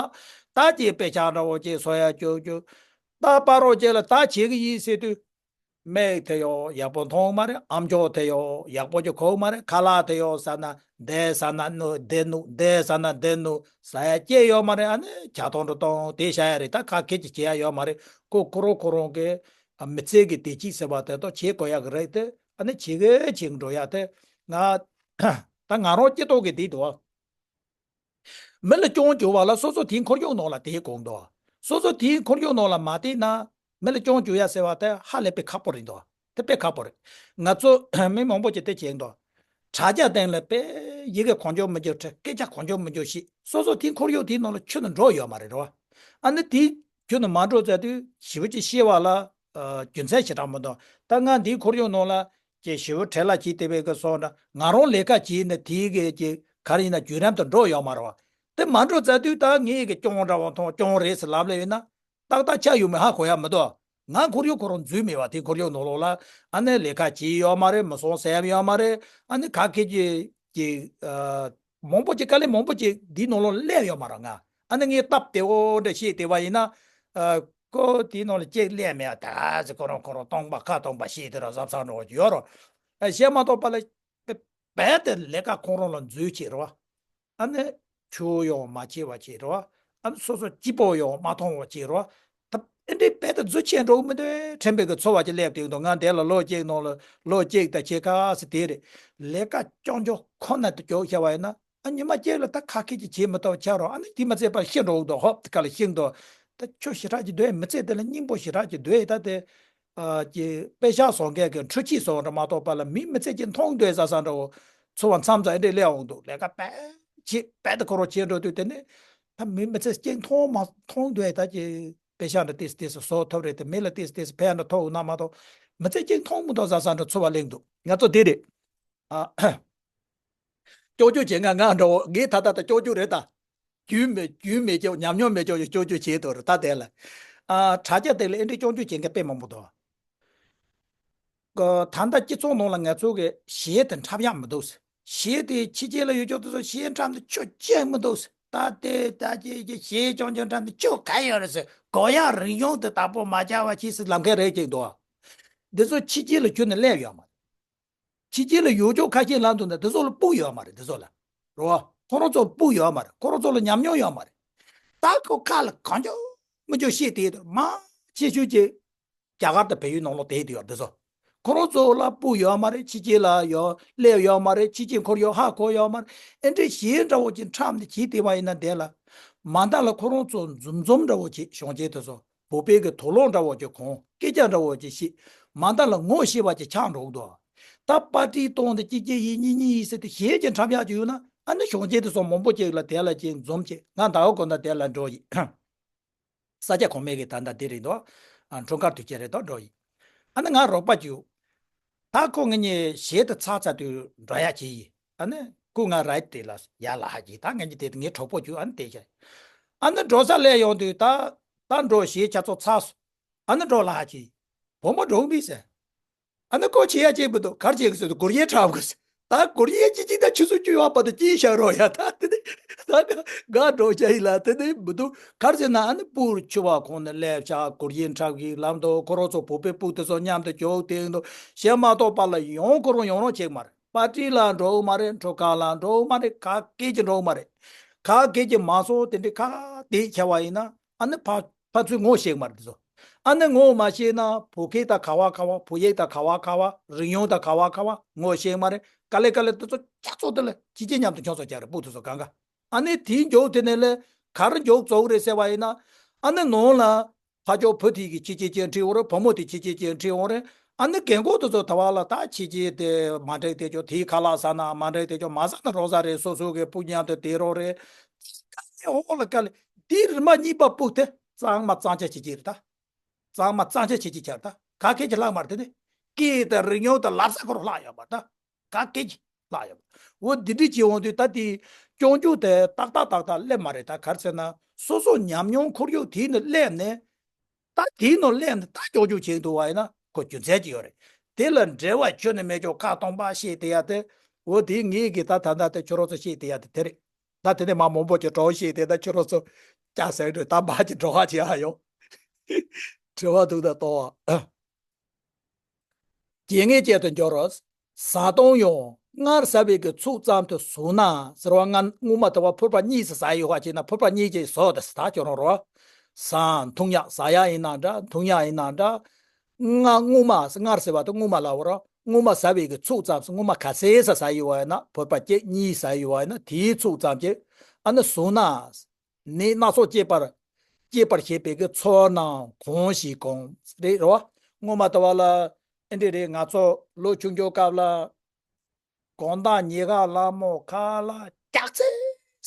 ད་ཅིག་དཔེ་ཆ་འདྲ་བོ་ཅིག་བཟོ་ཡ་སྤྱོད་སྤྱོད། ད་པ་རོགས་ཅིག་ལ་ད་བྱེད་གི་ཡིན་ཟེར་དུས། མིག་དེ་ཡང་ཡག་པོ་མཐོང་མ་རེད། ཨམ་ཅོག་དེ་ཡང་ཡག་པོ་ཅིག་གོ་མ་རེད། ཁ་ལག་དེ་ཡང་ཟ་ན་འདི་ཟ་ན་ནུ་འདི་ནུ་འདི་ཟ་ན་འདི་ནུ་ཟ་ཡ་སྐྱེ་ཡོད་མ་རེད། ཨ་ནི་ཇ་ཐུང་འགྲོ་གཏོང་དེ་བྱ་ཡ་རེད། ད་ཁ་སྐད་ཅིག་བྱེད་ཡ་ཡོད་མ་རེད། ཁོ་ཁོ་རང་ཁོ་རང་གི་མི་ཚེ་གི་བདེ་སྐྱིད་ཟེར་བ་དེ་ཚོ་བྱེད་དགོས་ཡ་གི་རེད་དེ། ཨ་ནི་བྱེད་གི་བྱེད་གི་འགྲོ་ཡ་དེ་ང་ད་ང་རང་སྐྱིད་ཏོག་གི་བསྡད་འདུག་མི་ལ་སྐྱོན་བརྗོད་པ་ལ་སོ་སོ་དེའི་འཁོར་ཡུག་ནང་ལ་བསྡད་དགོས་འདུག་སོ་སོ་དེའི་འཁོར་ཡུག་ནང་ལ་མ་བསྡད་ན་མི་ལ་སྐྱོན་བརྗོད་ཡ་ཟེར་བ་དེ་ཧ་ལས་པའི་ཁག་པོ་རེད་འདུག་དེ་དཔེ་ཁག་པོ་རེད། ང་ཚོ་མི་མང་པོ་ཅིག་དེ་བྱས་འདུག་དྲ་རྒྱ་སྟེང་ལ་དཔེ་ཡི་གེ་གང་བྱུང་མི་འགྱུར་བྲིས། སྐད་ཆ་གང་བྱུང་མི་འགྱུར་བཤད། སོ་སོ་དེའི་འཁོར་ཡུག་དེའི་ནང་ལ་ཁྱོན་ནས་འགྲོ་ཡོད་མ་རེད་རོ། ཨ་ནི་དེའི་ཁྱོན་ནས་མ་འགྲོ་ཚར་དུས་ཞེ་པོ་ཅིག་ཤེས་པ་ལ་ཨ་རྒྱུ་མཚན་ཞེ་དྲག་མི་འདུག་ད་ང་འདིའི་འཁོར་ཡུག་ནང་ལ་ཅིག་ཞེ་པོ་བྲེལ་བ་བྱེད་བསྡད་པའི་གི་སོང་འདྲ། ང་རང་ལས་ཀ་བྱས་ནས་དེའི་གི་ཅིག་ག་རེ་ཡིན་ན་བརྒྱུད་རིམ་དུ་འགྲོ་ཡོད་མ་རེད་བ། དེ་མ་འགྲོ་ཚར་དུས་ད་ངས་གི་སྐྱོན་འདྲ་བོ་མཐོང་སྐྱོན་རེད་ཟེར་ལབ་ལེ་ཡོད་ན། ཏག་ཏག་ཆ་ཡོད་མེད་ཧ་གོ་ཡ་མི་འདུག་ང་འཁོར་ཡུག་ཁོ་རང་འཛུལ་མེད་པ་དེ་འཁོར་ཡུག་ནང་ལོགས་ལ་ཨ་ནི་ལས་ཀ་བྱེད་ཡོད་མ་རེད། མི་སོང་ཟེར་ཡ་ཡོད་མ་རེད། ཨ་ནི་ག་གེ་ཅིག་ཅིག་ཨ་མང་པོ་ཅིག་དཀའ་ལས་མང་པོ་ཅིག་འདིའི་ནང་ལོགས་སླེབས་ཡོད་མ་རེད། ང་ཨ་ནི་ངས་སྟབས་བདེ་བོ་འདྲ་བཤད་བསྡད་པ་ཡིན་ན་ཨ་ཁོ་དེའི་ནང་ལ་ཅིག་སླེབས་མེད་ད་ཟེར་ཁོ་རང་ཁོ་རང་སྟོང་པ་ཁ་སྟོང་པ་བཤད་དེ་ར་གཟབ་གཟབ་འགྲོ་གི་ཡོད་རོ། ཨ་བཤད་མ་གཏོགས་པ་ལ་རྦད་དེ་ལས་ཀ་ཁོ་རང་ལ་འཛུལ་བྱེད་རོ། ཨ་ནི་ཆུ་ཡང་མ་ཆེ་བ་བྱེད་རོ། ཨ་ནི་སོ་སོ་སྐྱིད་པོ་ཡང་མ་མཐོང་བ་བྱེད་རོ། ད་ ཨེ་འདྲའི་རྦད་དེ་རྫུ་ཆེན་འགྲོ་གི་མི་འདུག་ཁྲེན་པའི་གི་ཚོར་བ་ཅིག་སླེབས་དེ་འདུག་ང་འདས་ལ་ལོ་གཅིག་ནང་ལ་ལོ་གཅིག་དང་ཕྱེད་ཀ་ཙམ་དེ་རེད། ལས་ཀ་སྐྱོང་རྒྱུ་ཁོ་ན་དུ་སྐྱོར་བྱ་བ་ཡིན་ན། ཨ་ཉི་མ་གཅིག་ལ་ད་ཁ་སྐད་ཅིག་བྱེད་མི་ཐུབ་ཆགས་རོགས། ཨ་ནི་དེ་མ་ཚད་པར་ཤི་འགྲོ་གི་འདུག་ཧོབ་དེ་ག་ལ་ཤི་འདུག་ད་ཁྱོད་ཞེ་དྲག་ཅིག་འདོད་མི་ཚེ་དེ་ལ་སྙིང་པོ་ཞེ་དྲག་ཅིག་འདོད་ད་དེ། ཨ་ཀྱི་དཔེ་ཤག་བཟོ་མཁན་གྱི་འཕྲུལ་ཆས་བཟོ་འདྲ་མ་གཏོགས་པ་ལ་མི་མི་ཚེ་གཅིག་མཐོང་འདོད་ཟ་ས་འདྲ་བོ། ཚོར་བ་མཚམས་མཚམས་ཨེ་འདྲས་སླེབས་འོང་འདུག་ལས་ཀ་དཔེ་བྱེད་དཔེ་དེ་ཁོ་རང་བྱེད་འགྲོ་དུས་དེ་ནི། ད་མི་མི་ཚེ་གཅིག་མཐོང་མ་མཐོང་འདོད་ད་ཀྱི་དཔེ་ཤག་འདྲ་ཏིས་ཏིས་བཟོ་ཐུབ་རེད་དེ་མི་ལ་ཏིས་ཏིས་ཕན་འདྲ་ཐོགས་ན་མ་གཏོགས། མི་ཚེ་གཅིག་མཐོང་མི་འདོད་ཟ་ས་འདྲ་ཚོར་བ་སླེབས་འདུག་ང་ཚོ་དེ་རེད། ཨ། སྐྱོ་སྐྱོ་བྱེད་ང་ང་འདྲ་བོ་ངས་ད་ལྟ་ད་སྐྱོ་སྐྱོ་རེད་ད། རྒྱུས་མེད་རྒྱུས་མེད་ཀྱང་ཉམས་མྱོང་མེད་ཀྱང་སྐྱོ་སྐྱོ་བྱེད་དོ་རེད་ད་དེ་ལ། ཨ་དྲ་རྒྱ་དེ་ལ་ཨེ་འདྲའི་སྐྱོ་སྐྱོ་བྱེད་མཁན་དཔེ་མང་པོ་འདུག་ད་ལྟ་སྤྱི་ཚོགས་ནང་ལ་ང་ཚོ་གི་གཞས་དེ་འཁྲབ་ཡག་མི་འདུག་གཞས་དེ་ཕྱི་རྒྱལ་ལ་ཡོད་ཀྱང་དེ་ཚོ་གཞས་འཁྲབ་འདི་ཆོ་ཅན་མི་འདུག་ད་དེ་ད་ཀྱི་ཀྱི་གཞས་སྐྱོང་སྐྱོང་འཁྲབ་འདི་ཆོ་ག་ཡོད་རེད་ཟེར་གོ་ཡག་རིག་གཞུང་དེ་དག་པོ་མ་བྱ་བ་ཅིག་སི་ལམ་ཁ་རེད་ཅིག་འདུག་འདི་ཚོ་ཕྱི་རྒྱལ་ལ་ཁྱོན་ནས་སླེབས་ཡོད་མ་རེད། ཕྱི་རྒྱལ་ལ་ཡོད་ཅོག་ཁ་ཤས་ལ་འདུག་ན་དེ་ཚོ་ལ་སྤུ་ཡོད་མ་རེད་དེ་ཚོ་ལ། རོ། ཁོ་རང་ཚོ་ལ་སྤུ་ཡོད་མ་རེད་ཁོ་རང་ཚོ་ལ་ཉམས་མྱོང་ཡོད་མ་རེད། ད་ཁོ་ཁ་ལ་གང་ཅོག་མི་ཅོག་བཤད་དེ་དུ་མ་ཆེ་ཤོས་ཀྱི་རྒྱ་གར་དང་བལ་ཡུལ་ནང་ལོག་དེ་དུ་ཡོད་དེ་ཚོ། ཁོ་རང་ཚོ་ལ་སྤུ་ཡོད་མ་རེད་ཕྱི་རྒྱལ་ལ་ཡོད་སླེབས་ཡོད་མ་རེད་ཕྱི་རྒྱལ་འཁོར་ཡོད་ཧ་གོ་ཡོད་མ་རེད། ཨེ་འདྲའི་གཞས་འདྲ་བོ་ཅིག་འཁྲབ་ནས་བྱེད་དེ་བ་ཡིན་ན་དེ་ལ། མ་མཐའ་ལ་ཁོ་རང་ཚོ་འཛུམ་འཛུམ་འདྲ་བོ་ཅིག་གཞོན་སྐྱེས་དེ་ཚོ། བོད་པའི་གི་དུག་སློག་འདྲ་བོ་ཅིག་གོང་སྐད་ཆ་འདྲ་བོ་ཅིག་བཤད། མ་མཐའ་ལ་ངོ་ཤེས་པ་ཅིག་ཆགས་འགྲོ་གི་འདུག་ད་པར་ཊི་གཏོང་དེ་གཅིག་གཅིག་ཡིན་གཉིས་གཉིས་ཡིན་ཟེར་ཏེ་གཞས་ཀྱི་འཁྲབ་ཡག་ཅིག་ཡོད་ན་ཨ་ནི་གཞོན་སྐྱེས་དེ་ཚོ་མང་པོ་ཅིག་ལ་དེ་ལ་ཅིག་འཛོམས་ཅིག་ང་ཟླ་བ་དགོང་དག་དེ་ལ་འགྲོ་ཡིན། ས་སྐྱ་གོང་མའི་གི་ད་ལྟ་དེ་རེད་འདུག་ཨ་འཁྲུངས་སྐར་དུས་ཆེན་རེད་འདུག་འགྲོ་ཡིན། ཨ་ནི་ང་རོགས་པ་ཅིག་ད་ཁོ་ང་གཉིས་གཞས་དེ་ཚར་ཚར་དུས་འགྲོ་ཡག་ཅིག་ཡིན། ཨ་ནི་སྐུ་ང་ར་དེ་ལ་ཡར་ལ་ཧ་གི་ད་ང་གཉིས་དེ་ངའི་གྲོགས་པོ་ཅིག་ཨ་ནི་དེ་བྱས། ཨ་ནི་འགྲོ་ས་སླེབས་ཡོང་དུས་ད་ད་འགྲོ་གཞས་ཆ་ཚོ་ཚར་སོང་། ཨ་ནི་འགྲོ་ལ་ཧ་གི་བུ་མོ་འགྲོ་མི་ཟེར། ཨ་ནི་ཁོ་བྱེད་ཡ་བྱེད་མི་འདུག་གར་བྱེད་གི་ཟེར་དུས་སྒོར་གཞས་འཁྲབ་གི་ཟེར། ད་སྒོར་གཞས་གཅིག་གཅིག་དང་ཆུ་ཚོད་བཅུ་ཡོད་པ་དང་གཅིག་བཞག་རོགས་ཡ་ད་དེ་ནི་ད་ག་འགྲོ་བྱ་ཡིན་ལ་དེ་ནི་མི་འདུག་གར་ཟེར་ན་ཨ་ནི་སྤུར་ཆུ་བ་ཁོང་ནས་སླེབས་ཤག་སྒོར་གཞས་འཁྲབ་གི་ལམ་དུ་ཁོ་རང་ཚོ་བོད་པའི་སྤུ་དེ་ཚོ་མཉམ་དུ་རྒྱུག་དེ་འདུག་གཞས་མ་གཏོགས་པ་ལ་ཡོང་ཁོ་རང་ཡོང་རོགས་བྱེད་མ་རེད། པར་ཊི་ལ་འགྲོ་མ་རེད། འཁྲུངས་སྐར་ལ་འགྲོ་མ་རེད། ག་སྐད་ཀྱི་འགྲོ་མ་རེད། ག་སྐད་ཀྱི་མ་སོང་དེ་འདྲའི་ཁ་དེ་ཁྱེར་བ་ཡིན་ན་ཨ་ནི་ཕ་ཕ་ཚུལ་ངོ་ཤེས་མ་རེད་དེ་ཚོ། ཨ་ནི་ངོ་མ་ཤེས་ན་བོད་སྐད་དང་ག་བ་ག་བ་བོད་ཡིག་དང་ག་བ་ག་བ་རིག་གཞུང་དང་ག་བ་ག་བ་ངོ་ཤེས་མ་རེད། ག་ལེ་ག་ལེ་དེ་ཚོ་ཁྱེད་ཚོ་དེ་ལ་ཁྱི་སྐྱེས་མཉམ་དུ་ཁྱོད་ཚོ་བྱ་རེད་སྤུ་དེ་ཚོ་གང་ག་ཨ་ནི་དེའི་མགྱོགས་དེ་ནས་ལས་གར་མགྱོགས་རྫོགས་རེད་ཟེར་བ་ཡིན་ན། ཨ་ནི་ནང་ལ་ཕ་ཅོག་བུ་དེ་གི་ཁྱི་སྐྱེས་ཅན་ཁྲིད་འོང་རེད། བུ་མོ་དེ་ཁྱི་སྐྱེས་ཅན་ཁྲིད་འོང་རེད། ཨ་ནི་རྒན་གོག་དེ་ཚོ་ད་བ་ལ་ད་ཁྱི་སྐྱེས་དེ་མ་འགྲིག་དེ་ཅོ་དེའི་ཁ་ལག་ཟ་ན་མ་འགྲིག་དེ་ཅོ་མ་ཟ་ན་རོགས་ཟ་རེད། སོ་སོ་གི་སྤུ་མཉམ་དུ་དེ་རོགས་རེད། ཀ་ལེ་འོག་ལ་ཀ་ལེ་དེ་རིམ་པ་གཉིས་པ་སྤུ་དེ་གཙང་མ་གཙང་ཆ་ཁྱི་སྐྱེས་རེད་ད། གཙང་མ་གཙང་ཆ་ཁྱི་སྐྱེས་ཆགས་ད་ག་ཁྱི་སྐྱེས་ལྷག་མ་རེད་དེ་ནི། སྐད་དང་རིག་གཞུང་དང་ལབ་ས་ཁོ་རང་ལྷག་ཡོད་མ་ད། ག་སྐད་ཀྱི་ལྷག་ཡོད། འོ་འདི་འདྲ་བྱེད་འོང་དུས་ད་དེ་སྐྱོང་རྒྱུ་དེ་ཏག་ཏག་ཏག་ཏག་སླེབས་མ་རེད། ད་ག་རེ་ཟེར་ན་སོ་སོ་ཉམས་མྱོང་ཁོར་ཡུག་དེའི་ནང་སླེབས་ནས་ད་དེའི་ནང་སླེབས་ནས་ད་སྐྱོང་རྒྱུ་བྱེད་འདུག་བ་ཡིན་ན་ཁོ་རྒྱུ་མཚན་ཅིག་ཡོད་རེད། དེ་ལ་འབྲེལ་བ་ཁྱོན་ནས་མེད་ཅོག་ཁ་སྟོང་པ་བཤད་དེ་ཡ་དེ། འོ་དེ་ངེད་ཀྱི་ད་ད་ད་དེ་ཁྱོད་རང་ཚོ་བཤད་དེ་ཡ་དེ་དེ་རེད། ད་དེ་ནས་མ་མང་པོ་ཅིག་གྲོགས་བཤད་དེ་ད་ཁྱོད་རང་ཚོ་ཅག་ཟེར་འདྲ་ད་འབའ་ཅིག་གྲོགས་ཁ་ཅིག་ཨ་ཡོང་། དྲི་བ་འདུག་ད་གཏོང་བ། རྐྱེན་ངན་ཅན་དུ་འགྱུར་རོ། བཟའ་བཏུང་ཡང་སྔར་བཟའ་བའི་གི་ཚུགས་ཙམ་དུ་བཟུང་ན་ཟེར་བ་ང་སྔོན་མ་དུ་བ་ཕུར་པ་གཉིས་སུ་བཟའ་ཡོད་བ་ཅེ་ན་ཕུར་པ་གཉིས་ཀྱིས་བཟོ་དུ་ད་ཁྱོད་རང་རོ། བཟའ་འཐུང་ཡག་བཟའ་ཡག་ཡིན་ན་འདྲ་འཐུང་ཡག་ཡིན་ན་འདྲ། ང་སྔོན་མ་སྔར་ཟེར་བ་དུ་སྔོན་མ་ལ་བ་རོ་སྔོན་མ་བཟའ་བའི་གི་ཚུགས་ཙམ་སུ་སྔོན་མ་ག་ཚད་ས་བཟའ་ཡོད་བ་ཡིན་ན་ཕུར་པ་གཅིག་གཉིས་བཟའ་ཡོད་བ་ཡིན་ན་དེའི་ཚུགས་ཙམ་གྱིས་ཨ་ནི་བཟུང་ན། ནད་སྣ་ཚོགས་སྐྱེད་པར་སྐྱེད་པར་བྱེད་པའི་གི་ཚོར་སྣང་གང་ཞིག་གང་རེད་རོ། སྔོན་མ་ལྟ་བ་ལ་ཨེ་འདྲ་རེད། ང་ཚོ་ལོ་ཆུང་ཆུང་སྐབས་ལ་དགོང་དག་ཉལ་ཁ་ལ་མོ་ཁ་ལག་རྒྱགས་ཚད་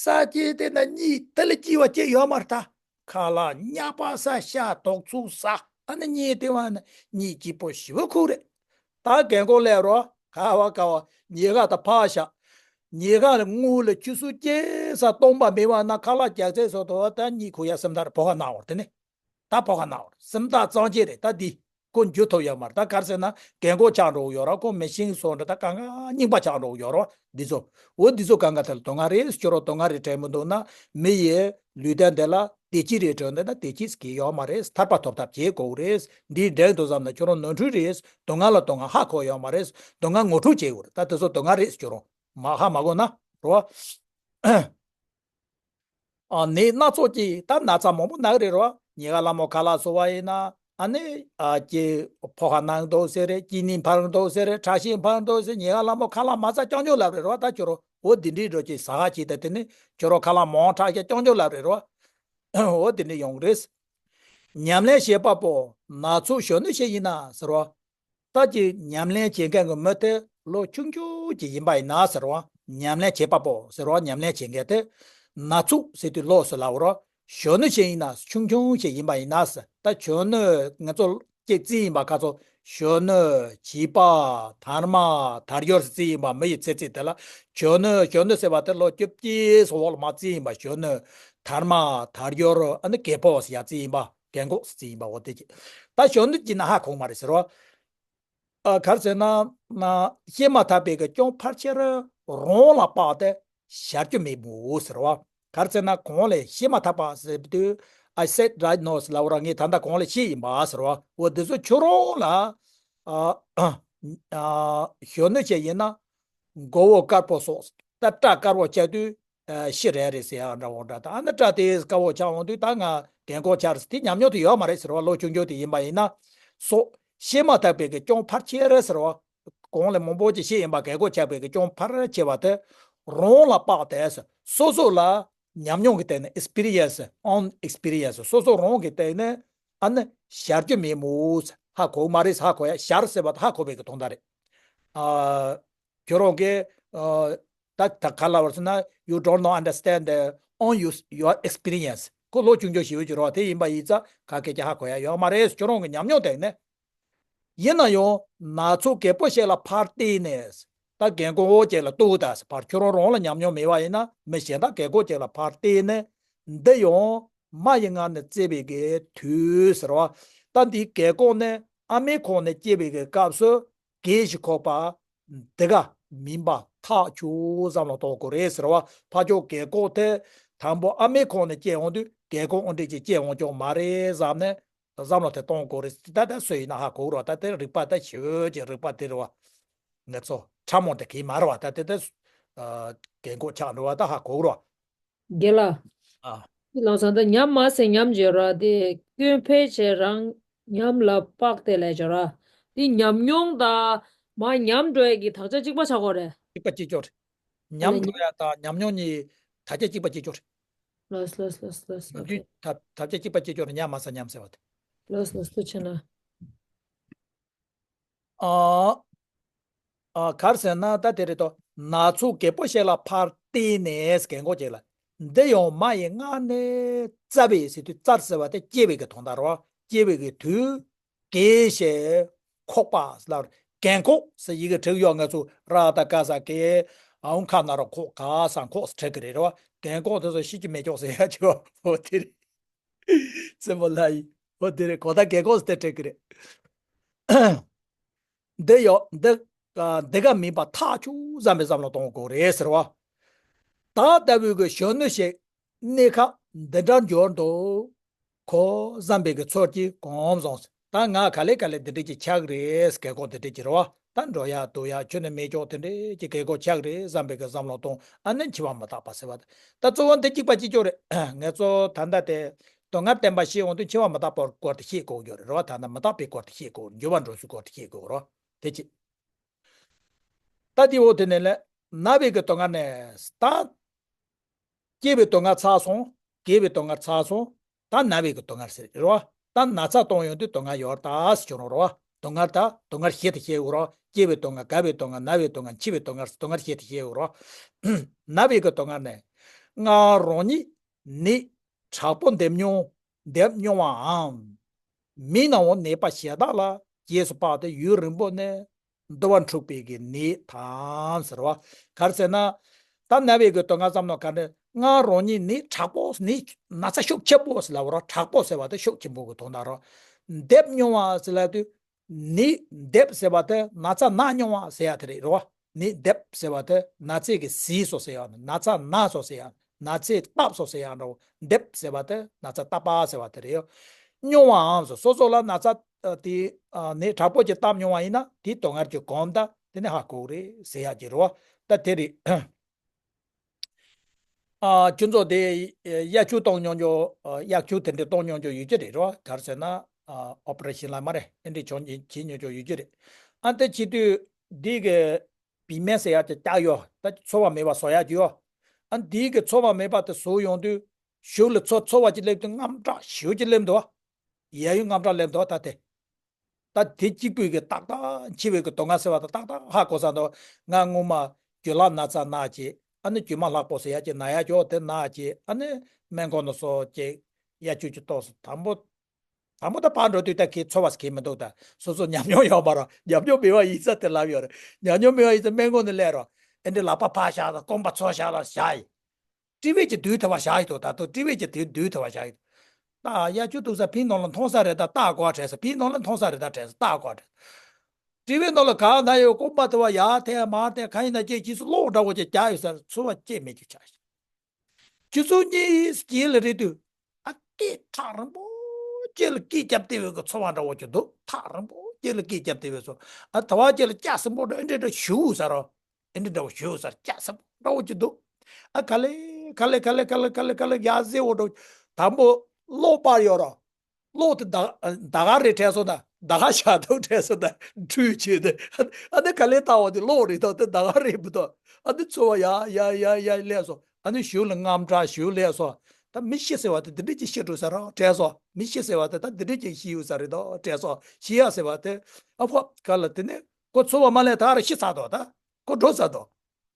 ས་སྐྱེས་དེ་ན་གཉིད་དེ་ལ་སྐྱིད་པ་སྐྱེ་ཡོད་མ་རེད་ད། ཁ་ལག་ཉག་པ་ས་ཤ་དོག་ཚུགས་ས་ཨ་ནི་གཉིད་དེ་བ་ན་གཉིད་སྐྱིད་པོ་ཞེ་པོ་ཁུག་རེད། ད་རྒན་གོག་སླེབས་རོ་ཁ་བ་ཁ་བ་ཉལ་ཁ་ད་ཕག་ཤ། ཉལ་ཁ་ལ་དངུལ་ལ་ཆུ་སུ་སྐྱེས་ས་སྟོང་པ་མེད་བ་ན་ཁ་ལག་རྒྱགས་ཚད་སོགས་དོ་བ་ད་གཉིད་ཁུག་ཡ་སེམས་ཐག་རེད། ཕོ་ཁ་ནག་བར་དེ་ནི། ད་ཕོ་ཁ་ནག་བར་སེམས་ཐག་གཙང་ཆེ་རེད་ད་འདི། ཁོ་འཇུ་ཐུབ་ཡོད་མ་རེད། ད་ག་རེ་ཟེར་ན་རྒན་གོག་ཆགས་འགྲོ་གི་ཡོད་ར། ཁོ་མི་ཤིང་སོགས་འདྲ་ད་གང་ག་རྙིང་པ་ཆགས་འགྲོ་གི་ཡོད་ར། འདི་ཚོ་འོ་འདི་ཚོ་གང་ག་དེ་ལ་དོ་སྣང་རེད་ཁྱོད་རང་དོ་སྣང་རེ་དྲན་མི་འདུག་ན་མི་ཡི་ལུས་རྟེན་འདི་ལ་བདེ་སྐྱིད་རེ་དྲན་འདི་ན་བདེ་སྐྱིད་ཟེར་གྱི་ཡོད་མ་རེད། ཐར་པ་ཐོབ་ཐབས་བྱེད་དགོས་རེད། འདི་འདྲ་འདུག་བསམ་ན་ཁྱོད་རང་ནོར་འཁྲུལ་རེད། དོ་སྣང་ལ་དོ་སྣང་ཧ་གོ་ཡོད་མ་རེད། དོ་སྣང་ངོ་འཕྲོད་བྱེད་དགོས་རེད། ད་དེ་ཚོ་དོ་སྣང་རེད་ཁྱོད་རང་མ་ཧ་མ་གོ་ན་རོ། ཨ་ནད་སྣ་ཚོགས་ཀྱིས་ད་ན་ཚ་མང་པོ་ན་གི་རེད་རོ། ཉེ་དགའ་ལྷ་མོ་ཁ་ལག་བཟོ་བ་ཡིན་ན་ཨ་ནི་ཨ་ཀྱི་ཕོ་ཁ་ནང་འདུག་ཟེར་རེད། སྐྱིད་སྣང་འཕར་འདུག་ཟེར་རེད། ཁྲག་ཤེད་འཕར་འདུག་ཟེར། ཉེ་དགའ་ལྷ་མོ་ཁ་ལག་མ་ཟ་རྐྱང་རྐྱང་ལབ་རེད་རོ། ད་ཁྱོད་རོ་འོ་འདི་འདྲའི་འགྲོ་ཅིག་ཟ་ཁ་ཅིག་ད་དེ་ནི་ཁྱོད་རོ་ཁ་ལག་མང་དྲགས་ཀྱི་རྐྱང་རྐྱང་ལབ་རེད་རོ། འོ་དེ་འདྲ་ཡོང་གི་རེད། ཉམས་ལེན་བྱེད་པ་པོ་ན་ཚོད་གཞོན་ནུ་ཞིག་ཡིན་ན་ཟེར་བ། ད་ཀྱི་ཉམས་ལེན་བྱེད་མཁན་གྱི་མི་དེ་ལོ་ཆུང་ཆུང་ཅིག་ཡིན་པ་ཡིན་ན་ཟེར་བ། ཉམས་ལེན་བྱེད་པ་པོ་ཟེར་བ་ཉམས་ལེན་བྱེད་མཁན་དེ་ན་ཚོད་ཟེར་དུས་ལོ་ཟེར་ལབ་རོ། གཞོན་ནུ་ཞིག་ཡིན་ན་ཆུང་ཆུང་ཞིག་ཡིན་པ་ཡིན་ན་ཟེར། ད་གཞོན་ནུ་ང་ཚོ་སྐྱེ་རྩིས་ཡིན་པ་ཁ་ཚོ་གཞོན་ནུ་བྱིས་པ་དར་མ་དར་ཡོལ་རྩིས་ཡིན་པ་མི་ཡི་ཚེ་རྩིས་དེ་ལ་གཞོན་ནུ་གཞོན་ནུ་ཟེར་བ་དེ་ལོ་བཅོ་བརྒྱད་སོགས་ལ་མ་རྩིས་ཡིན་པ་གཞོན་ནུ་དར་མ་དར་ཡོལ་ཨ་ནི་རྒད་པོ་ཟེར་ཡ་རྩིས་ཡིན་པ་རྒན་གོག་ཟེར་རྩིས་ཡིན་པ་འོ་དེ་ཅི། ད་གཞོན་ནུ་ཅི་ན་ཧ་གོ་མ་རེད་ཟེར་བ། ཨ་ག་རེ་ཟེར་ན་ན་སྐྱེས་མ་ཐག་པའི་གི་གཅོང་ཕལ་ཆེར་རང་ལ་དཔག་སྟེ་ཞར་རྒྱུ་མེད་མོད་ཟེར་བ། ག་རེ་ཟེར་ན་གོང་ལས་སྐྱེས་མ་ཐག་པ་ཟེར་དུས། I said right now ཟེར་ལབ་ར། ངས་ད་ལྟ་གོང་ལས་བཤད་ཡིན་པ་ཟེར་བ། འོ་འདི་ཚོ་ཁྱོད་རང་ལ་ཨ་ཨ་གཞོན་ནུ་ཞིག་ཡིན་ན་མགོ་བོ་དཀར་པོ་སོགས་ད་སྐྲ་དཀར་པོ་ཆགས་དུས་ཨ་ཤི་རན་རེད་ཟེར་ཡ་འདྲ་བོ་འདྲ། ད་ཨ་ནི་སྐྲ་དེ་དཀར་པོ་ཆགས་འོང་དུས་ད་ང་རྒན་གོག་ཆགས་རེད་དེ་ཉམས་མྱོང་དེ་ཡོད་མ་རེད་ཟེར་བ། ལོ་ཆུང་ཆུང་དེ་ཡིན་པ་ཡིན་ན་སོགས་སྐྱེས་མ་ཐག་པའི་གི་གཅོང་ཕལ་ཆེར་ཟེར་བ། གོང་ལ་མང་པོ་ཅིག་བཤད་ཡིན་པ། རྒད་གོག་ཆགས་པའི་གི་གཅོང་ཕལ་ཆེ་བ་དེ་རང་ལ་དཔག་སྟེ་སོ་སོ་ལ་ཉམས་མྱོང་གི་སྟེང་ནས་experience, own experience སོ་སོ་རང་གི་སྟེང་ནས་ཨ་ནི་ཞར་རྒྱུ་མེད་མོད། ཧ་གོ་མ་རེད། ཧ་གོ་ཡ་ཞར་ཟེར་བ་དེ་ཧ་གོ་བའི་གི་དོན་དག་རེད། ཨ་ཁྱོད་རང་གི་ཨ་ད་ད་ག་ལ་བར་སོང་ན་you don't know, understand the own use your experience ཁོ་ལོ་ཆུང་ཆུང་ཞིག་ཡོད་ཀྱི་རོ། དེ་ཡིན་པ་ཡིན་ཙང་ག་སྐད་ཆ་ཧ་གོ་ཡ་ཡོད་མ་རེད། ཁྱོད་རང་གི་ཉམས་མྱོང་སྟེང་ནས། ཡིན་ན་ཡང་ན་ཚོད་རྒད་པོ་ཞིག་ལ་ཕར་བལྟས་ནས་ད་རྒན་གོག་ཅིག་ལ་ལྟོས་ད་ཕར་ཁྱོད་རང་རང་ལ་ཉམས་མྱོང་མེད་པ་ཡིན་ན་མི་གཞན་དག་རྒད་གོག་ཅིག་ལ་ཕར་བལྟས་ནས་འདི་ཡང་མ་ཡི་མངལ་ནས་བཙས་པའི་གི་དུས་ཟེར་བ། ད་འདི་རྒད་གོག་ནས་ཨ་མའི་ཁོག་ནས་སྐྱེས་པའི་གི་སྐབས་སུ་གལ་ཞིག་ཁོག་པ་འདི་ག་མིན་པ་ཐག་ཆོད་བསམ་བློ་གཏོང་དགོས་རེད་ཟེར་བ། ཕ་ཆོས་རྒད་གོག་དེ་དང་པོ་ཨ་མའི་ཁོག་ནས་སྐྱེས་འོང་དུས་རྒད་གོག་འོ་འདྲ་ཅིག་སྐྱེས་འོང་ཀྱང་མ་རེད་བསམ་ནས། བསམ་བློ་དེ་གཏོང་དགོས་རེད། ད་ལྟ་སུ་ཡིན་ན་ཧ་གོ་རོགས། ད་དེ་རིག་པ་ད་ཞིབ་ཀྱི་རིག་པ་དེ་རེད་བ། ང་ཚོ་ཕྲ་མོ་དེ་གས་མ་རེད་བ། ད་དེ་ད་རྒན་གོག་ཆགས་འགྲོ་བ་ད་ཧ་གོ་རོགས། རྒན་ལགས། ཨ། ལགས་སོ། ད་ཉམས་མ་ཟེར་ཉམས་བརྗོད་ར་དེ་སྐྱོན་ཕལ་ཆེར་རང་ཉམས་ལ་དཔག་སྟེ་ལས་བརྗོད་ར། དེ་ཉམས་མྱོང་དང་མ་ཉམས་འགྲོ་ཡ་གི་དག་ཆ་གཅིག་པ་ཆགས་དགོས་རེད། གཅིག་པ་གཅིག་གྱུར་རེད། ཉམས་འགྲོ་ཡ་དང་ཉམས་མྱོང་གཉིས་དག་ཆ་གཅིག་པ་གཅིག་གྱུར་རེད། ལགས་ལགས་ལགས་ལགས་ལགས། ནམ་རྒྱུན་ཐབས་ཐབས་ཆ་གཅིག་པ་གཅིག་གྱུར་ཉམས་མ་ཟ་ཉམས་ཟེར་བ་དེ། ལགས་ལགས་ཐུགས་ཆེ་གནང་། ཨ་ཨ་ག་རེ་ཟེར་ན་ད་དེ་རེད་དོ། ན་ཚོད་རྒད་པོ་ཞིག་ལ་ཕར་བལྟས་ནས་རྒན་གོག་ཅིག་ལ། འདི་ཡང་མ་ཡི་མངལ་ནས་བཙས་པའི་ཟེར་དུས་བཙས་ཟེར་བ་དེ་སྐྱེ་བའི་གི་དོན་དག་རེད་བ། སྐྱེ་བའི་གི་དུས། གལ་ཞིག་ཁོག་པ་ལ་རྒན་གོག་ཟེར་ཡི་གེ་བྲིས་ཡོད། ང་ཚོ་ར་ད་ག་ས་གེ་ཨའོ་ཁ་ན་རོ་ཁོག་ག་ས་ཁོག་ཟེར་བྲིས་གི་རེད་རོ། རྒན་གོག་དེ་ཚོ་ཤི་རྒྱུ་མེད་ཀྱོག་ཟེར་ཡ་ཅིག་འོ་དེ་རེད། རྩེ་མོ་ལ་ཡི་འོ་དེ་རེད། གོ་ད་རྒན་གོག་ཟེར་དེ་བྲིས་གི་རེད། འདི་ཡོ་འདི་འདི་ག་མིན་པ་ཐག་ཆོད་བསམ་པའི་བསམ་བློ་གཏོང་དགོས་རེད་ཟེར་བ། ད་ལྟ་བུའི་གི་གཞོན་ནུ་ཞིག་གནས་སྐབས་འདི་འདྲར་འབྱོར་འདུག་གོ་བསམ་པའི་གི་ཚོར་གྱིས་གོམས་སོང་། ད་ང་ག་ལེ་ག་ལེ་འདི་འདྲས་ཀྱི་ཆགས་རེད། རྒན་གོག་འདི་འདྲས་ཀྱི་རེད་བ། ད་འགྲོ་ཡ་འདུག་ཡ་ཁྱོན་ནས་མེད་ཀྱོག་དེ་འདྲས་ཀྱི་རྒན་གོག་ཆགས་རེད་བསམ་པའི་གི་བསམ་བློ་གཏོང་། ཨ་ནི་འཆི་བ་མི་རྟག་པ་ཟེར་བ། ད་གཙོ་བོ་འདི་གཅིག་པ་གཅིག་ཀྱོག་རེད། ང་ཚོ་ད་ལྟ་དེ་སྡུག་བསྔལ་བསྟན་པ་ཤེས་འོང་དུས་འཆི་བ་མི་རྟག་པའི་སྐོར་དེ་ཤེས་དགོས་ཀྱོག་རེད་རེད་བ། ད་ལྟ་མི་རྟག་པའི་སྐོར་དེ་ཤེས་དགོས། འགྱུར་བ་འགྲོ་ཚུལ་སྐོར་དེ་ཤེས་དགོས་རེད་བ། དེ་གཅིག་ད་དེ་འོ་དེ་ནས་ལས་ན་བའི་གི་སྡུག་བསྔལ་ནས་ད། སྐྱེ་བའི་སྡུག་བསྔལ་ཚར་སོང་། རྒས་པའི་སྡུག་བསྔལ་ཚར་སོང་། ད་ན་བའི་གི་སྡུག་བསྔལ་ཟེར་རེད་བ། ད་ན་ཚ་གཏོང་ཡོང་དུས་སྡུག་བསྔལ་ཡོད་རེད་ད་ཟེར་གྱི་རེད་བ། སྡུག་བསྔལ་ད་སྡུག་བསྔལ་བཞི་དེ་ཤེས་དགོས་རེད་བ། སྐྱེ་བའི་སྡུག་བསྔལ། རྒས་པའི་སྡུག་བསྔལ། ན་བའི་སྡུག་བསྔལ། འཆི་བའི་སྡུག་བསྔལ། སྡུག་བསྔལ་བཞི་དེ་ཤེས་དགོས་རེད་བ། ན་བའི་གི་སྡུག་བསྔལ་ནས། སྔར་རང་ཉིད་ནད་དྲག་པོ་འདེབས་མྱོང་འདེབས་མྱོང་བའམ། མི་ནའང་ནད་པ་གཞན་དག་ལ་རྗེས་སུ་དཔག་སྟེ་ཡུན་རིང་པོ་ནས་འདུ་བ་འཁྲུགས་པའི་གི་ནད་དང་ཟེར་བ། ག་རེ་ཟེར་ན། ད་ན་བའི་གི་སྡུག་བསྔལ་ཙམ་ནོ་ག་ནས་སྔར་རང་ཉིད་ནད་དྲག་པོ་ནད་ན་ཚ་ཤུགས་ཆེན་པོ་ཟེར་ལབ་རོ། དྲག་པོ་ཟེར་བ་དེ་ཤུགས་ཆེན་པོ་གི་དོན་དག་རོ། འདེབས་མྱོང་བ་ཟེར་ལབ་དུས། ནད་འདེབས་ཟེར་བ་དེ་ན་ཚ་ན་མྱོང་བ་ཟེར་ཡ་དེ་རེད་རོ། ནད་འདེབས་ཟེར་བ་དེ་ན་ཚས་གི་ཟས་སོ་ཟེར་ཡ། ན་ཚ་ན་སོ་ཟེར་ཡ། ན་ཚས་བཏབ་སོ་ཟེར་ཡ་འདྲ་བོ། འདེབས་ཟེར་བ་དེ་ན་ཚ་བཏབ་པ་ཟེར་བ་དེ་རེད་ཡོ། མྱོང་བའམ་སོ་སོ་སོ་ལ་ན་ཚ་ཨ་དེ་ཨ་ནད་དྲག་པོ་ཅིག་བཏབ་མྱོང་བ་ཡིན་ན་དེའི་སྡུག་བསྔལ་གྱི་གོམས་ད་དེ་ནི་ཧ་གོ་གི་རེད་ཟེར་ཡ་གི་རེད་བ། ད་དེ་རེད། ཨ་ཁྱོད་ཚོ་དེ་ཨ་གཡའ་ཆུ་གཏོང་མྱོང་རྒྱུ། ཨ་གཡའ་ཆུ་དེ་འདྲ་གཏོང་མྱོང་རྒྱུ་ཡོད་ཀྱི་རེད་རོ། ག་རེ་ཟེར་ན་ཨ་ཨོ་པ་རེ་ཤིན་ལ་མ་རེད། དེ་འདྲ་བྱུང་བྱེད་མྱོང་རྒྱུ་ཡོད་ཀྱི་རེད། ཨ་དེ་བྱེད་དུས་འདི་གི་བི་མེ་ཟེར་ཡག་ཅིག་བཀྱག་ཡོད། ད་ཚོ་བ་མེད་པ་བཟོ་ཡག་ཅིག་ཡོད། ཨ་འདི་གི་ཚོ་བ་མེད་པ་དེ་བཟོ་ཡོང་དུས་གཞུག་ལ་ཚོ་ཚོ་བ་ཅིག་སླེབས་དུས་དངངས་སྐྲག་ཞེ་པོ་ཅིག་སླེབས་འདུག། ཡ་ཡུ་དངངས་སྐྲག་སླེབས་འདུག་ད་དེ། ད་དེ་གཅིག་པུས་ཀྱི་ཏག་ཏག་འཆི་བའི་གི་སྡུག་བསྔལ་ཟེར་བ་དང་ཏག་ཏག་ཧ་གོ་ས་འདུག། ང་སྔོན་མ་རྒྱུ་ལག་ན་ཚ་ན་བྱས། ཨ་ནི་རྒྱུ་མ་ལྷག་པོ་ཟེར་ཡག་ཅིག་ན་ཡག་ཅིག་དེ་ན་བྱས། ཨ་ནི་སྨན་ཁང་ནས་སོ་བྱས་གཡའ་ཆུ་ཅིག་གཏོང་སོང་། དང་པོ་དང་པོ་ད་ཕར་འགྲོ་དུས་ད་ཁྱེད་ཚོ་བ་ཟེར་མཁན་མི་འདུག། ད་སོ་སོ་ཉམས་མྱོང་ཡོད་མ་རེད། ཉམས་མྱོང་མེད་པ་ཡིན་ས་དེ་ལབ་ཡོད་རེད། ཉམས་མྱོང་མེད་པ་ཡིན་ས་སྨན་ཁང་ནས་སླེབས་རོགས། ཨེ་འདྲ་ལག་པ་ཕར་བཞག་དང་རྐང་པ་ཚུར་བཞག་ལ་བཞག་ཡིན། ཊི་ཝི་ཅིག་སྡུད་ཐུབ་པ་བཞག་ཡོད་དོ། ད་དུང་ཊི་ཝི་ཅིག་དེ་སྡུད་ཐུབ་པ་བཞག་ཡོད། ད་གཡའ་ཆུ་གཏུབ་ས་ཕིའི་ནང་ལ་མཐོང་ས་རེད། ད་ལྟ་གོ་བ་དྲན་ས། ཕིའི་ནང་ལ་མཐོང་ས་རེད། ད་དྲན་ས་ལྟ་གོ་བ་དྲན་ས། ཊི་ཝི་ནང་ལ་གང་ན་ཡོད། རྐང་པ་དེ་བ་ཡར་ཐལ་མར་ཐལ་གང་ཡིན་ན་ཅིག་ཁྱི་སུ་གློག་འདྲ་བོ་ཅིག་རྒྱག་ཡོད་ས་རེད། ཚོར་བ་སྐྱེ་མེད་རྒྱུ་ཆགས་ཤིང་། ཁྱི་སུ་གཉིས་སྐྱེལ་ལ་རེད་དུས། ཨ་སྐད་ཐག་རིང་པོ་ཅིག་ལ་སྐད་རྒྱབ་བསྡད་པའི་གི་ཚོར་བ་འདྲ་བོ་ཅིག་འདུག། ཐག་རིང་པོ་ཅིག་ལ་སྐད་རྒྱབ་བསྡད་པའི་ཚོར། ཨ་ད་བ་ཅིག་ལ་སྐྱ་སེར་པོ་འདྲ་ཨེ་འདྲ་འདྲ་ཞུ་ས་རོ། ཨེ་འདྲ་འདྲ་བོ་ཞུ་ས་རོ། སྐྱ་སེར་པོ་འདྲ་བོ་ཅིག་འདུག། ཨ་ག་ལེ་ག་ལེ་ག་ལེ་ག་ལེ་ག་ལེ་ག་ལེ་ཡར་གཟིགས་འོ་འགྲོ། དང་པོ་གློག་སྤར་ཡོད་རོ། གློག་དེ་ཟླ་ཟླ་ག་རེ་དྲན་སོང་ན་ཟླ་ག་ཞག་ཐོག་དྲན་སོང་ན་འཁྲུལ་བྱས་ཏེ། ཨ་ནི་ག་ལེ་ལྟ་བ་དེ་གློག་རེད་དོ། དེ་ཟླ་ག་རེད་མི་དོ། ཨ་ནི་ཚོར་བ་ཡ་ཡ་ཡ་ཡ་སླེབས་སོང་། ཨ་ནི་གཞུག་ལ་དངངས་སྐྲག་ཞེ་པོ་སླེབས་སོང་། ད་མི་ཤི་ཟེར་བ་དེ་འདི་འདྲ་ཅིག་ཤི་འགྲོ་ས་རེད་དྲན་སོང་། མི་ཤི་ཟེར་བ་དེ་ད་འདི་འདྲ་ཅིག་ཤི་ཡོད་ས་རེད་དོ་དྲན་སོང་། ཤི་ཡ་ཟེར་བ་དེ་ཨ་ཕོ་ག་ལ་དེ་ནས་ཁོ་ཚོར་བ་མ་སླེབས་ད་རེ་ཤི་ཚར་དོ། ད་ཁོ་འགྲོ་ཚར་དོ།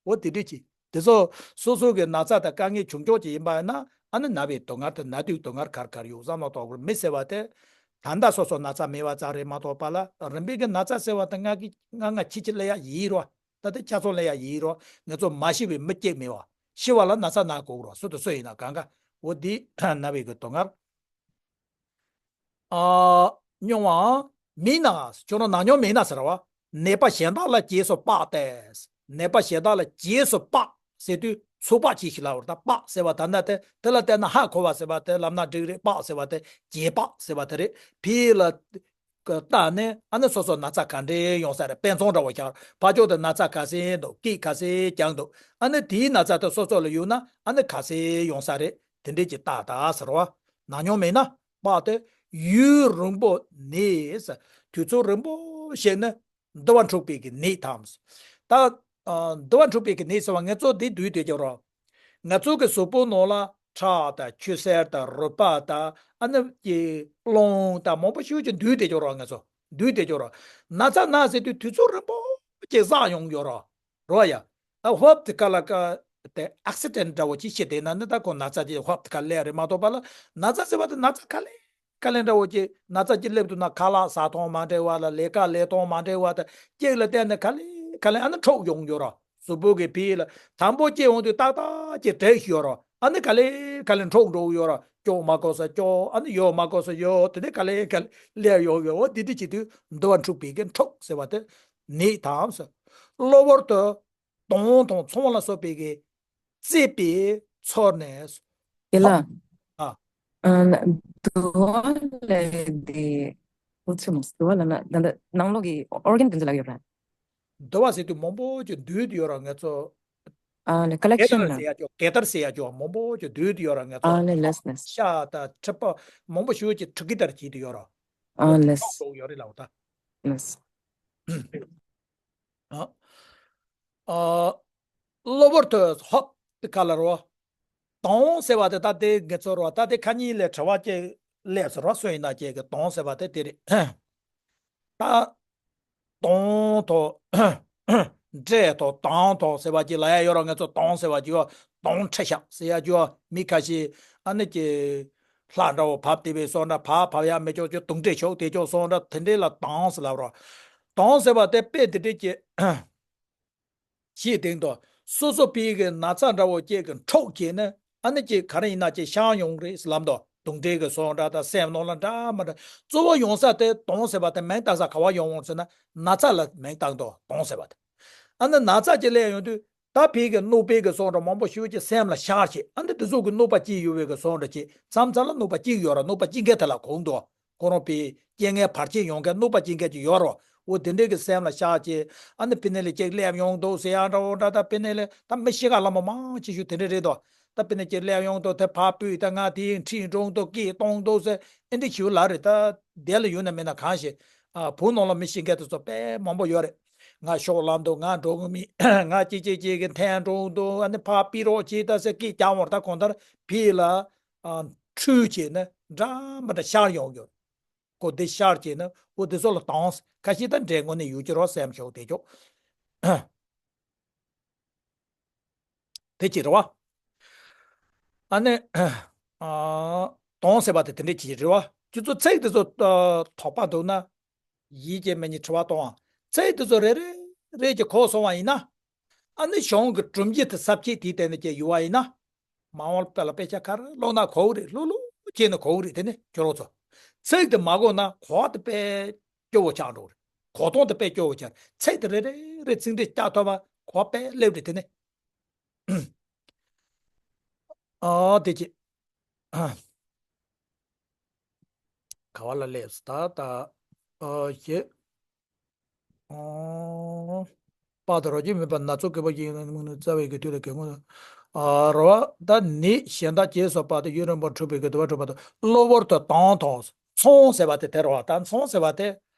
འོ་དེ་འདྲ་ཅིག། དེ་ཚོ་སོ་སོ་གི་ན་ཚ་དང་དཀའ་ངལ་བྱུང་ཆོག་ཅིག་ཡིན་པ་ཡིན་ན། ཨ་ནི་ན་བའི་སྡུག་བསྔལ་དང་ན་དུས་སྡུག་བསྔལ་ག་རེ་ག་རེ་ཡོད་བསམ་བློ་གཏོང་དགོས། མི་ཟེར་བ་དེ་ད་ལྟ་སོ་སོ་ན་ཚ་མེད་པ་ཙམ་རེད་མ་གཏོགས་པ་ལ། རིམ་པས་ཀྱི་ན་ཚ་ཟེར་བ་དེ་ང་གི་ང་ང་ཁྱི་ཁྱི་ལབ་ཡག་ཡིན་རོ། ད་ལྟ་ཆ་ཚང་ལབ་ཡག་ཡིན་རོ། ང་ཚོ་མ་ཤི་བའི་མི་གཅིག་མེད་བ། ཤི་བ་ལ་ན་ཚ་ན་དགོས་རོ། སུ་དང་སུ་ཡིན་ན་གང་ག། འོ་འདི་ན་བའི་གི་སྡུག་བསྔལ། ཨ། མྱོང་བའང་མིན་ན། ཁྱོད་རང་ན་མྱོང་མེད་ན་ཟེར་བ། ནད་པ་གཞན་དག་ལ་རྗེས་སུ་དཔག་སྟེ། ནད་པ་གཞན་དག་ལ་རྗེས་སུ་དཔག་ཟེར་དུས་ཚུར་དཔག་བྱེད་ཤིག་ལབ་པ་རེད། ད་དཔག་ཟེར་བ་ད་ལྟ་དེ་དེ་ལ་བལྟས་ན་ཧ་གོ་བ་ཟེར་བ་དེ་ལབ་ན་འགྲིག་རེད། དཔག་ཟེར་བ་དེ་རྗེས་དཔག་ཟེར་བ་དེ་རེད། ཕི་ལ་བལྟས་ནས་ཨ་ནི་སོ་སོ་ན་ཚ་ག་འདྲས་ཡོང་ས་རེད། དཔེ་མཚོན་འདྲ་བོ་བཞག། ཕར་ཕྱོགས་དེ་ན་ཚ་ག་ཚད་འདུག། སྐད་ག་ཚད་རྒྱག་འདུག། ཨ་ནི་དེའི་ན་ཚ་དེ་སོ་སོ་ལ་ཡོད་ན་ཨ་ནི་ག་ཚད་ཡོང་ས་རེད། དེ་འདྲས་ཀྱི་རྟགས་དག་ཟེར་བ། ན་མྱོང་མེད་ན་དཔག་སྟེ། ཡུན་རིང་པོ་ནས། དུས་ཚོད་རིང་པོ་ཞིག་ནས་འདུལ་བ་འཁྲུགས་པའི་གི་ནད་དང་། ད་ཨ་འདུལ་བ་འཁྲུགས་པའི་གི་ནད་ཟེར་བ་ང་ཚོ་འདི་འདུས་བསྡད་ཀྱི་རོ། ང་ཚོ་གི་གཟུགས་པོ་ནང་ལ་ཁྲག་དང་ཆུ་སེར་དང་རུས་པ་དང་ཨ་ནི་ཀྱི་རླུང་དང་མང་པོ་ཞིག་ཅིག་འདུས་བསྡད་ཀྱི་རོ། ང་ཚོ་འདུས་བསྡད་ཀྱི་རོ། ན་ཚ་ན་ཟེར་དུས་དུས་ཚོད་རིང་པོ་ཅིག་བསགས་ཡོང་གི་ཡོད་རོ། རོ་ཡ། ཨ་ཧོབ་དེ་ག་ལ་ཀ་དེ་ཨེག་སི་ཌེན་འདྲ་བོ་ཅིག་ཤི་དེ་ན་ནི་ད་ཁོ་ན་ཚ་ཅིག་ཧོབ་དེ་ག་ལས་རེད་མ་གཏོགས་པ་ལ། ན་ཚ་ཟེར་བ་དེ་ན་ཚ་ག་ལེ་ག་ལེ་འདྲ་བོ་ཅིག། ན་ཚ་ཅིག་སླེབས་འདུག་ན་ཁ་ལག་ཟ་སྟངས་མ་འདྲ་བ་ལ་ལས་ཀ་ལས་སྟངས་མ་འདྲ་བ་དང་ཅིག་ལ་བརྟེན་ནས་ག་ལེ་ག་ལེ་ཨ་ནི་འཁྲུགས་ཡོང་ཡོད་ར། གཟུགས་པོ་གི་ཕི་ལ་དང་པོ་སྐྱེ་འོང་དུས་ཏག་ཏག་ཅིག་བྲེག་ཡོད་ར། ཨ་ནི་ག་ལེ་ག་ལེ་འཁྲུགས་འགྲོ་ཡོད་ར། སྐྱོག་མ་དགོས་ས་སྐྱོག། ཨ་ནི་ཡོད་མ་དགོས་ས་ཡོད། དེ་ནས་ག་ལེ་ག་ལེ་སླེབས་ཡོང་ཡོད། འོ་དེ་འདྲ་བྱེད་དུས་འདུལ་བ་འཁྲུགས་པའི་གི་འཁྲུགས་ཟེར་བ་དེ་ནད་དང་ཟེར། གློ་བུར་དུ་དོང་དང་ཚོང་ལ་སོགས་པའི་གི་བརྩིས་པའི་ཚོར་ནས། དེ་ལ། ཨ། ཨ་འདུལ་བ་ལས་དེ། འོ་ཚོད་མ་འདུལ་བ་ལ་ན་ད་ལྟ་ནང་ལོགས་ཀྱི་ཨོར་གན་དེ་ཚོ་ལ་ཡོད་ར། འདུལ་བ་ཟེར་དུས་མང་པོ་ཅིག་འདུས་དུ་ཡོད་ར། ང་ཚོ་ཨ་ལེ་ཀ་ལེག་ཤན་ན། ཟེར་ཡ་ཅོ་གེ་ཏར་ཟེར་ཡ་ཅོ་མང་པོ་ཅིག་འདུས་དུ་ཡོད་ར། ང་ཚོ་ཨ་ལེ་ལེས་ལེས། ཤ་དང་མཁྲིས་པ་མང་པོ་ཞིག་ཅིག་ཁྲིག་གི་ཏར་བྱེད་དུ་ཡོད་ར། ཨ་ལེས། ཡོད་རེད་ལ་འོ་ད། ལེས། ཨ། ཨ། གློ་བུར་དུ་ཧོབ་དེ་ག་ལ་རོ། དོང་ཟེར་བ་དེ་ད་དེ་ངེད་ཚོ་རོ། ད་དེ་ཁ་ཉིན་ལས་དྲི་བ་ཅིག་སླེབས་སོང་རོ། སུ་ཡིན་ན་ཅིག་གི་དོང་ཟེར་བ་དེ་དེ་རེད། ད་དོང་དང་འབྲས་དང་དོང་དང་ཟེར་བ་ཅིག་ལ་ཡ་ཡོད་རོ། ངེད་ཚོ་དོང་ཟེར་བ་ཅིག་ཡོད། དོང་ཁྲི་ཤག་ཟེར་ཡ་ཅིག་ཡོད། མི་ཁ་ཤས་ཨ་ནི་ཅིག་ལྷ་འདྲ་བོ་བབས་བསྡད་པའི་སོང་འདྲ། བབས་བབས་ཡ་མི་ཆོག་ཅིག་དུང་འདྲེ་ཤོག་དེ་ཆོག་སོང་འདྲ། དེ་འདྲས་ལ་དོང་ཟེར་ལབ་རོ། དོང་ཟེར་བ་དེ་དཔེ་དེ་འདྲས་ཀྱི་ཞེས་དེང་དུ་སོ་སོ་ཕིའི་གི་ན་ཚ་འདྲ་བོ་ཅིག་གི་འཁྲུག་བྱས་ནས་ཨ་ནི་ཅིག་ག་རེ་ཡིན་ན་ཅིག་ཤང་ཡོང་རེད་ལབ་འདུག། དུང་འདྲེ་གི་སོང་འདྲ་དང་སེམས་ནང་ལ་འདྲ་མ་འདྲ་གཙོ་བོ་ཡོང་ས་དེ་དོང་ཟེར་བ་དེ་མིང་བཏགས་ས་ག་བ་ཡོང་འོང་ཟེར་ན་ན་ཚ་ལ་མིང་བཏགས་འདུག། དོང་ཟེར་བ་དེ། ཨ་ནི་ན་ཚ་ཅིག་སླེབས་ཡོང་དུས་ད་ཕིའི་གི་གནོད་པའི་གི་སོང་འདྲ་མང་པོ་ཞིག་ཅིག་སེམས་ལ་ཤར་བྱས། ཨ་ནི་དེ་ཚོ་གི་གནོད་པ་ཅིག་ཡོད་པའི་གི་སོང་འདྲ་ཅིག་མཚམས་མཚམས་ལ་གནོད་པ་ཅིག་ཡོད་ར། གནོད་པ་ཅིག་འགའ་དེ་ལ་གོ་འདུག། ཁོ་རང་པའི་རྐྱེན་ངན་བར་ཆད་ཡོང་མཁན་གནོད་པ་ཅན་མཁན་ཅིག་ཡོད་རོ། འོ་དེ་འདྲའི་གི་སེམས་ལ་ཤར་བྱས། ཨ་ནི་ཕི་ནས་ལས་ཅིག་སླེབས་ཡོང་འདུག་ཟེར་ཡ་འདྲ་བོ་འདྲ། ད་ཕི་ནས་ལས་ད་མི་ཤི་ཁ་ལ་མོ་མང་ཆེ་ཤོས་དེ་འདྲ་རེད་དོ། ད་དཔེར་ན་ཅིག་སླེབས་ཡོང་དུས་དེ་ཕར་ཕུད། ད་ང་དེ་ཁྲིད་འགྲོ་འདུག་སྐད་གཏོང་འདུག་ཟེར་ཨེ་འདྲ་ཞུ་ལ་རེད། ད་དེ་ལ་ཡོད་ན་མེད་ན་གང་ཤེས། ཨ། བོད་ནང་ལ་མི་ཤེས་མཁན་དེ་ཚོ་དཔེ་མང་པོ་ཡོད་རེད། ང་ཤོག་ལམ་དུ་ང་འགྲོ་གི་མིན། ང་ཅིག་ཅིག་ཅིག་གི་འཐེན་འགྲོ་འདུག་ཨ་ནི་ཕར་ཕུད་རོགས་བྱེད་ད་ཟེར་སྐད་རྒྱག་འོང་། ད་གང་ལྟར་ཕུད་ལ། ཨ། ཁྲུས་བྱས་ན་འདྲ་མི་འདྲ་ཤར་ཡོང་གི་ཡོད། ཁོ་དེ་ཤར་བྱས་ན་འོ་དེ་ཚོ་ལ་དྭངས། ཁ་ཤས་ད་འདྲེ་ངོ་ནས་ཡོད་ཀྱི་རོ་སེམས་ཤོག་དེ་ཅོག་དེ་ཅི་རེད་བ། ཨ་ནི། ཨ། དྭངས་ཟེར་བ་དེ་དེ་འདྲས་ཅིག་རེད་བ། ཁྱེད་ཚོ་ཚིག་དེ་ཚོ་ཨ། དོགས་པ་འདུག་ན། ཡིད་ཀྱི་མི་ཉིད་དྲི་བ་གཏོང་བ། ཚིག་དེ་ཚོ་རེ་རེ་རེ་གྱིས་གོ་སོང་བ་ཡིན་ན། ཨ་ནི་གཞུང་གི་སྒྲུབ་བྱེད་དེ་ས་བཅད་དེའི་སྟེང་ནས་ཀྱི་ཡུལ་བ་ཡིན་ན། མ་འོངས་པ་ལ་དཔེ་ཆ་ག་རེ་ཀློག་ན་གོ་གི་རེད། ཀློག་ཀློག་བྱས་ན་གོ་གི་རེད། དེ་ནི་ཁྱོད་རང་ཚོ། ཚིག་དེ་མ་གོ་ན་གོ་བ་དེ་དཔེ་སྐྱོ་བོ་ཆགས་འགྲོ་གི་རེད། གོ་སྟངས་དེ་དཔེ་སྐྱོ་བོ་ཆགས། ཚིག་དེ་རེ་རེ་རེ་ཚིག་འགྲེལ་རྒྱག་ཐུབ་པ་གོ་བ་དཔེ་སླེབས་རེད། དེ་ནི། ཨ། དེ་ཅི། ག་བ་ལ་སླེབས་ད་ད། ཨ། ཞེས། ཨོ། དཔག་ཏུ་རོ་གཅིག་མེད་པ་སྣ་ཚོགས་བཀོད་པ་ཡིས་རྩ་བའི་གི་དུས་ལ་གེགས་བསྔོ། ཨ། རོ། ད་ནི་གཞན་དག་ཅེས་སོགས་པ་དང་ཡུན་རིང་པོར་འཁྲུགས་པའི་གི་དུ་བ་འཁྲུགས་པ་དང་གློ་བུར་དུ་དྭངས་མཐོང་། མཚོན་ཟེར་བ་དེ་དེ་རོ། ད་མཚོན་ཟེར་བ་དེ་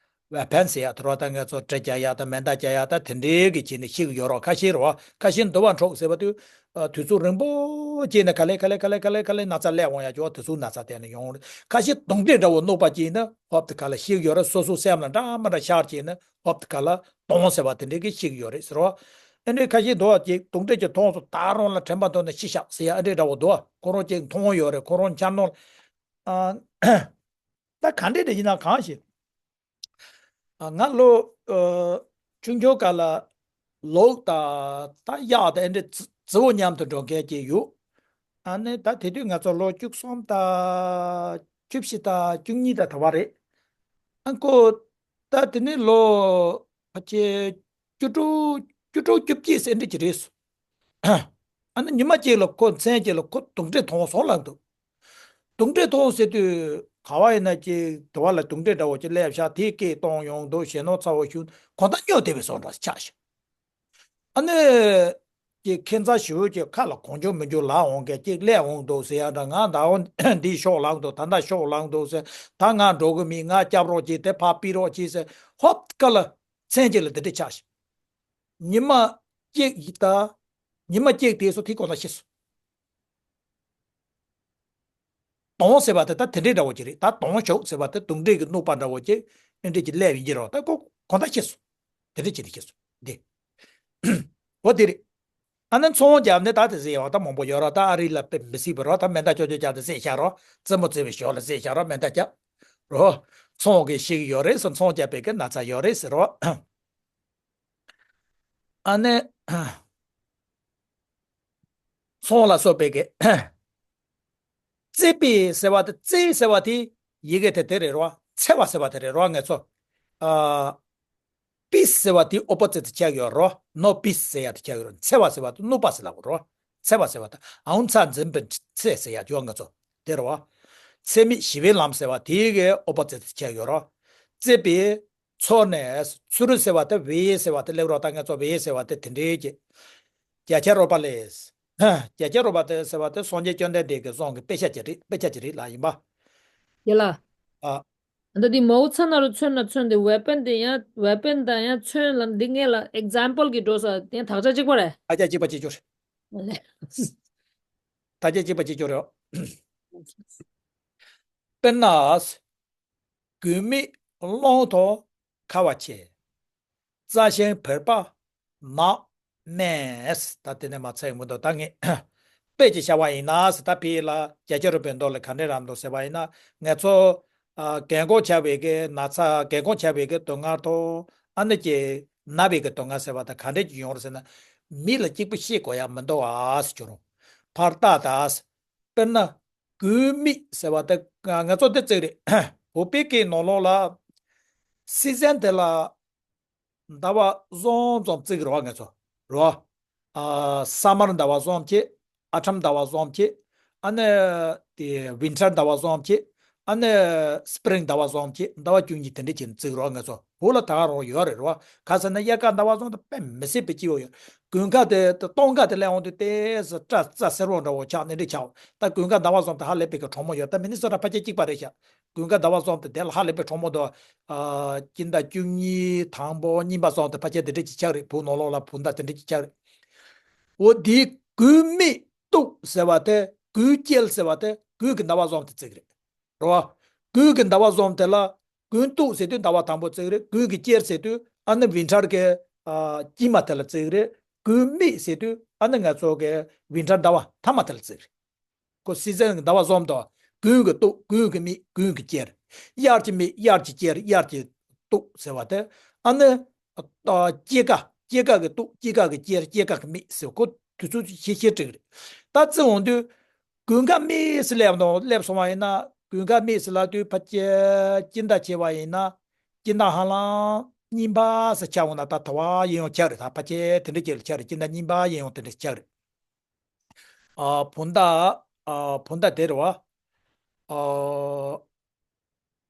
ཝེ་པན་ཟེར་ཡ་དེ་རོ། ད་ང་ཚོ་གྲི་རྒྱག་ཡ་ད་མེ་མདའ་རྒྱག་ཡ་ད་དེ་འདྲའི་གི་བྱས་ནས་ཤེས་གི་ཡོད་རོ། ཁ་ཤས་རོ། ཁ་ཤས་དུ་བ་འཁྲུགས་ཟེར་བ་དུས། ཨ། དུས་ཚོད་རིང་པོ་སྐྱེས་ནས་ག་ལེ་ག་ལེ་ག་ལེ་ག་ལེ་ག་ལེ་ན་ཚ་སླེབས་འོང་ཡ་ཅོག་དེ་ཚོ་ན་ཚ་དེ་ནས་ཡོང་རེད། ཁ་ཤས་གདོན་འདྲེ་འདྲ་བོ་གནོད་པ་སྐྱེས་ན་ཧོབ་དེ་ག་ལ་ཤེས་ཡོད་རེད། སོ་སོ་སེམས་ལ་འདྲ་མི་འདྲ་ཤར་སྐྱེས་ན་ཧོབ་དེ་ག་ལ་གདོན་ཟེར་བ་དེ་འདྲའི་གི་ཤེས་ཡོད་རེད་ཟེར་བ། ཨེ་འདྲའི་ཁ་ཤས་འདུག་བ། ཅིག་གདོན་འདྲེ་ཅིག་མཐོང་སོང་ད་རུང་ལ་དྲན་པ་འདུག་ན་ཤི་ཤག་ཟེར་ཡ་ཨེ་འདྲའི་འདྲ་བོ་འདུག་བ། ཁོ་རང་ཅིག་མཐོང་ཡོད་རེད། ཁོ་རང་འཆར་སྣང་ལ། ཨ། ད་ག་འདྲས་དེ་ཡིན་ན་གང་ཞིག་ང་ལོ། ཨ། ཆུང་ཆུང་སྐབས་ལ་ལོག་ད་ད་གཡག་ད་ཨེ་འདྲ་ཙི་ཙི་བོ་མཉམ་དུ་འགྲོ་མཁན་ཅིག་ཡོད། ཨ་ནི་ད་དེ་དུས་ང་ཚོ་ལོ་བཅུ་གསུམ་ད་བཅུ་བཞི་ད་བཅུ་གཉིས་ད་ད་བ་རེད། ཨ་ཁོ་ད་དེ་ནི་ལོ་ཕལ་ཆེར་བཅུ་དྲུག་བཅུ་དྲུག་བཅུ་བརྒྱད་ཟེར་འདྲ་ཅིག་རེད། ཨ་ནི་ཉི་མ་གཅིག་ལ་ཁོ་མཚན་གཅིག་ལ་ཁོ་གདོན་འདྲེ་མཐོང་སོང་ལབ་འདུག་གདོན་འདྲེ་མཐོང་ཟེར་དུས་ག་བ་ཡིན་ན་ཅིག་དུ་བ་ལ་གདོན་འདྲེ་འདྲ་བོ་ཅིག་སླེབས་ཤག་དེས་སྐད་གཏོང་ཡོང་འདུག་ཞེ་ནོ་ཚ་བོ་ཞུ་གང་ལྟར་སྨྱོ་བསྡད་པའི་བཟོ་འདྲ་ཆགས་ཤག་ཨ་ནི་ཅིག་ཁྱད་མཚར་ཞེ་པོ་ཅིག་ཁ་ལ་གང་བྱུང་མི་འཇུག་ལབ་འོང་མཁན་ཅིག་སླེབས་འོང་འདུག་ཟེར་ཡ་འདྲ། ང་ད་འོ་འདི་ཤོག་ལངས་འདུག་ད་ལྟ་ཤོག་ལངས་འདུག་ཟེར། ད་ང་འགྲོ་གི་མིན། ང་སྐྱབས་རོགས་གྱིས་དེ་ཕར་ཕུད་རོགས་གྱིས་ཟེར། ཧོབ་ཀ་ལ་མཚན་གཅིག་ལ་དེ་འདྲ་ཆགས་ཤག་ཉི་མ་གཅིག་ཡིན་ད། ཉི་མ་གཅིག་དེ་སོ་དེ་གོང་ལ་ཤི་སོང་། དོང་ཟེར་བ་དེ་ད་དེ་འདྲའི་འདྲ་བོ་ཅིག་རེད། ད་དོང་ཞོག་ཟེར་བ་དེ་དུང་འདྲེ་གི་སྣུག་པ་འདྲ་བོ་ཅིག་ཨེ་འདྲས་ཀྱི་སླེབས་ཡིན་གྱི་རོ། ད་ཁོ་གོང་ད་ཤི་སོང་། དེ་འདྲས་ཅིག་དེ་ཤི་སོང་འདི། འོ་དེ་རེད། ཨ་ནི་ཚོང་རྒྱབ་ནས་ད་དེ་ཟེར་ཡོང་ད་མང་པོ་ཡོད་རོ། ད་ཨ་རི་ལ་དཔེ་མི་སྲིད་པ་རོ། ད་མེ་མདའ་ཅོ་ཅོ་རྒྱབ་དེ་ཟེར་བཞག་རོ། རྩེད་མོ་རྩེ་བའི་ཞོར་ལ་ཟེར་བཞག་རོ། མེ་མདའ་རྒྱབ་རོ། ཚོང་གི་ཤི་གི་ཡོད་རེད་ཟེར། ཚོང་རྒྱབ་པའི་གི་ན་ཚ་ཡོད་རེད་ཟེར་རོ། ཨ་ནི། ཚོང་ལ་སོགས་པའི་གི། བརྩེ་བའི་ཟེར་བ་དེ་བརྩེ་ཟེར་བ་དེ་ཡི་གེ་དེ་དེ་རེད་རོ། འཚེ་བ་ཟེར་བ་དེ་རེད་རོ། ང་ཚོ། ཨ། པིས་ཟེར་བ་དེ་ཨོ་པོ་ཛིཊ་ཆགས་ཡོད་རོ། ནོ་པིས་ཟེར་ཡ་དེ་ཆགས་ཡོད་རོ། འཚེ་བ་ཟེར་བ་དེ་གནོད་པ་ཟེར་ལབ་རོ། འཚེ་བ་ཟེར་བ་དེ་ཨའུ་ཚ་འཛིན་པའི་འཚེ་ཟེར་ཡ་ཡོད་ང་ཚོ། དེ་རེད་བ། འཚེ་མེད་ཞི་བའི་ལམ་ཟེར་བ་དེ་གི་ཨོ་པོ་ཛིཊ་ཆགས་ཡོད་རོ། བརྩེ་བའི། ཚུར་ནས་ཚུར་ཟེར་བ་དེ་བའི་ཟེར་བ་དེ་སླེབས་རོགས། ད་ང་ཚོ་བའི་ཟེར་བ་དེ་དེ་འདྲའི་གི། རྒྱ་ཆེར་རོ་པ་ལས། རྒྱ་ཆེར་རོ་པ་དེ་ཟེར་བ་དེ་སངས་རྒྱས་བཅོམ་ལྡན་འདས་ཀྱི་གསུང་གི་དཔེ་ཆ་ཅིག་རེད། དཔེ་ཆ་ཅིག་རེད་ལ་ཡིན་པ། ཡ་ལ། ཨ། འདི་འདི་མའོ་ཚ་ན་རུ་མཚོན་ན་མཚོན་དེ་ཝེ་པན་དེ་ཡང་ཝེ་པན་དང་ཡང་མཚོན་ལ་འདི་ངས་ལ་ཨེག་ཛམ་པལ་གི་འགྲོ་ས་དེ་ཡང་དག་ཆ་གཅིག་པ་རེད། ཨ་ཅག་གཅིག་པ་གཅིག་གྱུར། ཨ་ལེ། དག་ཆ་གཅིག་པ་གཅིག་གྱུར་རེད། དཔེར་ན། དགུན་མེད་གླང་དང་ཁ་བ་ཆེ། རྩྭ་ཤིང་བུར་བ་ནགས་སྨན། ད་དེ་ནས་མ་ཚད་མི་འདུག་ད་ངས་དཔེ་ཅིག་བཞག་པ་ཡིན་ན་ཟེར། ད་ཕི་ལ་རྒྱ་ཆེ་རུ་བོད་མདོ་ལ་ག་འདྲས་རང་འདུག་ཟེར་བ་ཡིན་ན། ང་ཚོ་ཨ་རྒན་གོག་ཆགས་པའི་གི་ན་ཚ། རྒན་གོག་ཆགས་པའི་གི་སྡུག་བསྔལ་དང་། ཨ་ནི་ཀྱི་ན་བའི་གི་སྡུག་བསྔལ་ཟེར་བ་ད་ག་འདྲས་ཀྱི་ཡོང་རེད་ཟེར་ན། མི་ལ་གཅིག་པུ་བཤད་དགོས་ཡ་མི་འདུག་ཨ་ཟེར་གྱུར་རུང་། ཕར་ལྟ་ད། དཔེར་ན། དགུན་མེད་ཟེར་བ་དེ་ང་ཚོ་དེ་བརྩིགས་རེད། བོད་པའི་སྐད་ནང་ལོགས་ལ། སི་ཛན་དེ་ལ་ཟླ་བ་གསུམ་ཙམ་བརྩིགས་རེད་བ་ང་ཚོ། རེད་བ། ཨ། སམ་མར་ཟླ་བ་གསུམ་བྱས། ཨ་ཊམ་ཟླ་བ་གསུམ་བྱས། ཨ་ནི། དེ་ཝིན་ཊར་ཟླ་བ་གསུམ་བྱས། ཨ་ནི། སི་པྲིང་ཟླ་བ་གསུམ་བྱས། ཟླ་བ་བཅུ་གཉིས་དེ་འདྲས་བྱས་ནས་བརྩིགས་རེད་བ་ང་ཚོ། བོད་ལ་ད་ག་རང་ཡོད་རེད་རེད་བ། ག་ཟེར་ན་དབྱར་ཁ་ཟླ་བ་གསུམ་དེ་དཔེ་མི་སྲིད་པའི་སྐྱིད་པོ་ཡོད། དགུན་ཁ་དེ་སྟོན་ཁ་དེ་སླེབས་འོང་དུས་ཏོག་ཙམ་སྐྲ་རྩ་སེར་པོ་འདྲ་བོ་ཆགས་ནི་འདྲ་ཆགས། ད་དགུན་ཁ་ཟླ་བ་གསུམ་དེ་ཧ་ལས་པའི་གི་གྲང་མོ་ཡོད། ད་མི་ནི་སོ་ཊ་ཕལ་ཆེར་གཅིག་པ་རེད་ཤག་དགུན་ཁ་ཟླ་བ་གསུམ་དེ་དེ་ལ་ཧ་ལས་པའི་གྲང་མོ་འདུག་ཨ། སྤྱི་ཟླ་བཅུ་གཉིས་དང་པོ་གཉིས་པ་གསུམ་དེ་ཕལ་ཆེར་དེ་འདྲ་ཅིག་ཆགས་རེད། བོད་ནང་ལོགས་ལ་བོད་ཟླ་དེ་འདྲ་ཅིག་ཆགས་རེད། འོ་དེའི་དགུན་སྨད་སྟོད་ཟེར་བ་དེ། དགུན་དཀྱིལ་ཟེར་བ་དེ་དགུན་གྱི་ཟླ་བ་གསུམ་དེ་བརྩི་གི་རེད། རེད་བ། དགུན་གྱི་ཟླ་བ་གསུམ་དེ་ལ། དགུན་སྟོད་ཟེར་དུས་ཟླ་བ་དང་པོ་བརྩི་གི་རེད། དགུན་གྱི་དཀྱིལ་ཟེར་དུས་ཨ་ནི་ཝིན་ཊར་གྱི་ཨ་དཀྱིལ་མ་དེ་ལ་བརྩི་གི་རེད། དགུན་སྨད་ཟེར་དུས་ཨ་ནི་ང་ཚོ་གི་ཝིན་ཊར་ཟླ་བ་མཐའ་མ་དེ་ལ་བརྩི་གི་རེད། ཁོ་སི་ཛན་གྱི་ཟླ་བ་གསུམ་དང་། དགུན་གྱི་སྟོད། དགུན་གྱི་སྨད། དགུན་གྱི་དཀྱིལ། དབྱར་གྱི་སྨད། དབྱར་གྱི་དཀྱིལ། དབྱར་གྱི་སྟོད་ཟེར་བ་དེ། ཨ་ནི་ཨ་སྐྱེས་སྐར། སྐྱེས་སྐར་གྱི་སྟོད། སྐྱེས་སྐར་གྱི་དཀྱིལ། སྐྱེས་སྐར་གྱི་སྨད་ཟེར། ཁོ་དུས་ཚོད་ཤེས་ཤེས་བྲིས་རེད། ད་བརྩི་འོང་དུས། དགུན་ཁ་སྨད་ཟེར་སླེབས་དང་སླེབས་སོང་བ་ཡིན་ན། དགུན་ཁ་སྨད་ཟེར་ལབ་དུས་ཕལ་ཆེར་སྤྱི་ཟླ་བྱས་པ་ཡིན་ན། སྤྱི་ཟླ་ཧ་ལམ་གཉིས་པ་ཟེར་ཆགས་འོང་ན། ད་ད་བར་ཡིན་ཡང་ཆགས་རེད། ད་ཕལ་ཆེར་དེ་འདྲ་ཅིག་ལ་ཆགས་རེད། སྤྱི་ཟླ་གཉིས་པ་ཡིན་ཡང་དེ་འདྲ་ཆགས་རེད། ཨ། བོད་ཟླ། ཨ། བོད་ཟླ་དེ་རེད་བ། ཨ།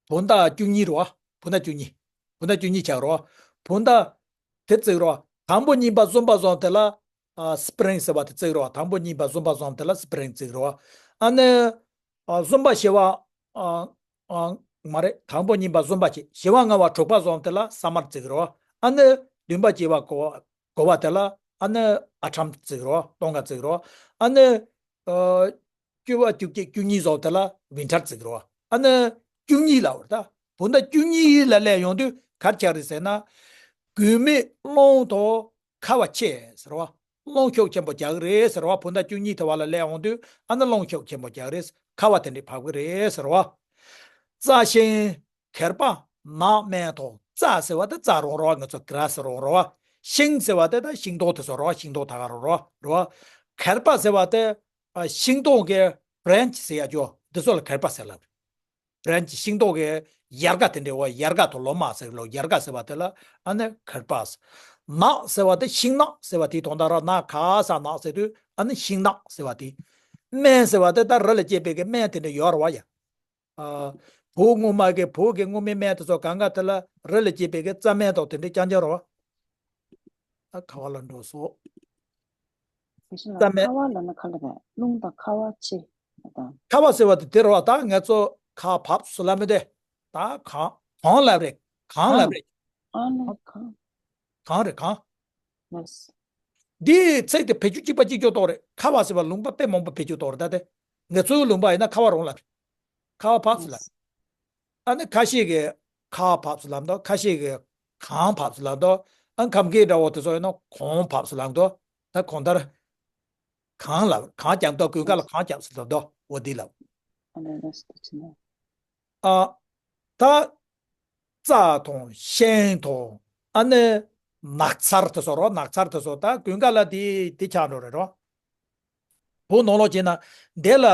བོད་ཟླ་བཅུ་གཉིས་རེད་བ། བོད་ཟླ་བཅུ་གཉིས། བོད་ཟླ་བཅུ་གཉིས་ཆགས་རེད་བ། བོད་ཟླ་དེ་བརྩི་རེད་བ། དང་པོ་གཉིས་པ་གསུམ་པ་གསུམ་དེ་ལ། ཨ། སི་པི་རིང་ཟེར་བ་དེ་བརྩི་རེད་བ། དང་པོ་གཉིས་པ་གསུམ་པ་གསུམ་དེ་ལ་སི་པི་རིང་བརྩི་རེད་བ། ཨ་ནི། ཨ། གསུམ་པ་བཞི་པ། ཨ། ཨ། མ་རེད། དང་པོ་གཉིས་པ་གསུམ་པ་བྱས། བཞི་པ་ལྔ་པ་དྲུག་པ་གསུམ་དེ་ལ་སམ་མར་བརྩི་གི་རེད་བ། ཨ་ནི་བདུན་པ་བརྒྱད་པ་དགུ་པ། དགུ་པ་དེ་ལ་ཨ་ནི་ཨ་ཊམ་བརྩི་གི་རེད་བ། སྟོན་ཁ་བརྩི་གི་རེད་བ། ཨ་ནི། ཨ། བཅུ་པ་བཅུ་གཅིག་བཅུ་གཉིས་སོགས་དེ་ལ་ཝིན་ཊར་བརྩི་གི་རེད་བ། ཨ་ནི་བཅུ་གཉིས་ལབ་པ་རེད། ད་བོད་ཟླ་བཅུ་གཉིས་ལ་སླེབས་ཡོང་དུས་ག་རེ་ཆགས་རེད་ཟེར་ན། དགུན་སྨད་རླུང་དང་ཁ་བ་ཆེ་ཟེར་བ། རླུང་ཤུགས་ཆེན་པོ་རྒྱག་གི་རེད་ཟེར་བ། བོད་ཟླ་བཅུ་གཉིས་དེ་བ་ལ་སླེབས་ཡོང་དུས་ཨ་ནི་རླུང་ཤུགས་ཆེན་པོ་རྒྱག་གི་རེད། ཁ་བ་དེ་འདྲས་བབས་གི་རེད་ཟེར་བ། རྩྭ་ཤིང་། གར་པ། ནགས། སྨན་དང་། རྩྭ་ཟེར་བ་དེ་རྩྭ་རང་རེད་བ། ང་ཚོ་གྷ་ར་སི་རང་རེད་བ། ཤིང་ཟེར་བ་དེ་ད་ཤིང་སྡོང་དེ་ཚོ་རེད་བ། ཤིང་སྡོང་ད་ག་རང་རེད་བ། རེད་བ། གར་པ་ཟེར་བ་དེ། ཨ། ཤིང་སྡོང་གི་བྷི་རན་ཆི་ཟེར་ཡ་ཅོ་འདི་ཚོ་ལ་གར་པ་ཟེར་ལབ། བྷི་རན་ཆི་ཤིང་སྡོང་གི་ཡལ་ག་དེ་འདྲ་བ། ཡལ་ག་དང་ལོ་མ་ཟེར་ལོ། ཡལ་ག་ཟེར་བ་དེ་ལ་ཨ་ནི་གར་པ་ཟེར། ནགས་ཟེར་བ་དེ་ཤིང་ནགས་ཟེར་བ་དེ་དོན་དག་རེད། ན་ག་ས་ནགས་ཟེར་དུས་ཨ་ནི་ཤིང་ནགས་ཟེར་བ་དེ། སྨན་ཟེར་བ་དེ་ད་རི་ལ་སྐྱེས་པའི་གི་སྨན་དེ་འདྲ་ཡོད་རེད་བ་ཡ། ཨ། བོད་སྔོན་མ་གི་བོད་ཀྱི་སྔོན་མའི་སྨན་དེ་ཚོ་གང་ག་དེ་ལ་རི་ལ་སྐྱེས་པའི་གི་རྩྭ་སྨན་དང་དེ་འདྲའི་རྐྱང་རྐྱང་རེད་བ། ཨ། ཁ་བ་ལ་འགྲོ་སོང་། རྩྭ་སྨན། ཁ་བ་ལ་ན་ཁ་ལ་རེད། རླུང་དང་ཁ་བ་ཆེ་དང་། ཁ་བ་ཟེར་བ་དེ་དེ་རེད་བ། ད་ང་ཚོ་ཁ་བབས་སུ་ལ་མི་དེ། ད་གངས། གངས་ལབ་རེད། གངས་ལབ་རེད། ཨ་ནི་གངས། གངས་རེད། གངས། ལགས། འདིའི་ཚིག་དེ་བེད་སྤྱོད་གཅིག་པ་གཅིག་རྐྱང་རྐྱང་རེད། ཁ་བ་ཟེར་བ་ལུང་པ་དཔེ་མང་པོ་བེད་སྤྱོད་གཏོང་རེད། ད་དེ་ང་ཚོའི་ལུང་པ་ཡིན་ན་ཁ་བ་རང་ལབ་རེད། ཁ་བ་བབས་སུ་ལབ། ཨ་ནི་ཁ་ཤས་ཀྱིས་ཁ་བ་བབས་སུ་ལབ་འདུག་ཁ་ཤས་ཀྱིས་གངས་བབས་སུ་ལབ་འདུག་ཨ། ཁམས་སྐད་འདྲ་བོ་དེ་ཚོ་ཡིན་ན་གངས་བབས་སུ་ལབ་འདུག་ད་གང་ལྟར་གངས་ལབ། གངས་རྐྱབ་འདུག་དགུན་ཁ་ལ་གངས་རྐྱབ་ཟེར་འདུག་འོ་འདི་ལབ། ཨ། ད་རྩྭ་དང་ཤིང་དང་ཨ་ནི་ནགས་ཚལ་དེ་ཚོ་རོ། ནགས་ཚལ་དེ་ཚོ་ད་དགུན་ཁ་ལ་དེ་དེ་ཆགས་འགྲོ་རེད་རོ། བོད་ནང་ལོགས་བྱས་ན་དེ་ལ་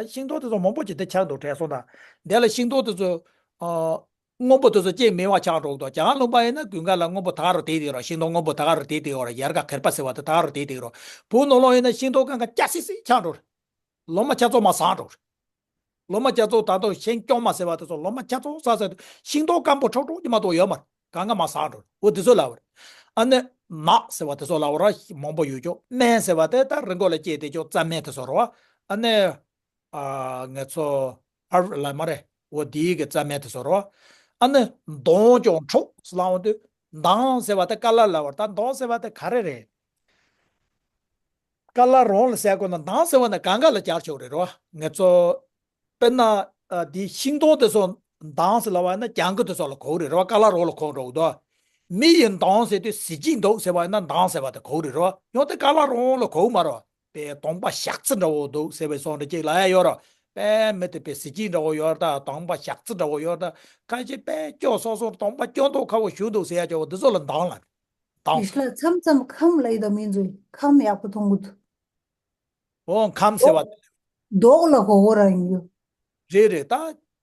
ཤིང་སྡོང་དེ་ཚོ་མང་པོ་ཅིག་དེ་ཆགས་འདུག་དྲན་སོང་ན། དེ་ལ་ཤིང་སྡོང་དེ་ཚོ། ཨ། སྔོན་པོ་དེ་ཚོ་སྐྱེ་མེད་པ་ཆགས་འགྲོ་གི་འདུག་རྒྱ་གར་ལུང་པ་ཡིན་ན་དགུན་ཁ་ལ་སྔོན་པོ་ད་ག་རུ་དེ་དེ་རོ། ཤིང་སྡོང་སྔོན་པོ་ད་ག་རུ་དེ་དེ་ཡོད་ར། ཡལ་ག་གར་པ་ཟེར་བ་དེ་ད་ག་རུ་དེ་དེ་རོ། བོད་ནང་ལོགས་ཡིན་ན་ཤིང་སྡོང་གང་ག་སྐྱ་སིག་སིག་ཆགས་འགྲོ་རེད། ལོ་མ་ཆ་ཚང་མ་ཟག་འགྲོ་རེད། ལོ་མ་ཆ་ཚང་ད་དུང་ཤིང་སྐྱོང་མ་ཟེར་བ་དེ་ཚོ་ལོ་མ་ཆ་ཚང་ཟག་ཟག་དུས་ཤིང་སྡོང་སྐམ་པོ་ཁྲོག་ཁྲོག་ཅིག་མ་གཏོགས་ཡོད་མ་རེད། གང་ག་མ་ཟག་འགྲོ་རེད། འོ་དེ་ཚོ་ལབ་པ་རེད། ཨ་ནི་ནགས་ཟེར་བ་དེ་ཚོ་ལབ་པ་རེད། མང་པོ་ཡོད་ཅོག་སྨན་ཟེར་བ་དེ་ད་རི་མགོ་ལ་སྐྱེས་དེ་ཅོག་རྩྭ་སྨན་དེ་ཚོ་རེད་བ། ཨ་ནི། ཨ། ང་ཚོ་ཨར་ལ་མ་རེད། འོ་དེའི་གི་རྩྭ་སྨན་དེ་ཚོ་རེད་བ། ཨ་ནི་མདངས་ཀྱང་འཕྲོག་ཟེར་ལབ་འོང་དུས་མདངས་ཟེར་བ་དེ་ཀ་ལར་ལབ་པ་རེད། ད་མདངས་ཟེར་བ་དེ་ག་རེ་རེད། ཀ་ལར་རང་ལ་ཟེར་དགོས་ན་མདངས་ཟེར་བ་ནི་གང་ག་ལ་སྦྱར་ཆོག་རེད་རོ། ང་ཚོ་དཔེར་ན། ཨ། འདི་ཤིང་སྡོང་དེ་ཚོ་མདངས་ཟེར་ལབ་པ་ན་གྱང་གུ་དེ་ཚོ་ལ་གོ་གི་རེད་རོ། ཀ་ལར་རང་ལ་གོ་འགྲོ་གི་འདུག་མི་ཡི་མདངས་ཟེར་དུས་གཟི་བརྗིད་འདུག་ཟེར་བ་ཡིན་ན་མདངས་ཟེར་བ་དེ་གོ་གི་རེད་རོ། ཡང་དེ་ཀ་ལར་རང་ལ་གོ་གི་མ་རེད། དཔེ་གདོང་པ་ཞག་རྩི་འདྲ་བོ་འདུག་ཟེར་བའི་བཟོ་འདྲ་ཅིག་ལབ་ཡ་ཡོད་རོ། དཔེ་མི་དེ་དཔེ་གཟི་བརྗིད་འདྲ་བོ་ཡོད་རེད། ད་གདོང་པ་ཞག་རྩི་འདྲ་བོ་ཡོད་རེད། ད་ཁ་ཤས་དཔེ་སྐྱོ་སོ་སོ་གདོང་པ་སྐྱོ་མདོག་ཁ་བོ་ཞུ་འདུག་ཟེར་ཡ་ཅིག་འོ་འདི་ཚོ་ལ་མདངས་ལབ། དྭངས་ཨིཤ་ལ་མཚམས་མཚམས་ཁམས་ལ་ཡི་དྭགས་མི་ཚོས་ཁམས་ཡག་པོ་མཐོང་གི་འདུག་འོ་ཁམས་ཟེར་བ། མདོག་ལ་གོ་གོ་ར་ཡིན་རྒྱུ། རེད་རེད། ད།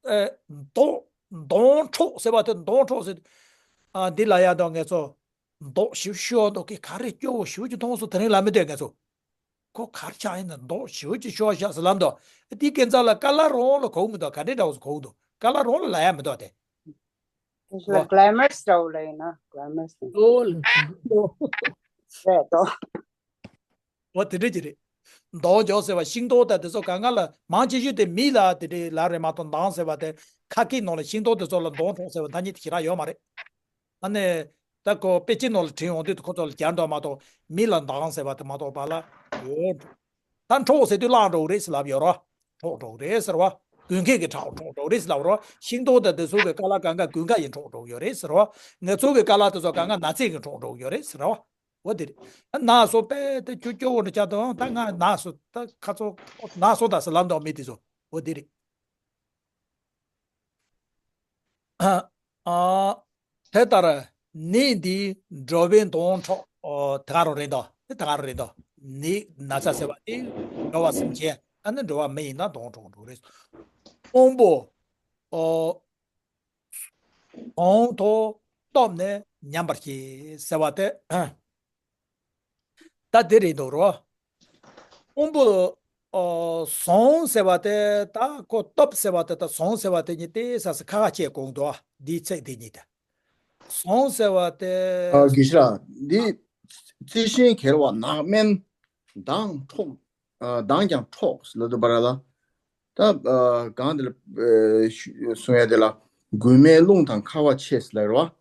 ཨེ། མདོག་མདོག་འཕྲོག་ཟེར་བ་དེ་མདོག་འཕྲོག་ཟེར། ཨ། འདི་ལ་ཡ་དང་ངེད་ཚོ། མདོག་ཞིབ་ཤོག་མདོག་གི་ག་རེ་སྐྱོ་བོ་ཞིབ་ཀྱི་མཐོང་སོང་དེ་རིང་ལ་མི་འདོད་ངེད་ཚོ། ཁོ་གར་ཆགས་ཡིན་ན་མདོག་ཞིབ་ཀྱི་ཤོག་ཤག་ཟེར་ལབ་འདུག་དེའི་སྐད་ཆ་ལ་ཀ་ལར་རང་ལ་གོ་མི་འདུག་ག་འདྲའི་འདྲ་བོ་ཞིག་གོ་འདུག་ཀ་ལར་རང་ལ་ལབ་ཡ་མི་འདུག་དེ། ཨིཤ་ལ་གྷི་ལེ་མར་སི་འདྲ་བོ་ལ་ཡིན་ན་གྷི་ལེ་མར་སི། ཨོ་ལ། རེད་དོ། འོ་དེ་འདྲ་ཅིག་རེད། མདོག་འཇོག་ཟེར་བ་ཤིང་ཏོག་དང་དེ་ཚོ་གང་ག་ལ་མང་ཆེ་ཤོས་དེ་མི་ལ་དེ་འདྲའི་ལབ་རེད་མ་གཏོགས་མདངས་ཟེར་བ་དེ་ཁ་སྐད་ནང་ལ་ཤིང་ཏོག་དེ་ཚོ་ལ་མདོག་འཕྲོག་ཟེར་བ་ཐ་སྙད་དེ་ཞེ་དྲག་ཡོད་མ་རེད། ཨ་ནི། ད་ཁོ་དཔེ་ཆའི་ནང་ལ་བྲིས་ཡོང་དུས་ཁོ་ཚོ་ལ་སྦྱར་འདུག་མ་གཏོགས་མི་ལ་མདངས་ཟེར་བ་དེ་མ་གཏོགས་པ་ལ་ཡོད། ད་འཕྲོག་ཟེར་དུས་བརླག་འགྲོ་གི་རེད་ཟེར་ལབ་ཡོད་རོ། འཕྲོག་འགྲོ་གི་རེད་ཟེར་བ། དགུན་ཁའི་གི་འཕྲོག་འགྲོ་གི་རེད་ཟེར་ལབ་རོ། ཤིང་ཏོག་དང་དེ་ཚོ་གི་ཀ་ལ་གང་ག་དགུན་ཁ་ཡི་འཕྲོག་འགྲོ་གི་ཡོད་རེད་ཟེར་བ། ང་ཚོ་གི་ཀ་ལ་དེ་ཚོ་གང་ག་ནགས་ཚལ་གི་འཕྲོག་འགྲོ་གི་ཡོད་རེད་ཟེར་བ། འོ་དེ་རེད། ནགས་སོ་པས་དེ་ཁྱོད་སྐྱོ་བོ་འདྲ་ཆགས་འདུག་ད་ང་ནགས་སོ་ད་ཁ་ཚོ་ནགས་སོ་ད་ཟེར་ལབ་འདུག་མི་དེ་ཚོ། འོ་དེ་རེད། ཨ། དེ་ལྟར་ནད་འདིས་འགྲོ་བའི་མདོག་འཕྲོག་ཨོ། དེ་ག་རང་རེད་དོ། དེ་དེ་ག་རང་རེད་དོ། ནད་ན་ཚ་ཟེར་བ་དེ་འགྲོ་བ་སེམས་ཅན་ཨ་ནི་འགྲོ་བ་མི་ཡིན་ན་མདོག་འཕྲོག་འགྲོ་རེད། དབང་པོ་ཨོ། གོང་དུ་སྟོབས་ནི་ཉམས་པར་བྱེད་ཟེར་བ་དེ། ད་དེ་རེད་འདུག་རོ། དབང་པོ། ཨོ། ཟོང་ཟེར་བ་དེ་ད་ཁོ་སྟོབས་ཟེར་བ་དེ་ད་ཟོང་ཟེར་བ་དེ་གཉིས་ཏེ་ས་སི་ཁ་ཁ་བྱས་གོང་དུ་ཨ་འདིའི་ཚིག་དེ་གཉིས་ཏེ། ཟོང་ཟེར་བ་དེ། ཨ་དགེ་བཤེས་ལགས་འདི་རྩི་ཤིང་གྱེལ་བ་ནགས་སྨན་མདངས་འཕྲོག་ཨ་མདངས་ཀྱང་འཕྲོག་ལབ་འདུག་པ་ར་ལ། ད་ཨ་གང་དེ་ལ་ཨ་གསུང་ཡ་དེ་ལ་རྒུད་མའི་རླུང་དང་འཁར་བ་ཆེ་ཟེར་ལབ་རེད་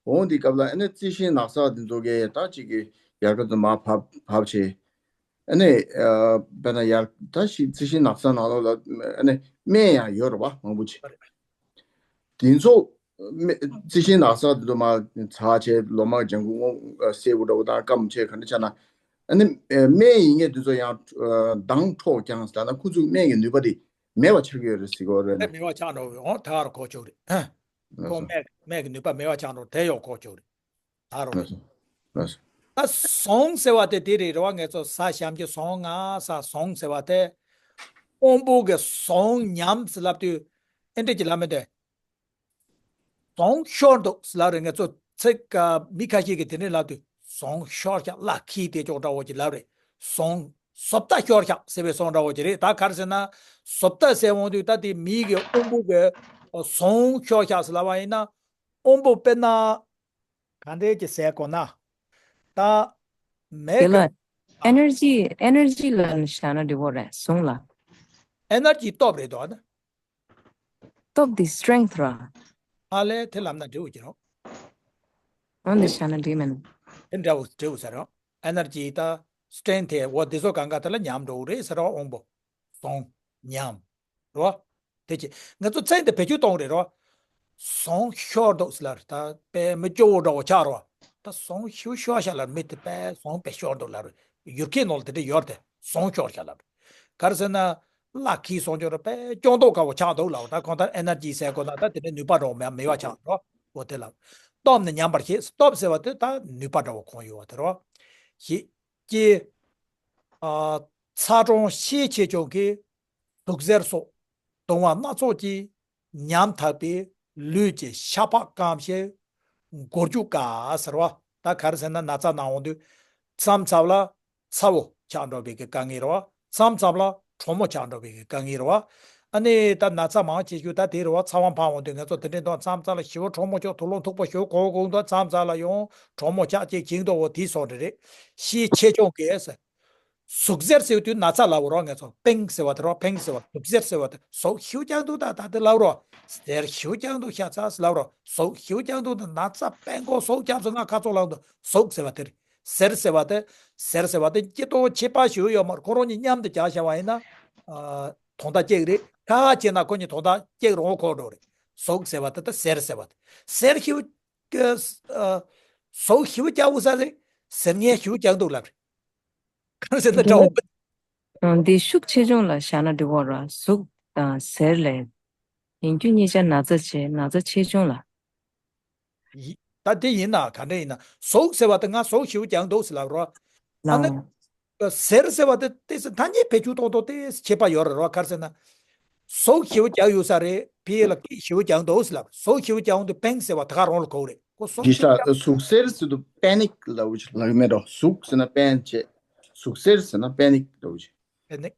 བ། འོང་འདི་སྐབས་ལ་ཨ་ནི་རྩི་ཤིང་ནགས་ཚལ་འདི་ཚོ་གས་ད་ཅིག་གི་ཡལ་ག་ཚོ་མར་བབས་བབས་བྱས། ཨ་ནི་ཨ་དཔེར་ན་ཡལ་ད་ཞིག་རྩི་ཤིང་ནགས་ཚལ་ནང་ལོགས་ལ་ཨ་ནི་སྨན་ཡང་ཡོད་རེད་བ་མང་པོ་ཅིག་དེ་ཚོ་སྨན་རྩི་ཤིང་ནགས་ཚལ་འདི་ཚོ་མར་ཚར་བྱས་ལོ་མ་ལྗང་གུ་སྔོ་སེར་པོ་འདྲ་བོ་དང་སྐམ་བྱས་ག་འདྲ་ཆགས་ན་ཨ་ནི་ཨ་སྨན་ཡིན་ངེས་འདི་ཚོ་ཡང་ཨ་མདངས་འཕྲོག་ཀྱང་ཟེར་ན་ཁོ་ཚོའི་སྨན་གྱི་ནུས་པ་དེ་མེད་པ་ཆགས་ཀྱི་ཡོད་རེད་ཟེར་གྱི་ཡོད་རེད། དེ་མེད་པ་ཆགས་འགྲོ་གི་འོང་དེ་ག་རུ་གོ་ཆོག་རེད། ཁོང་སྨན་སྨན་གྱི་ནུས་པ་མེད་པ་ཆགས་འགྲོ་དེ་ཡོད་གོ་ཆོག་རེད། ད་རུང་རེད། ད་ཟོང་ཟེར་བ་དེ་དེ་རེད་རེད་བ། ངེད་ཚོ་ས་ཞབས་ཀྱི་ཟོང་ང་ས་ཟོང་ཟེར་བ་དེ། དབང་པོ་གི་ཟོང་ཉམས་ཟེར་ལབ་དུས་ཨེ་འདྲ་ཅིག་ལབ་མི་འདུག་ཟོང་ཤོར་འདུག་ཟེར་ལབ་རེད། ངེད་ཚོ་ཚིག་ག་མི་ཁ་ཤས་ཀྱིས་དེ་འདྲ་ལབ་དུས་ཟོང་ཤོར་ཤག་གླ་ཁི་དེ་ཅོག་འདྲ་བོ་ཅིག་ལབ་རེད། ཟོང་བཟོ་ལྟ་ཤོར་ཤག་ཟེར་བའི་ཟོང་འདྲ་བོ་ཅིག་རེད། ད་ག་རེ་ཟེར་ན་བཟོ་ལྟ་ཟེར་འོང་དུས་ད་དེ་མིའི་གི་དབང་པོ་གི་ཟོང་ཤོར་ཤག་ཟེར་ལབ་པ་ཡིན་ན་དབང་པོ་དཔེར་ན། ག་འདྲས་ཀྱི་ཟས་གོ་ན། ད། མེད་དེ་ལ་ཀྱི། ཨེ་ནར་ཇི་ཨེ་ནར་ཇི་ལ་བཞག་ན་འགྲིག་གོ་རེད་ཟུང་ལ། ཨེ་ནར་ཇི་སྟོབས་རེད་དོ་ཨ་ན། སྟོབས་འདི་སི་ཊེང་ཐི་ར། ཨ་ལས་དེ་ལབ་ན་འགྲིག་གོ་ཀྱི་རོ། འོ་འདི་བཞག་ན་འགྲིག་མིན། དེ་འདྲ་བོ་འགྲིག་གོ་ཟེར་རོ། ཨེ་ནར་ཇི་ད་སི་ཊེང་ཐི་འོ་འདི་ཚོ་གང་ག་དེ་ལ་ཉམས་འགྲོ་གི་རེད་ཟེར་རོ་དབང་པོ། ཟོང་། ཉམས། རོ། དེ་ཅི། ང་ཚོ་མཚན་དེ་བེད་སྤྱོད་གཏོང་རེད་རོ། ཟོང་ཤོར་འདུག་ཟེར་ལ་རེད་ད་དཔེ་མི་སྐྱོ་བོ་འདྲ་བོ་ཆགས་རོ། ད་ཟོང་ཤུ་ཤོར་ཤག་ལ་མི་དེ་དཔེ་ཟོང་དཔེ་ཤོར་འདུག་ལ་རེད། ཡུལ་སྐད་ནང་ལ་དེ་འདྲ་ཡོད་དེ་ཟོང་ཤོར་ཤག་ལ་རེད། ག་རེ་ཟེར་ན། གླ་ཁི་སོང་ཅོག་རེད་དཔེ་སྐྱོ་མདོག་དཀར་བོ་ཆགས་འདུག་ལ་ད་གང་ལྟར་ཨེ་ནར་ཇི་ཟེར་དགོས་ན་ད་དེ་འདྲ་ནུས་པ་འདྲ་བོ་མེད་མེད་པ་ཆགས་རོ། འོ་དེ་ལ། སྟོབས་ནི་ཉམས་པར་བྱེད་སྟོབས་ཟེར་བ་དེ་ད་ནུས་པ་འདྲ་བོ་གང་ཡོད་བ་དེ་རོ། ཞེས། ཀྱི། ཨ། ཚ་གྲང་ཤས་ཆེ་ཆུང་གི། དུག་གཟེར་སོགས་གདུང་བ་སྣ་ཚོགས་ཀྱིས་ཉམ་ཐག་པའི་ལུས་ཀྱི་ཤ་ཕག་སྐམ་ཞིང་མགོ་རྒྱུག་དཀའ་ཟེར་བ། ད་ག་རེ་ཟེར་ན་ན་ཚ་ན་འོང་དུས་མཚམས་མཚམས་ལ་ཚ་བོ་ཆགས་འགྲོ་བའི་གི་དཀའ་ངལ་རེད་བ། མཚམས་མཚམས་ལ་གྲང་མོ་ཆགས་འགྲོ་བའི་གི་དཀའ་ངལ་རེད་བ། ཨ་ནི་ད་ན་ཚ་མང་ཆེ་ཤོས་ད་དེ་རེད་བ། ཚ་བ་འཕར་འོང་དུས་ང་ཚོ་དེ་འདྲའི་མདོག་མཚམས་མཚམས་ལ་ཞེ་པོ་གྲང་མོ་ཆགས་དུག་སློང་མཐུག་པོ་ཞེ་པོ་གོ་གོ་འདུག་མཚམས་མཚམས་ལ་ཡང་གྲང་མོ་ཆགས་ཅིག་བྱིང་འདུག་འོ་དེའི་སོགས་རེད་རེད། ཤས་ཆེ་ཆུང་གི་ཟེར། ཟུག་གཟེར་ཟེར་དུས་ན་ཚ་ལབ་རོགས། ངེད་ཚོ་པེན་ཟེར་བ་དེ་རོ། པེན་ཟེར་བ་ཟུག་གཟེར་ཟེར་བ་དེ་ཟུག་ཞེ་པོ་རྒྱག་འདུག་ད་ད་དེ་ལབ་རོགས། གཟེར་ཞེ་པོ་རྒྱག་འདུག་ཤ་ཚ་ཟེར་ལབ་རོགས། ཟུག་ཞེ་པོ་རྒྱག་འདུག་ད་ན་ཚ་པེན་ཀོ་ཟུག་རྒྱབ་སོང་ང་ཁ་ཚོགས་ལངས་འདུག་ཟུག་ཟེར་བ་དེ་རེད། གཟེར་ཟེར་བ་དེ་གཟེར་ཟེར་བ་དེ་སྐྱིད་ཏོ་ཁྱད་པར་ཞེ་པོ་ཡོད་མ་རེད། ཁོ་རང་གཉིས་མཉམ་དུ་རྒྱག་བྱ་བ་ཡིན་ན་ཨ་དོན་དག་གཅིག་རེད། ཁ་ཁ་བྱས་ན་ཁོ་གཉིས་དོན་དག་གཅིག་རང་གོ་འགྲོ་རེད། ཟུག་ཟེར་བ་དེ་ད་གཟེར་ཟེར་བ་དེ་གཟེར་ཞེ་པོ་ཨ་ཟུག་ཞེ་པོ་རྒྱག་འོ་ས་རེད། གཟེར་ངན་ཞེ་པོ་རྒྱག་འདུག་ལབ་རེད། གང་ཟེར་ན་འདྲ་བོ། འདི་ཤུགས་ཆེ་ཆུང་ལ་བཞག་ན་འགྲིག་གོ་ར། ཟུག་དང་གཟེར་ལས། ཡིན་རྒྱུ་གཉིས་ཆ་ན་ཚ་ཆེ་ན་ཚ་ཆེ་ཆུང་ལ། ཡི། ད་དེ་ཡིན་ན་ག་འདྲ་ཡིན་ན་ཟུག་ཟེར་བ་དེ་ང་ཟུག་ཞེ་པོ་རྒྱག་འདུག་ཟེར་ལབ་རོ། ཨ་ནི། ཟེར་ཟེར་བ་དེ་ཏོག་ཙམ་ཐ་སྙད་བེད་སྤྱོད་གཏོང་སྟངས་ཏོག་ཙམ་ཁྱད་པར་ཡོད་རེད་རོ། ག་རེ་ཟེར་ན། ཟུག་ཞེ་པོ་རྒྱག་ཡོད་ས་རེད། ཕ་གི་ལ་སྐད་ཞེ་པོ་རྒྱག་འདུག་ཟེར་ལབ། ཟུག་ཞེ་པོ་རྒྱག་འོང་དུས་པེན་ཟེར་བ་ད་ག་རང་ལ་གོ་རེད། ཁོ་ཟུག་གཞི་ཞེ་པོ་རྒྱག་ས་ཟུག་གཟེར་ཟེར་དུས་པེ་ནིག་ལབ་ཀྱི་ལབ་ཀྱི་མེད་འགྲོ། ཟུག་ཟེར་ན་པེན་བྱས། ཟུག་གཟེར་ཟེར་ན་པེ་ནིག་ལབ་ཀྱི། པེ་ནིག་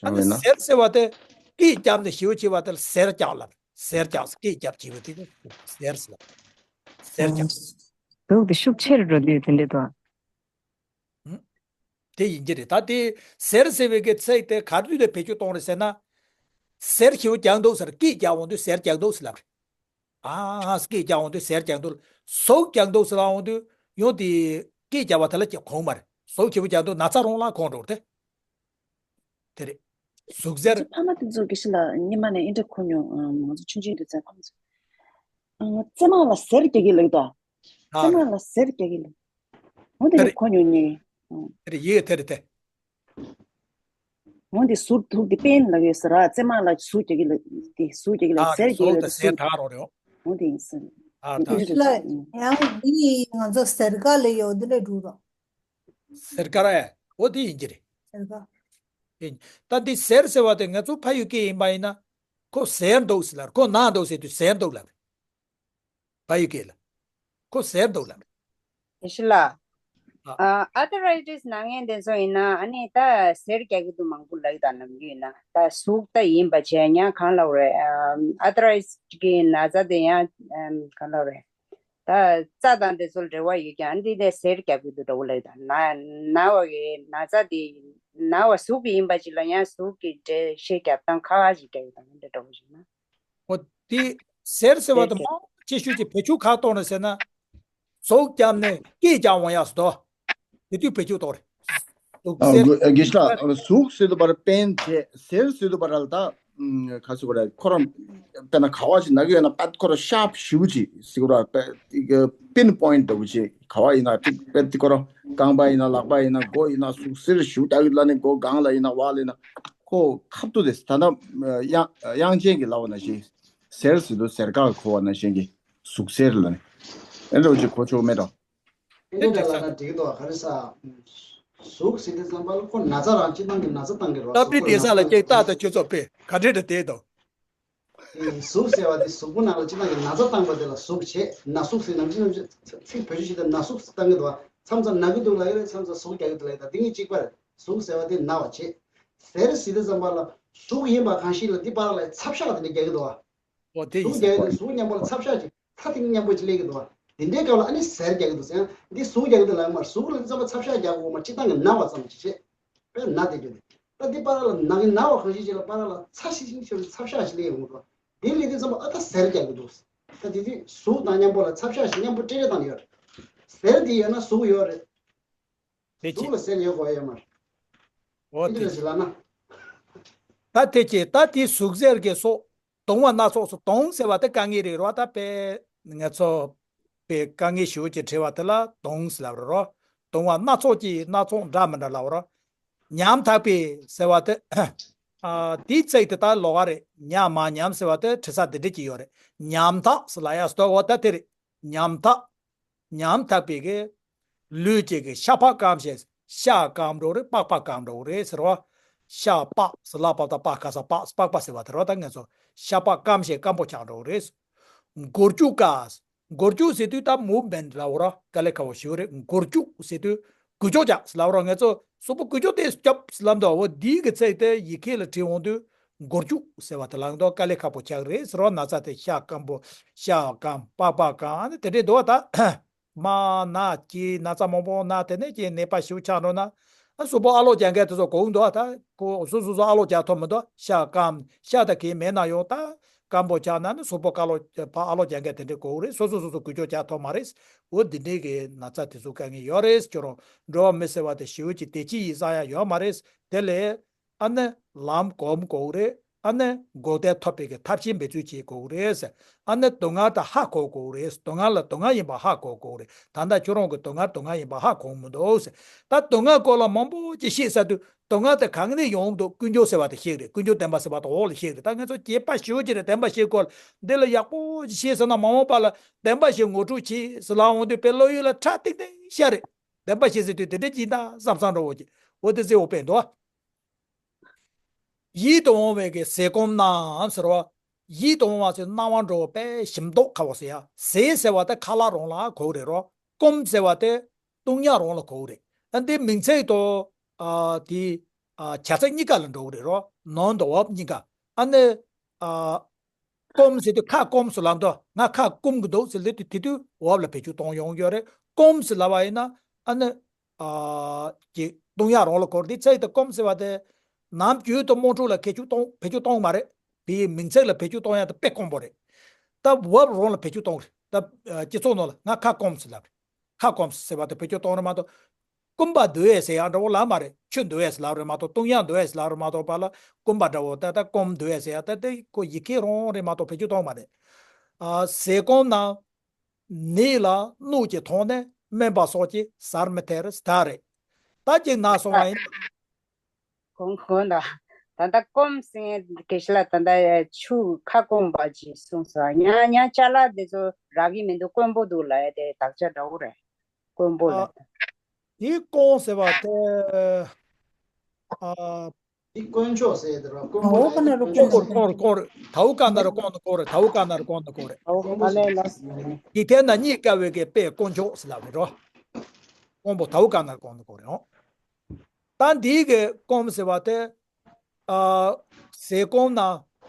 ཨ་ནི་གཟེར་ཟེར་བ་དེ་སྐད་བརྒྱབ་ནས་ཞེ་པོ་བྱས་པ་དེ་ལ་གཟེར་རྒྱག་ལབ། གཟེར་རྒྱག་སྐད་བརྒྱབ་བྱས་པ་དེ་ནི་གཟེར་ཟེར་ལབ། གཟེར་རྒྱག་ཟུག་དེ་ཤུགས་ཆེ་རུ་འགྲོ་དུས་དེ་འདྲ་འདུག་དེ་ཡིན་གྱི་རེད། ད་དེ་ཟེར་ཟེར་བའི་གི་ཚིག་དེ་ག་དུས་དེ་བེད་སྤྱོད་གཏོང་རེད་ཟེར་ན། ཟེར་ཞེ་པོ་རྒྱག་འདུག་ཟེར། སྐད་རྒྱག་འོང་དུས་ཟེར་རྒྱག་འདུག་ཟེར་ལབ་རེད། ཨ་སྐད་རྒྱག་འོང་དུས་ཟེར་རྒྱག་འདུག་ཟོག་རྒྱག་འདུག་ཟེར་ལབ་འོང་དུས་ཡང་དེ་སྐད་རྒྱག་པ་དེ་ལ་གོང་མ་རེད། ཟོག་ཞེ་པོ་རྒྱག་འདུག་ན་ཚ་རོང་ལ་གོང་འགྲོ་རེད་དེ། དེ་རེད། ཟུག་གཟེར། ཕ་མ་དེ་ཚོ་དགེ་བཤེས་ལགས་སྔོན་མ་ནས་ཨེ་འདྲ་གོ་མྱོང་། ང་ཚོ་ཆུང་ཆུང་དུས་ཙམ་ཁོང་ཚོ། ཨ། ཙེ་མ་ལ་ཟེར་རྒྱག་གི་ལབ་ད། ཨ་ཙེ་མ་རེད། ལ་ཟེར་རྒྱག་གི་ལབ། འོ་དེ་དེ་རེད། གོ་མྱོང་ངས། ཨ། དེ་རེད། ཡིན་དེ་རེད་དེ། འོ་དེ་ཟུར་ཐུག་དེ་པེན་ལབ་ཡོད་ཟེར་ར། ཙེ་མ་ལ་ཟུག་རྒྱག་གི་ལབ་དེ་ཟུག་རྒྱག་གི་ལབ། ཨ་ཟེར་རྒྱག་གི་ཟོག་ལབ་དེ་དེ་ཟེར་ཟུག་གྲགས་རོགས་རེད། འོ་དེ་ཡིན་ཟེར། ཨ་ད། དེ་ལ་ཡང་འདི་ང་ཚོ་ཟེར་ག་ལབ་ཡོད་དེ་ལས་འགྲོ་རོགས། ཟེར་ག་ར་ཡ། འོ་དེ་ཡིན་གྱི་རེད། ཟེར་ག་ཡིན། ད་འདི་ཟེར་ཟེར་བ་དེ་ང་ཚོ་ཕ་ཡུལ་སྐད་ཡིན་པ་ཡིན་ན། ཁོ་ཟེར་འདུག་ཟེར་ལབ། ཁོ་ན་འདུག་ཟེར་དུས་ཟེར་འདུག་ལབ། ཕ་ཡུལ་སྐད་ལ། ཁོ་ཟེར་འདུག་ལབ། ཡེ་ཤེས་ལགས། ཨ། ཨ་ཨ་ཐ་རའི་ཊིས་ན་མཁན་དེ་ཚོ་ཡིན་ན་ཨ་ནི་ད་ཟེར་རྒྱག་གི་འདུག་མང་པོ་ལབ་ཀྱི་ད་ནམ་རྒྱུན་ཡིན་ན་ད་ཟུག་ད་ཡིན་པ་བྱས་ཡང་གང་ལབ་རེད། ཨ་ཨ་ཐ་རའི་ཊིས་གི་ན་ཚ་དེ་ཡང་ཨམ་གང་ལབ་རེད། ད་རྩ་དང་དེ་ཚོ་ལ་འབྲེལ་བ་ཡོད་ཀྱང་འདི་ནས་ཟེར་རྒྱག་གི་འདུག་འདྲ་བོ་ལབ་ད་ན་ན་བ་གི་ན་ཚ་དེ་ན་བ་ཟུག་གི་ཡིན་པ་ཅིག་ལ་ཡང་ཟུག་གི་འགྲེལ་བཤད་རྒྱག་སྟངས་ཁག་ཁག་ཅིག་རྒྱག་ཡོད་ད་འདི་འདྲ་བོ་ཞིག་ན། འོ་དེ་ཟེར་ཟེར་བ་དེ་མང་ཆེ་ཤོས་ཀྱི་བེད་སྤྱོད་ག་གཏོང་རེད་ཟེར་ན། ཟོག་བརྒྱབ་ནས་སྐད་རྒྱག་འོང་ཡག་སུ་དོ། དེ་དུས་བེད་སྤྱོད་གཏོང་རེད། ཟོག་ཨ་ཟེར། དགེ་བཤེས་ལགས། ཟོག་ཟེར་དུས་བར་པེན་བྱས་ཟེར་ཟེར་དུས་བར་ལ་ད། ཨུམ། ག་ཟེར་དགོས་རེད། ཁོ་རང་དཔེར་ན་ག་བ་ཞིག་ན་གི་ཡོད་ན་པད་ཁོ་རང་ཤ་ཞེ་པོ་ཅིག་ཟེར་དགོས་རེད། པད་པིན་པོ་ཡིན་ཊི་འདྲ་བོ་ཅིག་ག་བ་ཡིན་ན་ཅིག་པད་དེ་ཁོ་རང་རྐང་པ་ཡིན་ན་ལག་པ་ཡིན་ན་མགོ་ཡིན་ན་ཟུག་གཟེར་ཞེ་པོ་རྒྱག་གི་ལ་ནི་མགོ་སྒང་ལ་ཡིན་ན་བ་ལ་ཡིན་ན་ཁོ་ཁ་ཐུག་དེ་ད་ལྟ་དབྱངས་དབྱངས་ཅན་གྱིས་ལབ་པ་ནང་བཞིན་ཟེར་ཟེར་དུས་ཟེར་ག་གོ་བ་ནང་བཞིན་གྱི་ཟུག་གཟེར་ལ་ནི་ཨེ་འདྲ་བོ་ཅིག་གོ་ཆོག་མེད་དོ། ཨེ་འདྲ་ལ་ན་འགྲིག་གི་འདུག་ག་རེ་ཟ། ཟུག་ཟེར་དུས་ཙམ་པ་ལ་ཁོ་ན་ཚ་རང་སྤྱིར་བཏང་གི་ན་ཚ་བཏང་གི་རོགས་སྟབས་བདེ་ས་ལ་ཁྱེད་རྟག་ཏུ་ཁྱོད་ཚོ་དཔེ་ག་འདྲས་འདྲ་བསྡད་དོ། ཨེ། ཟུག་ཟེར་བ་དེ་གཟུགས་པོ་ནང་ལ་སྤྱིར་བཏང་གི་ན་ཚ་བཏང་པ་དེ་ལ་ཟུག་བྱེད། ན་ཟུག་ཟེར་ནམ་ཞིག་ནམ་ཞིག་ཚིག་བེད་སྤྱོད་བྱེད་དུས་ན་ཟུག་བཏང་གི་འདུག་བ། མཚམས་མཚམས་ན་གི་འདུག་ལབ་ཀྱི་རེད། མཚམས་མཚམས་ཟུག་རྒྱག་གི་འདུག་ལབ་ཀྱི་འདུག་དེ་གཉིས་གཅིག་པ་རེད། ཟུག་ཟེར་བ་དེ་ན་བ་བྱེད། ཟེར་ཟེར་དུས་ཙམ་པ་ལ་ཟུག་ཡིན་པ་གང་ཞིག་ལ་དེ་པར་ལ་ཚབ་ཤ་དེ་འདྲ་རྒྱག་གི་འདུག་བ། འོ་དེ་ཡིན་ཟེར་གོ། ཟུག་རྒྱག་གི་འདུག་ཟུག་མཉམ་པོ་ལ་ཚབ་ཤ་ཅིག་ཚ་ཐིག་མཉམ་པོ་ཅིག་སླེབས་ཀྱི་འདུག་བ། དེ་འདྲའི་སྐབས་ལ་ཨ་ནི་ཟེར་རྒྱག་གི་འདུག་ཟེར་ཡང་འདི་ཟུག་རྒྱག་གི་འདུག་ལབ་ཀྱི་མ་རེད། ཟུག་ལ་ཙམ་པ་ཚབ་ཤ་རྒྱག་དགོས་མ་སྤྱིར་བཏང་གི་ན་བ་ཙམ་ཅིག་བྱེད། དཔེར་ན་དེ་འདྲ་རེད། ད་འདི་པར་ལ་ན་གི་ན་བ་གང་ཞིག་ཅིག་ལ་པར་ལ་ཚ་ཤིག་ཤིག་ཤོར་ཚབ་ཤ་ཞིག་སླེབས་ཡོང་གི་འདུག་དེ་སླེབས་དུས་ཙམ་པ་ཨ་ད་ཟེར་རྒྱག་གི་འདུག་ད་དེ་དུས་ཟུག་དང་མཉམ་པོ་ལ་ཚབ་ཤ་ཞིག་མཉམ་པོ་སྤྲད་སྤྲད་བཏང་ཡོད་རེད། ཟེར་དེ་ཡོད་ན་ཟུག་ཡོད་རེད། དེ་ཟུག་ཅི། ལ་ཟེར་ཡོད་དགོས་ཡོད་མ་རེད། འོ་དེ་འདི་ལ་ཅི། ཞིག་ལབ་ན། ད་དེ་ཅི། ད་དེ་ཟུག་གཟེར་གྱི་སོགས། གདུང་བ་སྣ་ཚོགས་སུ། གདུང་ཟེར་བ་དེ་དཀའ་ངལ་རེད་རོ། ད་དཔེ་ང་ཚོ་དཔེ་དཀའ་ངལ་ཞེ་པོ་ཅིག་འཕྲད་པ་དེ་ལ་གདུང་ཟེར་ལབ་རེད་རོ། གདུང་བ་སྣ་ཚོགས་ཀྱིས། སྣ་ཚོགས་འདྲ་མི་འདྲ་ལབ་རོ། ཉམ་ཐག་པའི་ཟེར་བ་དེ། ཨ། དེའི་ཚིག་དེ་ད་ལོགས་ཀ་རེད། ཉ་མ་ཉམ་ཟེར་བ་དེ་དྲི་ས་དེ་འདྲ་ཅིག་ཡོད་རེད། ཉམ་ཐག་ཟེར་ལབ་ཡག་སྟོད་འོ་ད་དེ་རེད། ཉམ་ཐག་ཉམ་ཐག་པའི་གི་ལུས་ཀྱི་གི་ཤ་པགས་སྐམ་ཞིང་། ཤ་སྐམ་འགྲོ་རེད། པགས་པ་སྐམ་འགྲོ་རེད་ཟེར་བ། ཤ་པགས་ཟེར་ལ་པགས་ད་པགས་ཁ་ས་པགས་པགས་པ་ཟེར་བ་དེ་རོ། ད་ང་ཚོ་ཤ་པགས་སྐམ་ཞིང་སྐམ་པོ་ཆགས་འགྲོ་རེད། མགོ་སྐྱུག་ག་མགོ་སྐྱུག་ཟེར་དུས་ད་མུ་བ་མེན་ཊི་ལབ་རོ། དཀའ་ལས་ཁག་པོ་ཞིག་རེད། མགོ་སྐྱུག་ཟེར་དུས་འགུལ་སྐྱོད་རྒྱག་ཟེར་ལབ་རོ། ང་ཚོ་གཟུགས་པོ་འགུལ་སྐྱོད་དེ་རྒྱབ་ཟེར་ལབ་འདུག་འོ་འདིའི་གི་ཚིག་དེ་ཡི་གེ་ལ་བྲིས་འོང་དུས། མགོ་སྐྱུག་ཟེར་བ་དེ་ལ་འདུག་དཀའ་ལས་ཁག་པོ་ཆགས་རེད་ཟེར་རོ། ན་ཚ་དེ་ཤ་སྐམ་པོ། ཤ་སྐམ། པགས་པ་སྐམ། ཨ་ནི་དེ་འདྲའི་འདུག་ད་མ་ན་ཀྱི་ན་ཚ་མང་པོ་ན་དེ་ནས་ཀྱི་ནད་པ་ཞིག་ཆགས་འགྲོ་ན། ཨ། གཟུགས་པོ་ཨ་ལོག་རྒྱག་མཁན་དེ་ཚོ་གོ་གི་འདུག་ད་ཁོ་སོ་སོ་སོ་ཨ་ལོག་རྒྱག་ཐུབ་མི་འདུག་ཤ་སྐམ། ཤ་དང་གི་མེད་ན་ཡོང་ད་སྐམ་པོ་ཆགས་ན་ནི་གཟུགས་པོ་ཨ་ལོག་ཕར་ཨ་ལོག་རྒྱག་མཁན་དེ་འདྲའི་གོ་གི་རེད། སོ་སོ་སོ་སོ་འགུལ་སྐྱོད་རྒྱག་ཐུབ་མ་རེད། འོ་འདི་འདྲའི་གི་ན་ཚ་དེ་ཚོ་དཀའ་ངལ་ཡོད་རེད། ཁྱོད་རང་འགྲོ་བ་མི་ཟེར་བ་དེ་ཞེ་པོ་ཅིག་བདེ་སྐྱིད་ཡིན་ས་ཡང་ཡོད་མ་རེད། དེ་ལས། ཨ་ནི་ལམ་སྒོམ་དགོས་རེད། ཨ་ནི་འགོག་བདེན་ཐོབ་པའི་གི་ཐབས་ཤེས་འབད་རྩོལ་བྱེད་དགོས་རེད། ཨ་ནི་སྡུག་བསྔལ་དེ་ཧ་གོ་དགོས་རེད། སྡུག་བསྔལ་ལ་སྡུག་བསྔལ་ཡིན་པ་ཧ་གོ་དགོས་རེད། ད་ལྟ་ཁྱོད་རང་གི་སྡུག་བསྔལ་སྡུག་བསྔལ་ཡིན་པ་ཧ་གོ་མི་འདུག་ད་སྡུག་བསྔལ་སྐོར་ལ་མང་པོ་ཅིག་བཤད་ཚར་དུས་སྡུག་བསྔལ་དེ་གང་ནས་ཡོང་འདུག་ཀུན་འབྱུང་ཟེར་བ་དེ་ཤེས་རེད། ཀུན་འབྱུང་བདེན་པ་ཟེར་བ་དེ་འོག་ལ་ཤེས་རེད། ད་ང་ཚོ་བྱེད་པ་ཞེ་པོ་ཅིག་རེད། བདེན་པ་བཞི་སྐོར་འདི་ལ་ཡག་པོ་ཅིག་ཤེས་ཟེར་ན་མ་འོངས་པ་ལ་བདེན་པ་བཞི་ངོ་སྤྲོད་བྱེད་ཟེར་ལབ་འོང་དུས་དཔེ་བློ་ཡུལ་ལ་ཁྲ་ཏིག་ཏིག་ཤར་རེད། བདེན་པ་བཞི་ཟེར་དུས་དེ་འདྲ་ཅིག་ཡིན་ད་བསམ་བསམ་འདྲ་བོ་ཅིག་འོ་དེ་ཟེར་འོ་དཔེ་འདུག་ཡིད་དུ་འོང་བའི་གི་ཟས་སྐོམ་རྣམས་ཟེར་བ། ཡིད་དུ་འོང་བ་ཟེར་སྣང་བ་འགྲོ་བ་དཔེ་ཞིམ་མདོག་ཁ་བོ་ཟེར་ཡ། ཟས་ཟེར་བ་དེ་ཁ་ལག་རོང་ལ་གོ་གི་རེད་རོ། སྐོམ་ཟེར་བ་དེ་བཏུང་ཡག་རོང་ལ་གོ་གི་རེད། ཨ་འདི་མིང་ཚིག་དང་། ཨ་དེ། ཨ་བྱ་ཚིག་གཉིས་ཀ་ལ་འགྲོ་གི་རེད་རོ། ནང་དང་འོག་གཉིས་ཀ་ཨ་ནི། ཨ། སྐོམ་ཟེར་དུས་ཁ་སྐོམ་སུ་ལབ་འདུག་ང་ཁ་སྐོམ་གི་འདུག་ཟེར་ལབ་དུས་དེ་དུས་འོག་ལ་བེད་སྤྱོད་གཏོང་ཡོང་གི་ཡོད་རེད། སྐོམ་ཟེར་ལབ་པ་ཡིན་ན་ཨ་ནི། ཨ། ཀྱི། བཏུང་ཡག་རང་ལ་གོ་རེད། དེ་ཚིག་དེ་སྐོམ་ཟེར་བ་དེ་ནམ་རྒྱུན་དུ་དམངས་ཁྲོད་ལ་ཁེ་ཆུ་གཏོང་བེད་སྤྱོད་གཏོང་མ་རེད། དེའི་མིང་ཚིག་ལ་བེད་སྤྱོད་གཏོང་ཡག་དེ་དཔེ་དཀོན་པོ་རེད། ད་བབ་རང་ལ་བེད་སྤྱོད་གཏོང་རེད། ད་སྤྱི་ཚོགས་ནང་ལ་ང་ཁ་སྐོམ་ཟེར་ལབ་རེད། ཁ་སྐོམ་ཟེར་བ་དེ་བེད་སྤྱོད་གཏོང་རེད་མ་གཏོགས། སྐོམ་པ་འདུག་ཨེ་ཟེར་ཡག་འདྲ་བོ་ལབ་མ་རེད། ཆུ་འདུག་ཨེ་ཟེར་ལབ་རེད་མ་གཏོགས། བཏུང་ཡག་འདུག་ཨེ་ཟེར་ལབ་རེད་མ་གཏོགས། པ་ལ་སྐོམ་པ་འདྲ་བོ་ད་ལྟ་སྐོམ་འདུག་ཨེ་ཟེར་ཡག་དེ་ཁོ་ཡི་གེ་རང་རེད་མ་གཏོགས་བེད་སྤྱོད་གཏོང་མ་རེད། ཨ་ཟས་སྐོམ་ན། ནད་ལ་གནོད་ཀྱི་ཐོག་ནས་སྨན་པ་སོགས་ཀྱིས་ཟར་མི་ཐེར་ཟེར་རེད། ད་ཅིག་ན་སོང་བ་ཡིན། གོང་གོང་ད། ད་ལྟ་སྐོམ་ཟེར་མཁན་དེ་ཞིག་ལ་ད་ལྟ་ཆུ་ཁ་སྐོམ་པ་ཅིག་གསུངས་སོང་། ཉ་ཉ་ཅ་ལག་དེ་ཚོ་རག་གི་མི་འདུག། དཀོན་པོ་འདུག་ལབ་ཡ་དེ་དག་ཆ་འདྲ་བོ་རེད། དཀོན་པོ་ལ། ཨ། དེ་སྐོམ་ཟེར་བ་དེ། ཨ། དེ་དཀོན་མཆོག་ཟེར་དེ་ར། དཀོན་པོ་ལ་དཀོན་མཆོག་སྐོར་སྐོར་སྐོར། དའུ་ཀ་ན་ར་སྐོར་ན་སྐོར་རེད། དའུ་ཀ་ན་ར་སྐོར་ན་སྐོར་རེད། ཨོ་ཨ་ལེ་ལ། དེ་ཐད་ན་རྙེད་དཀའ་བའི་གི་དཔེ་དཀོན་མཆོག་ཟེར་ལབ་རེད་རོ། དཀོན་པོ་དའུ་ཀ་ན་ར་སྐོར་ན་སྐོར་རེད་ཨོ། ད་འདིའི་གི་སྐོམ་ཟེར་བ་དེ། ཨ། ཟས་སྐོམ་ན་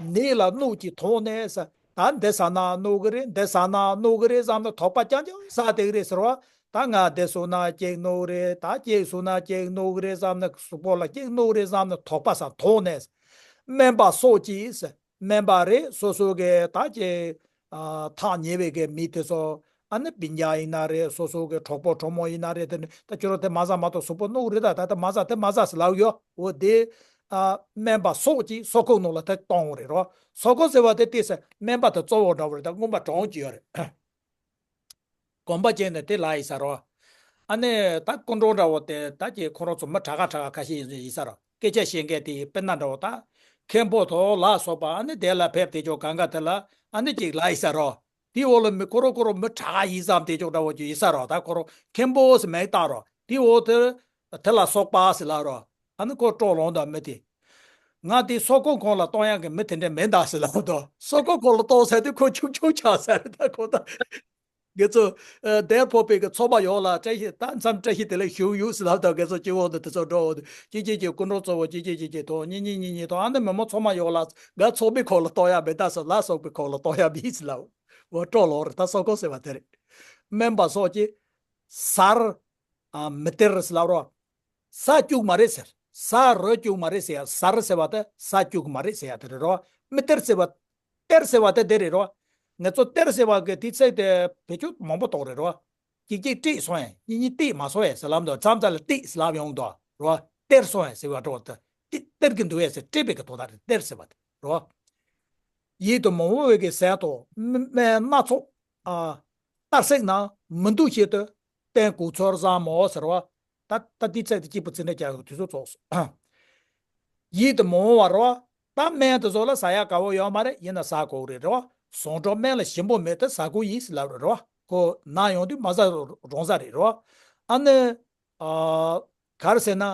ནད་ལ་གནོད་ཀྱི་ཐོག་ནས་ཟེར། ད་འདི་ཟ་ན་གནོད་གི་རེད། འདི་ཟ་ན་གནོད་གི་རེད་བསམ་ན་དོགས་པ་རྐྱང་རྐྱང་ཟ་བསྡད་གི་རེད་ཟེར་བ། ད་ང་འདི་ཟོས་ན་ཅིག་གནོད་གི་རེད། ད་ཅིག་ཟོས་ན་ཅིག་གནོད་གི་རེད་བསམ་ན། གཟུགས་པོ་ལ་ཅིག་གནོད་གི་རེད་བསམ་ན་དོགས་པ་ཟ་ཐོག་ནས། སྨན་པ་སོགས་ཀྱིས་ཟེར། སྨན་པ་རེད། སོ་སོ་གི་ད་ཅིག་ཨ། ཐག་ཉེ་བའི་གི་མི་དེ་ཚོ། ཨ་ནི་སྤུན་ཀྱག་ཡིན་ན་རེད། སོ་སོ་གི་གྲོགས་པོ་གྲོགས་མོ་ཡིན་ན་རེད། དེ་ནི་ད་ཁྱོད་རང་དེ་མ་ཟ་མ་གཏོགས་གཟུགས་པོ་གནོད་གི་རེད། ད་ད་ད་མ་ཟ་དེ་མ་ཟ་ཟེར་ལབ་ཡོད། འོ་དེ། ཨ། སྨན་པ་སོགས་ཀྱིས་སྲོག་ཁོག་ནང་ལ་དེ་གཏོང་གི་རེད་རོ། སྲོག་ཁོག་ཟེར་བ་དེ་ཏོག་ཙམ་སྨན་པ་དེ་གཙོ་བོ་འདྲ་བོ་རེད། ད་རྔོན་པ་གྲོང་གཅིག་ཡོད་རེད། གོམ་པ་བྱས་ནས་དེ་ལ་ཡིན་ས་རོ། ཨ་ནི་ད་སྐུ་མགྲོན་འདྲ་བོ་དེ་ད་ཀྱི་ཁོ་རང་ཚོ་མི་དྲག་ཁ་དྲག་ཁ་ཁ་ཤས་ཡིན་ས་རོ། སྐད་ཆ་བཤད་མཁན་དེ་དཔེར་ན་འདྲ་བོ་ད། མཁན་པོ་དོ་ལ་སོགས་པ་ཨ་ནི་དེ་ལ་ཕེབས་དེ་ཅོག་གང་ག་དེ་ལ་ཨ་ནི་ཅིག་ལ་ཡིན་ས་རོ། དེའི་འོག་ལ་མི་ཁོ་རང་ཁོ་རང་མི་དྲག་ཡིན་བསམ་དེ་ཅོག་འདྲ་བོ་ཅིག་ཡིན་ས་རོ། ད་ཁོ་རང་མཁན་པོ་ཟེར་མིང་བཏགས་རོ། དེའི་འོག་དེ་དེ་ལ་སོགས་པ་ཟེར་ལབ་རོ། ཨ་ནི་ཁོ་སྤྲོ་ལོང་དང་མི་དེ། ང་དེ་སྲོག་ཁོག་ཁོང་ལ་གཏོང་ཡག་གི་མི་དེ་འདྲ་མིན་ད་ཟེར་ལབ་དོ། སྲོག་ཁོག་ཁོང་ལ་གཏོང་ས་དེ་ཁོ་ཆུང་ཆུང་ཆགས་ས་རེད། ད་ཁོ་ད། དགེ་ཚོ། ཨ། དེར་ཕོག་པའི་གི་ཚོགས་པ་ཡོངས་ལ་བཀྲ་ཤིས། ད་མཚམས་བཀྲ་ཤིས་བདེ་ལེགས་ཞུ་ཡོད་ཟེར་ལབ་དང་། དགེ་ཚོ་སྐྱེ་བོ་འདི་དེ་ཚོ་འགྲོ་འོ་དེ་གཅིག་གཅིག་གཅིག་སྐུ་མགྲོན་གཙོ་བོ་གཅིག་གཅིག་གཅིག་གཅིག་དང་གཉིས་གཉིས་གཉིས་གཉིས་དང་། ཨ་ནི་མི་མང་ཚང་མ་ཡོངས་ལ་ང་ཚོགས་པའི་ཁོག་ལ་གཏོང་ཡག་མེད་ད་ཟེར། ལ་སོགས་པའི་ཁོག་ལ་གཏོང་ཡག་མེད་ཟེར་ལབ། འོ་སྤྲོ་ལོང་རེད། ད་སྲོག་ཁོག་ཟེར་བ་དེ་རེད། སྨན་པ་སོགས་ཀྱིས་ཟར། ཨ། མི་སྟེར་ཟེར་ལབ་རོ། ཟ་བཅུག་མ་རེད་ཟེར། ཟ་རོ་བཅུག་མ་རེད་ཟེར་ཡ། ཟར་ཟེར་བ་དེ་ཟ་བཅུག་མ་རེད་ཟེར་ཡ་དེ་རེད་རོ། མི་སྟེར་ཟེར་བ། སྟེར་ཟེར་བ་དེ་དེ་རེད་རོ། ངེད་ཚོ་སྟེར་ཟེར་བ་གི་དེ་ཚིག་དེ་བེད་སྤྱོད་མང་པོ་གཏོང་རེད་རོ། གཅིག་གཅིག་སྤྲད་སོང་ཡ། གཉིས་གཉིས་སྟེར་མ་སོང་ཡ་ཟེར་ལབ་འདུག་མཚམས་མཚམས་ལ་སྟེར་ཟེར་ལབ་ཡོང་འདུག་རོ། སྟེར་སོང་ཡ་ཟེར་བ་འགྲོ་དེ། སྟེར་གི་འདུག་ཡ་ཟེར། སྤྲད་པའི་གི་དོན་དག་རེད། སྟེར་ཟེར་བ་དེ་རོ། ཡིད་དུ་མི་འོང་བའི་གི་ཟས་དང་སྨན་སྣ་ཚོགས། ཨ། སྟེར་ཟིན་ན་མི་འདུག་བཞིན་དུ་བསྟེན་དགོས་ཚུལ་བཟང་མོ་ཟེར་བ། ད་ད་འདི་ཚིག་དེ་གཅིག་པུ་ཚིག་འགྲེལ་རྒྱག་དུས་ཚོད་རྫོགས་སོང་། ཡིད་དུ་མི་འོང་བ་རེད་བ། ད་སྨན་དེ་ཚོ་ལ་ཟ་ཡག་དགའ་བོ་ཡོད་མ་རེད། ཡིན་ན་ཟ་དགོས་རེད་རེད་བ། ཟུངས་ཁྲག་སྨན་ལ་ཞིམ་པོ་མེད་དེ་ཟ་དགོས་ཡིན་ཟེར་ལབ་རེད་རེད་བ། ཁོ་ན་ཡོང་དུས་མ་ཟ་རུང་ཟ་རེད་རེད་བ། ཨ་ནི། ཨ། ག་རེ་ཟེར་ན།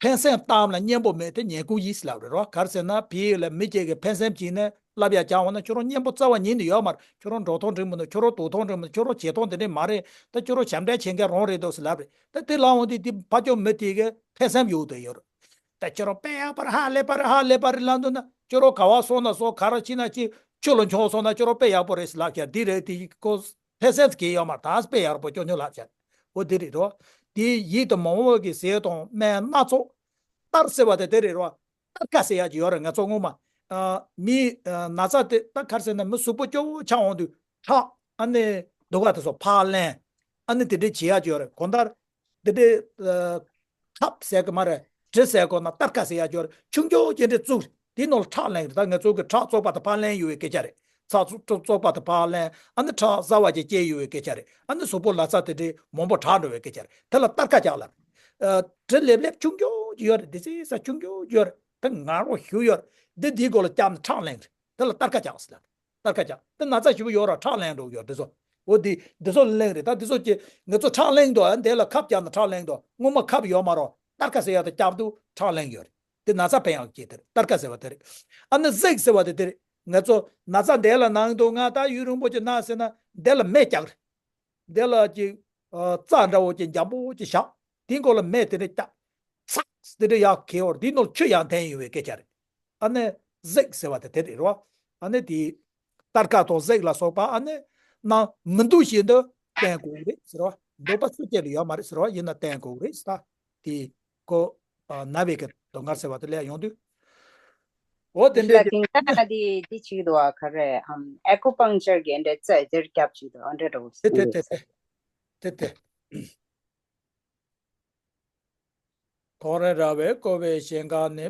ཕན་སེམས་གཏམ་ལ་སྙན་པོ་མེད་དེ་ཉན་དགོས་ཡིན་ཟེར་ལབ་རེད་རོ། ག་རེ་ཟེར་ན་བལ་ཡུལ་ལ་མི་གཅིག་གིས་ཕན་སེམས་བྱས་ནས་ལབ་ཡག་བྱ་འོང་ན། ཁྱོད་རང་སྙན་པོ་རྩ་བ་ཉིད་ནས་ཡོད་མ་རེད། ཁྱོད་རང་འགྲོ་སྟངས་འགྲིག་མི་འདུག་ཁྱོད་རང་འདུག་སྟངས་འགྲིག་མི་འདུག་ཁྱོད་རང་བྱེད་སྟངས་དེ་འདྲས་མ་རེད། ད་ཁྱོད་རང་ཞབས་འདྲེན་བྱེད་མཁན་རང་རེད་འདུག་ཟེར་ལབ་རེད། ད་དེ་ལབ་འོང་དུས་དེ་ཕ་ཆོས་མི་དེ་གིས་ཕན་སེམས་ཡོད་དེ་ཡོད་རེད། ད་ཁྱོད་རང་དཔེ་ཡག་པོ་རེད། ཧ་ལས་པ་རེད། ཧ་ལས་པ་རེད་ལབ་འདུག་ན། ཁྱོད་རང་ག་བ་སོང་ན་སོང་། ག་རེ་བྱས་ན་བྱས། ཆུ་ལ་མཆོངས་སོང་ན་ཁྱོད་རང་དཔེ་ཡག་པོ་རེད་ཟེར་ལབ་ཀྱང་དེ་རེད། དེ་ཁོ། ཕན་སེམས་ཀྱི་ཡོད་མ་རེད། ད་དཔེ་ཡག་པོ་སྐྱོ་ཉོ་ལབ་བྱས། འོ་དེ་རེད་རོ། དེ་ཡིད་དུ་མི་འོང་བའི་གི་ཟས་དང་སྨན་སྣ་ཚོགས། སྟེར་ཟེར་བ་དེ་དེ་རེད་རོ། སྟེར་ཀ་ཟེར་ཡག་ཅིག་ཡོད་རེད། ང་ཚོ་སྔོན་མ། ཨ། མི། ཨ། ན་ཚ་དེ་ད་ག་རེ་ཟེར་ན། མི་གཟུགས་པོ་སྐྱོ་བོ་ཆགས་འོང་དུས་ཁྲག་ཨ་ནི་དུག་ཁ་དེ་ཚོ་ཕར་ལེན། ཨ་ནི་དེ་འདྲས་བྱེད་ཡག་ཅིག་ཡོད་རེད། གང་ལྟར། དེ་འདྲས། ཨ། ཁབ་ཟེར་གི་མ་རེད། གྲི་ཟེར་གོ་ན་སྟར་ཀ་ཟེར་ཡག་ཅིག་ཡོད་རེད། ཆུང་ཆུང་ཅིག་འདྲ་བཙུགས། དེའི་ནང་ལ་ཁྲག་ལེན་གི་རེད། ད་ང་ཚོ་གི་ཁྲག་བཙོག་པ་དེ་ཕར་ལེན་ཡོང་བའི་སྐད་ཆ་རེད། ཚྭ་བཙོག་བཙོག་པ་དེ་ཕར་ལེན། ཨ་ནི་ཁྲག་གསར་བ་ཅིག་སྐྱེ་ཡོང་བའི་སྐད་ཆ་རེད། ཨ་ནི་གཟུགས་པོ་ལ་ཚ་དེ་འདྲའི་མང་པོ་དྲག་འགྲོ་བའི་སྐད་ཆ་རེད། དེ་ལ་སྟར་ཀ་རྒྱག་ལབ། ཨ། གྲི་ལེབ་ལེབ་ཆུང་ཆུང་ཅིག་ཡོད་རེད། དེ་ཚོ་ས་ཆུང་ཆུང་ཅིག་ཡོད་རེད། དེ་ངར་པོ་ཞེ་པོ་ཡོད་རེད། འདི་འདིའི་མགོ་ལ་བརྒྱབ་ནས་ཁྲག་ལེན་གི་རེད། དེ་ལ་སྟར་ཀ་རྒྱག་ཟེར་ལབ། སྟར་ཀ་རྒྱག། དེ་ན་ཚ་ཞེ་པོ་ཡོད་ར་ཁྲག་ལེན་འགྲོ་གི་ཡོད། དེ་ཚོ། འོ་དེ་དེ་ཚོ་ལེན་རེད། ད་དེ་ཚོ་ཀྱི་ང་ཚོ་ཁྲག་ལེན་འདུག་ཨ། འདི་ལ་ཁབ་རྒྱག་ན་ཁྲག་ལེན་འདུག་སྔོན་མ་ཁབ་ཡོད་མ་རོ། སྟར་ཀ་ཟེར་ཡག་དེ་བརྒྱབ་དུས་ཁྲག་ལེན་གི་ཡོད་རེད། དེ་ན་ཚ་ཕན་ཡག་གི་དེ་རེད། སྟར་ཀ་ཟེར་བ་དེ་རེད། ཨ་ནི་གཟིགས་ཟེར་བ་དེ་དེ་རེད། ང་ཚོ་ན་ཚ་འདི་ལ་ན་གི་འདུག་ང་ད་ཡུན་རིང་པོ་ཅིག་ན་ཟེར་ན་འདི་ལ་མེ་རྒྱག་རེད། འདི་ལ་ཅིག་ཨ། རྩྭ་འདྲ་བོ་ཅིག་འཇམ་པོ་ཅིག་བཞག་དེའི་མགོ་ལ་མེ་དེ་འདྲ་བརྒྱབ། ཚགས་དེ་འདྲ་ཡག་གི་ཡོད་རེད། དེའི་ནང་ལ་ཆུ་ཡག་འཐེན་ཡོང་བའི་སྐད་ཆ་རེད། ཨ་ནི་གཟིགས་ཟེར་བ་དེ་དེ་རེད་རོ། ཨ་ནི་དེ་སྟར་ཀ་དང་གཟིགས་ལ་སོགས་པ་ཨ་ནི་ནང་མི་འདུག་བཞིན་དུ་བསྟེན་དགོས་རེད་ཟེར་བ། འདོད་པ་སུ་གཅིག་ལ་ཡོད་མ་རེད་ཟེར་བ། ཡིན་ན་བསྟེན་དགོས་རེད་ཟེར། ད་དེ་ཁོ་ ཨ་ན་བའི་གི་དོན་ཁར་ཟེར་བ་དེ་ལས་ཡོང་དུས། འོ་དེ་འདྲའི་གི། དེང་སང་འདི་འདི་བྱེད་ཀྱི་འདུག་བ། ག་རེ་ཨམ་ཨེ་ཀུ་པང་ཅར་གྱི་འདྲ་རྩ་དེར་རྒྱབ་བྱེད་ཀྱི་འདུག་འདྲ་འདྲ་བོ། དེ་དེ་དེ་དེ་དེ་དེ། ཐོ་རེ་ར་བས་བསྐོར་བའི་ཞིང་ཁམས་ནི།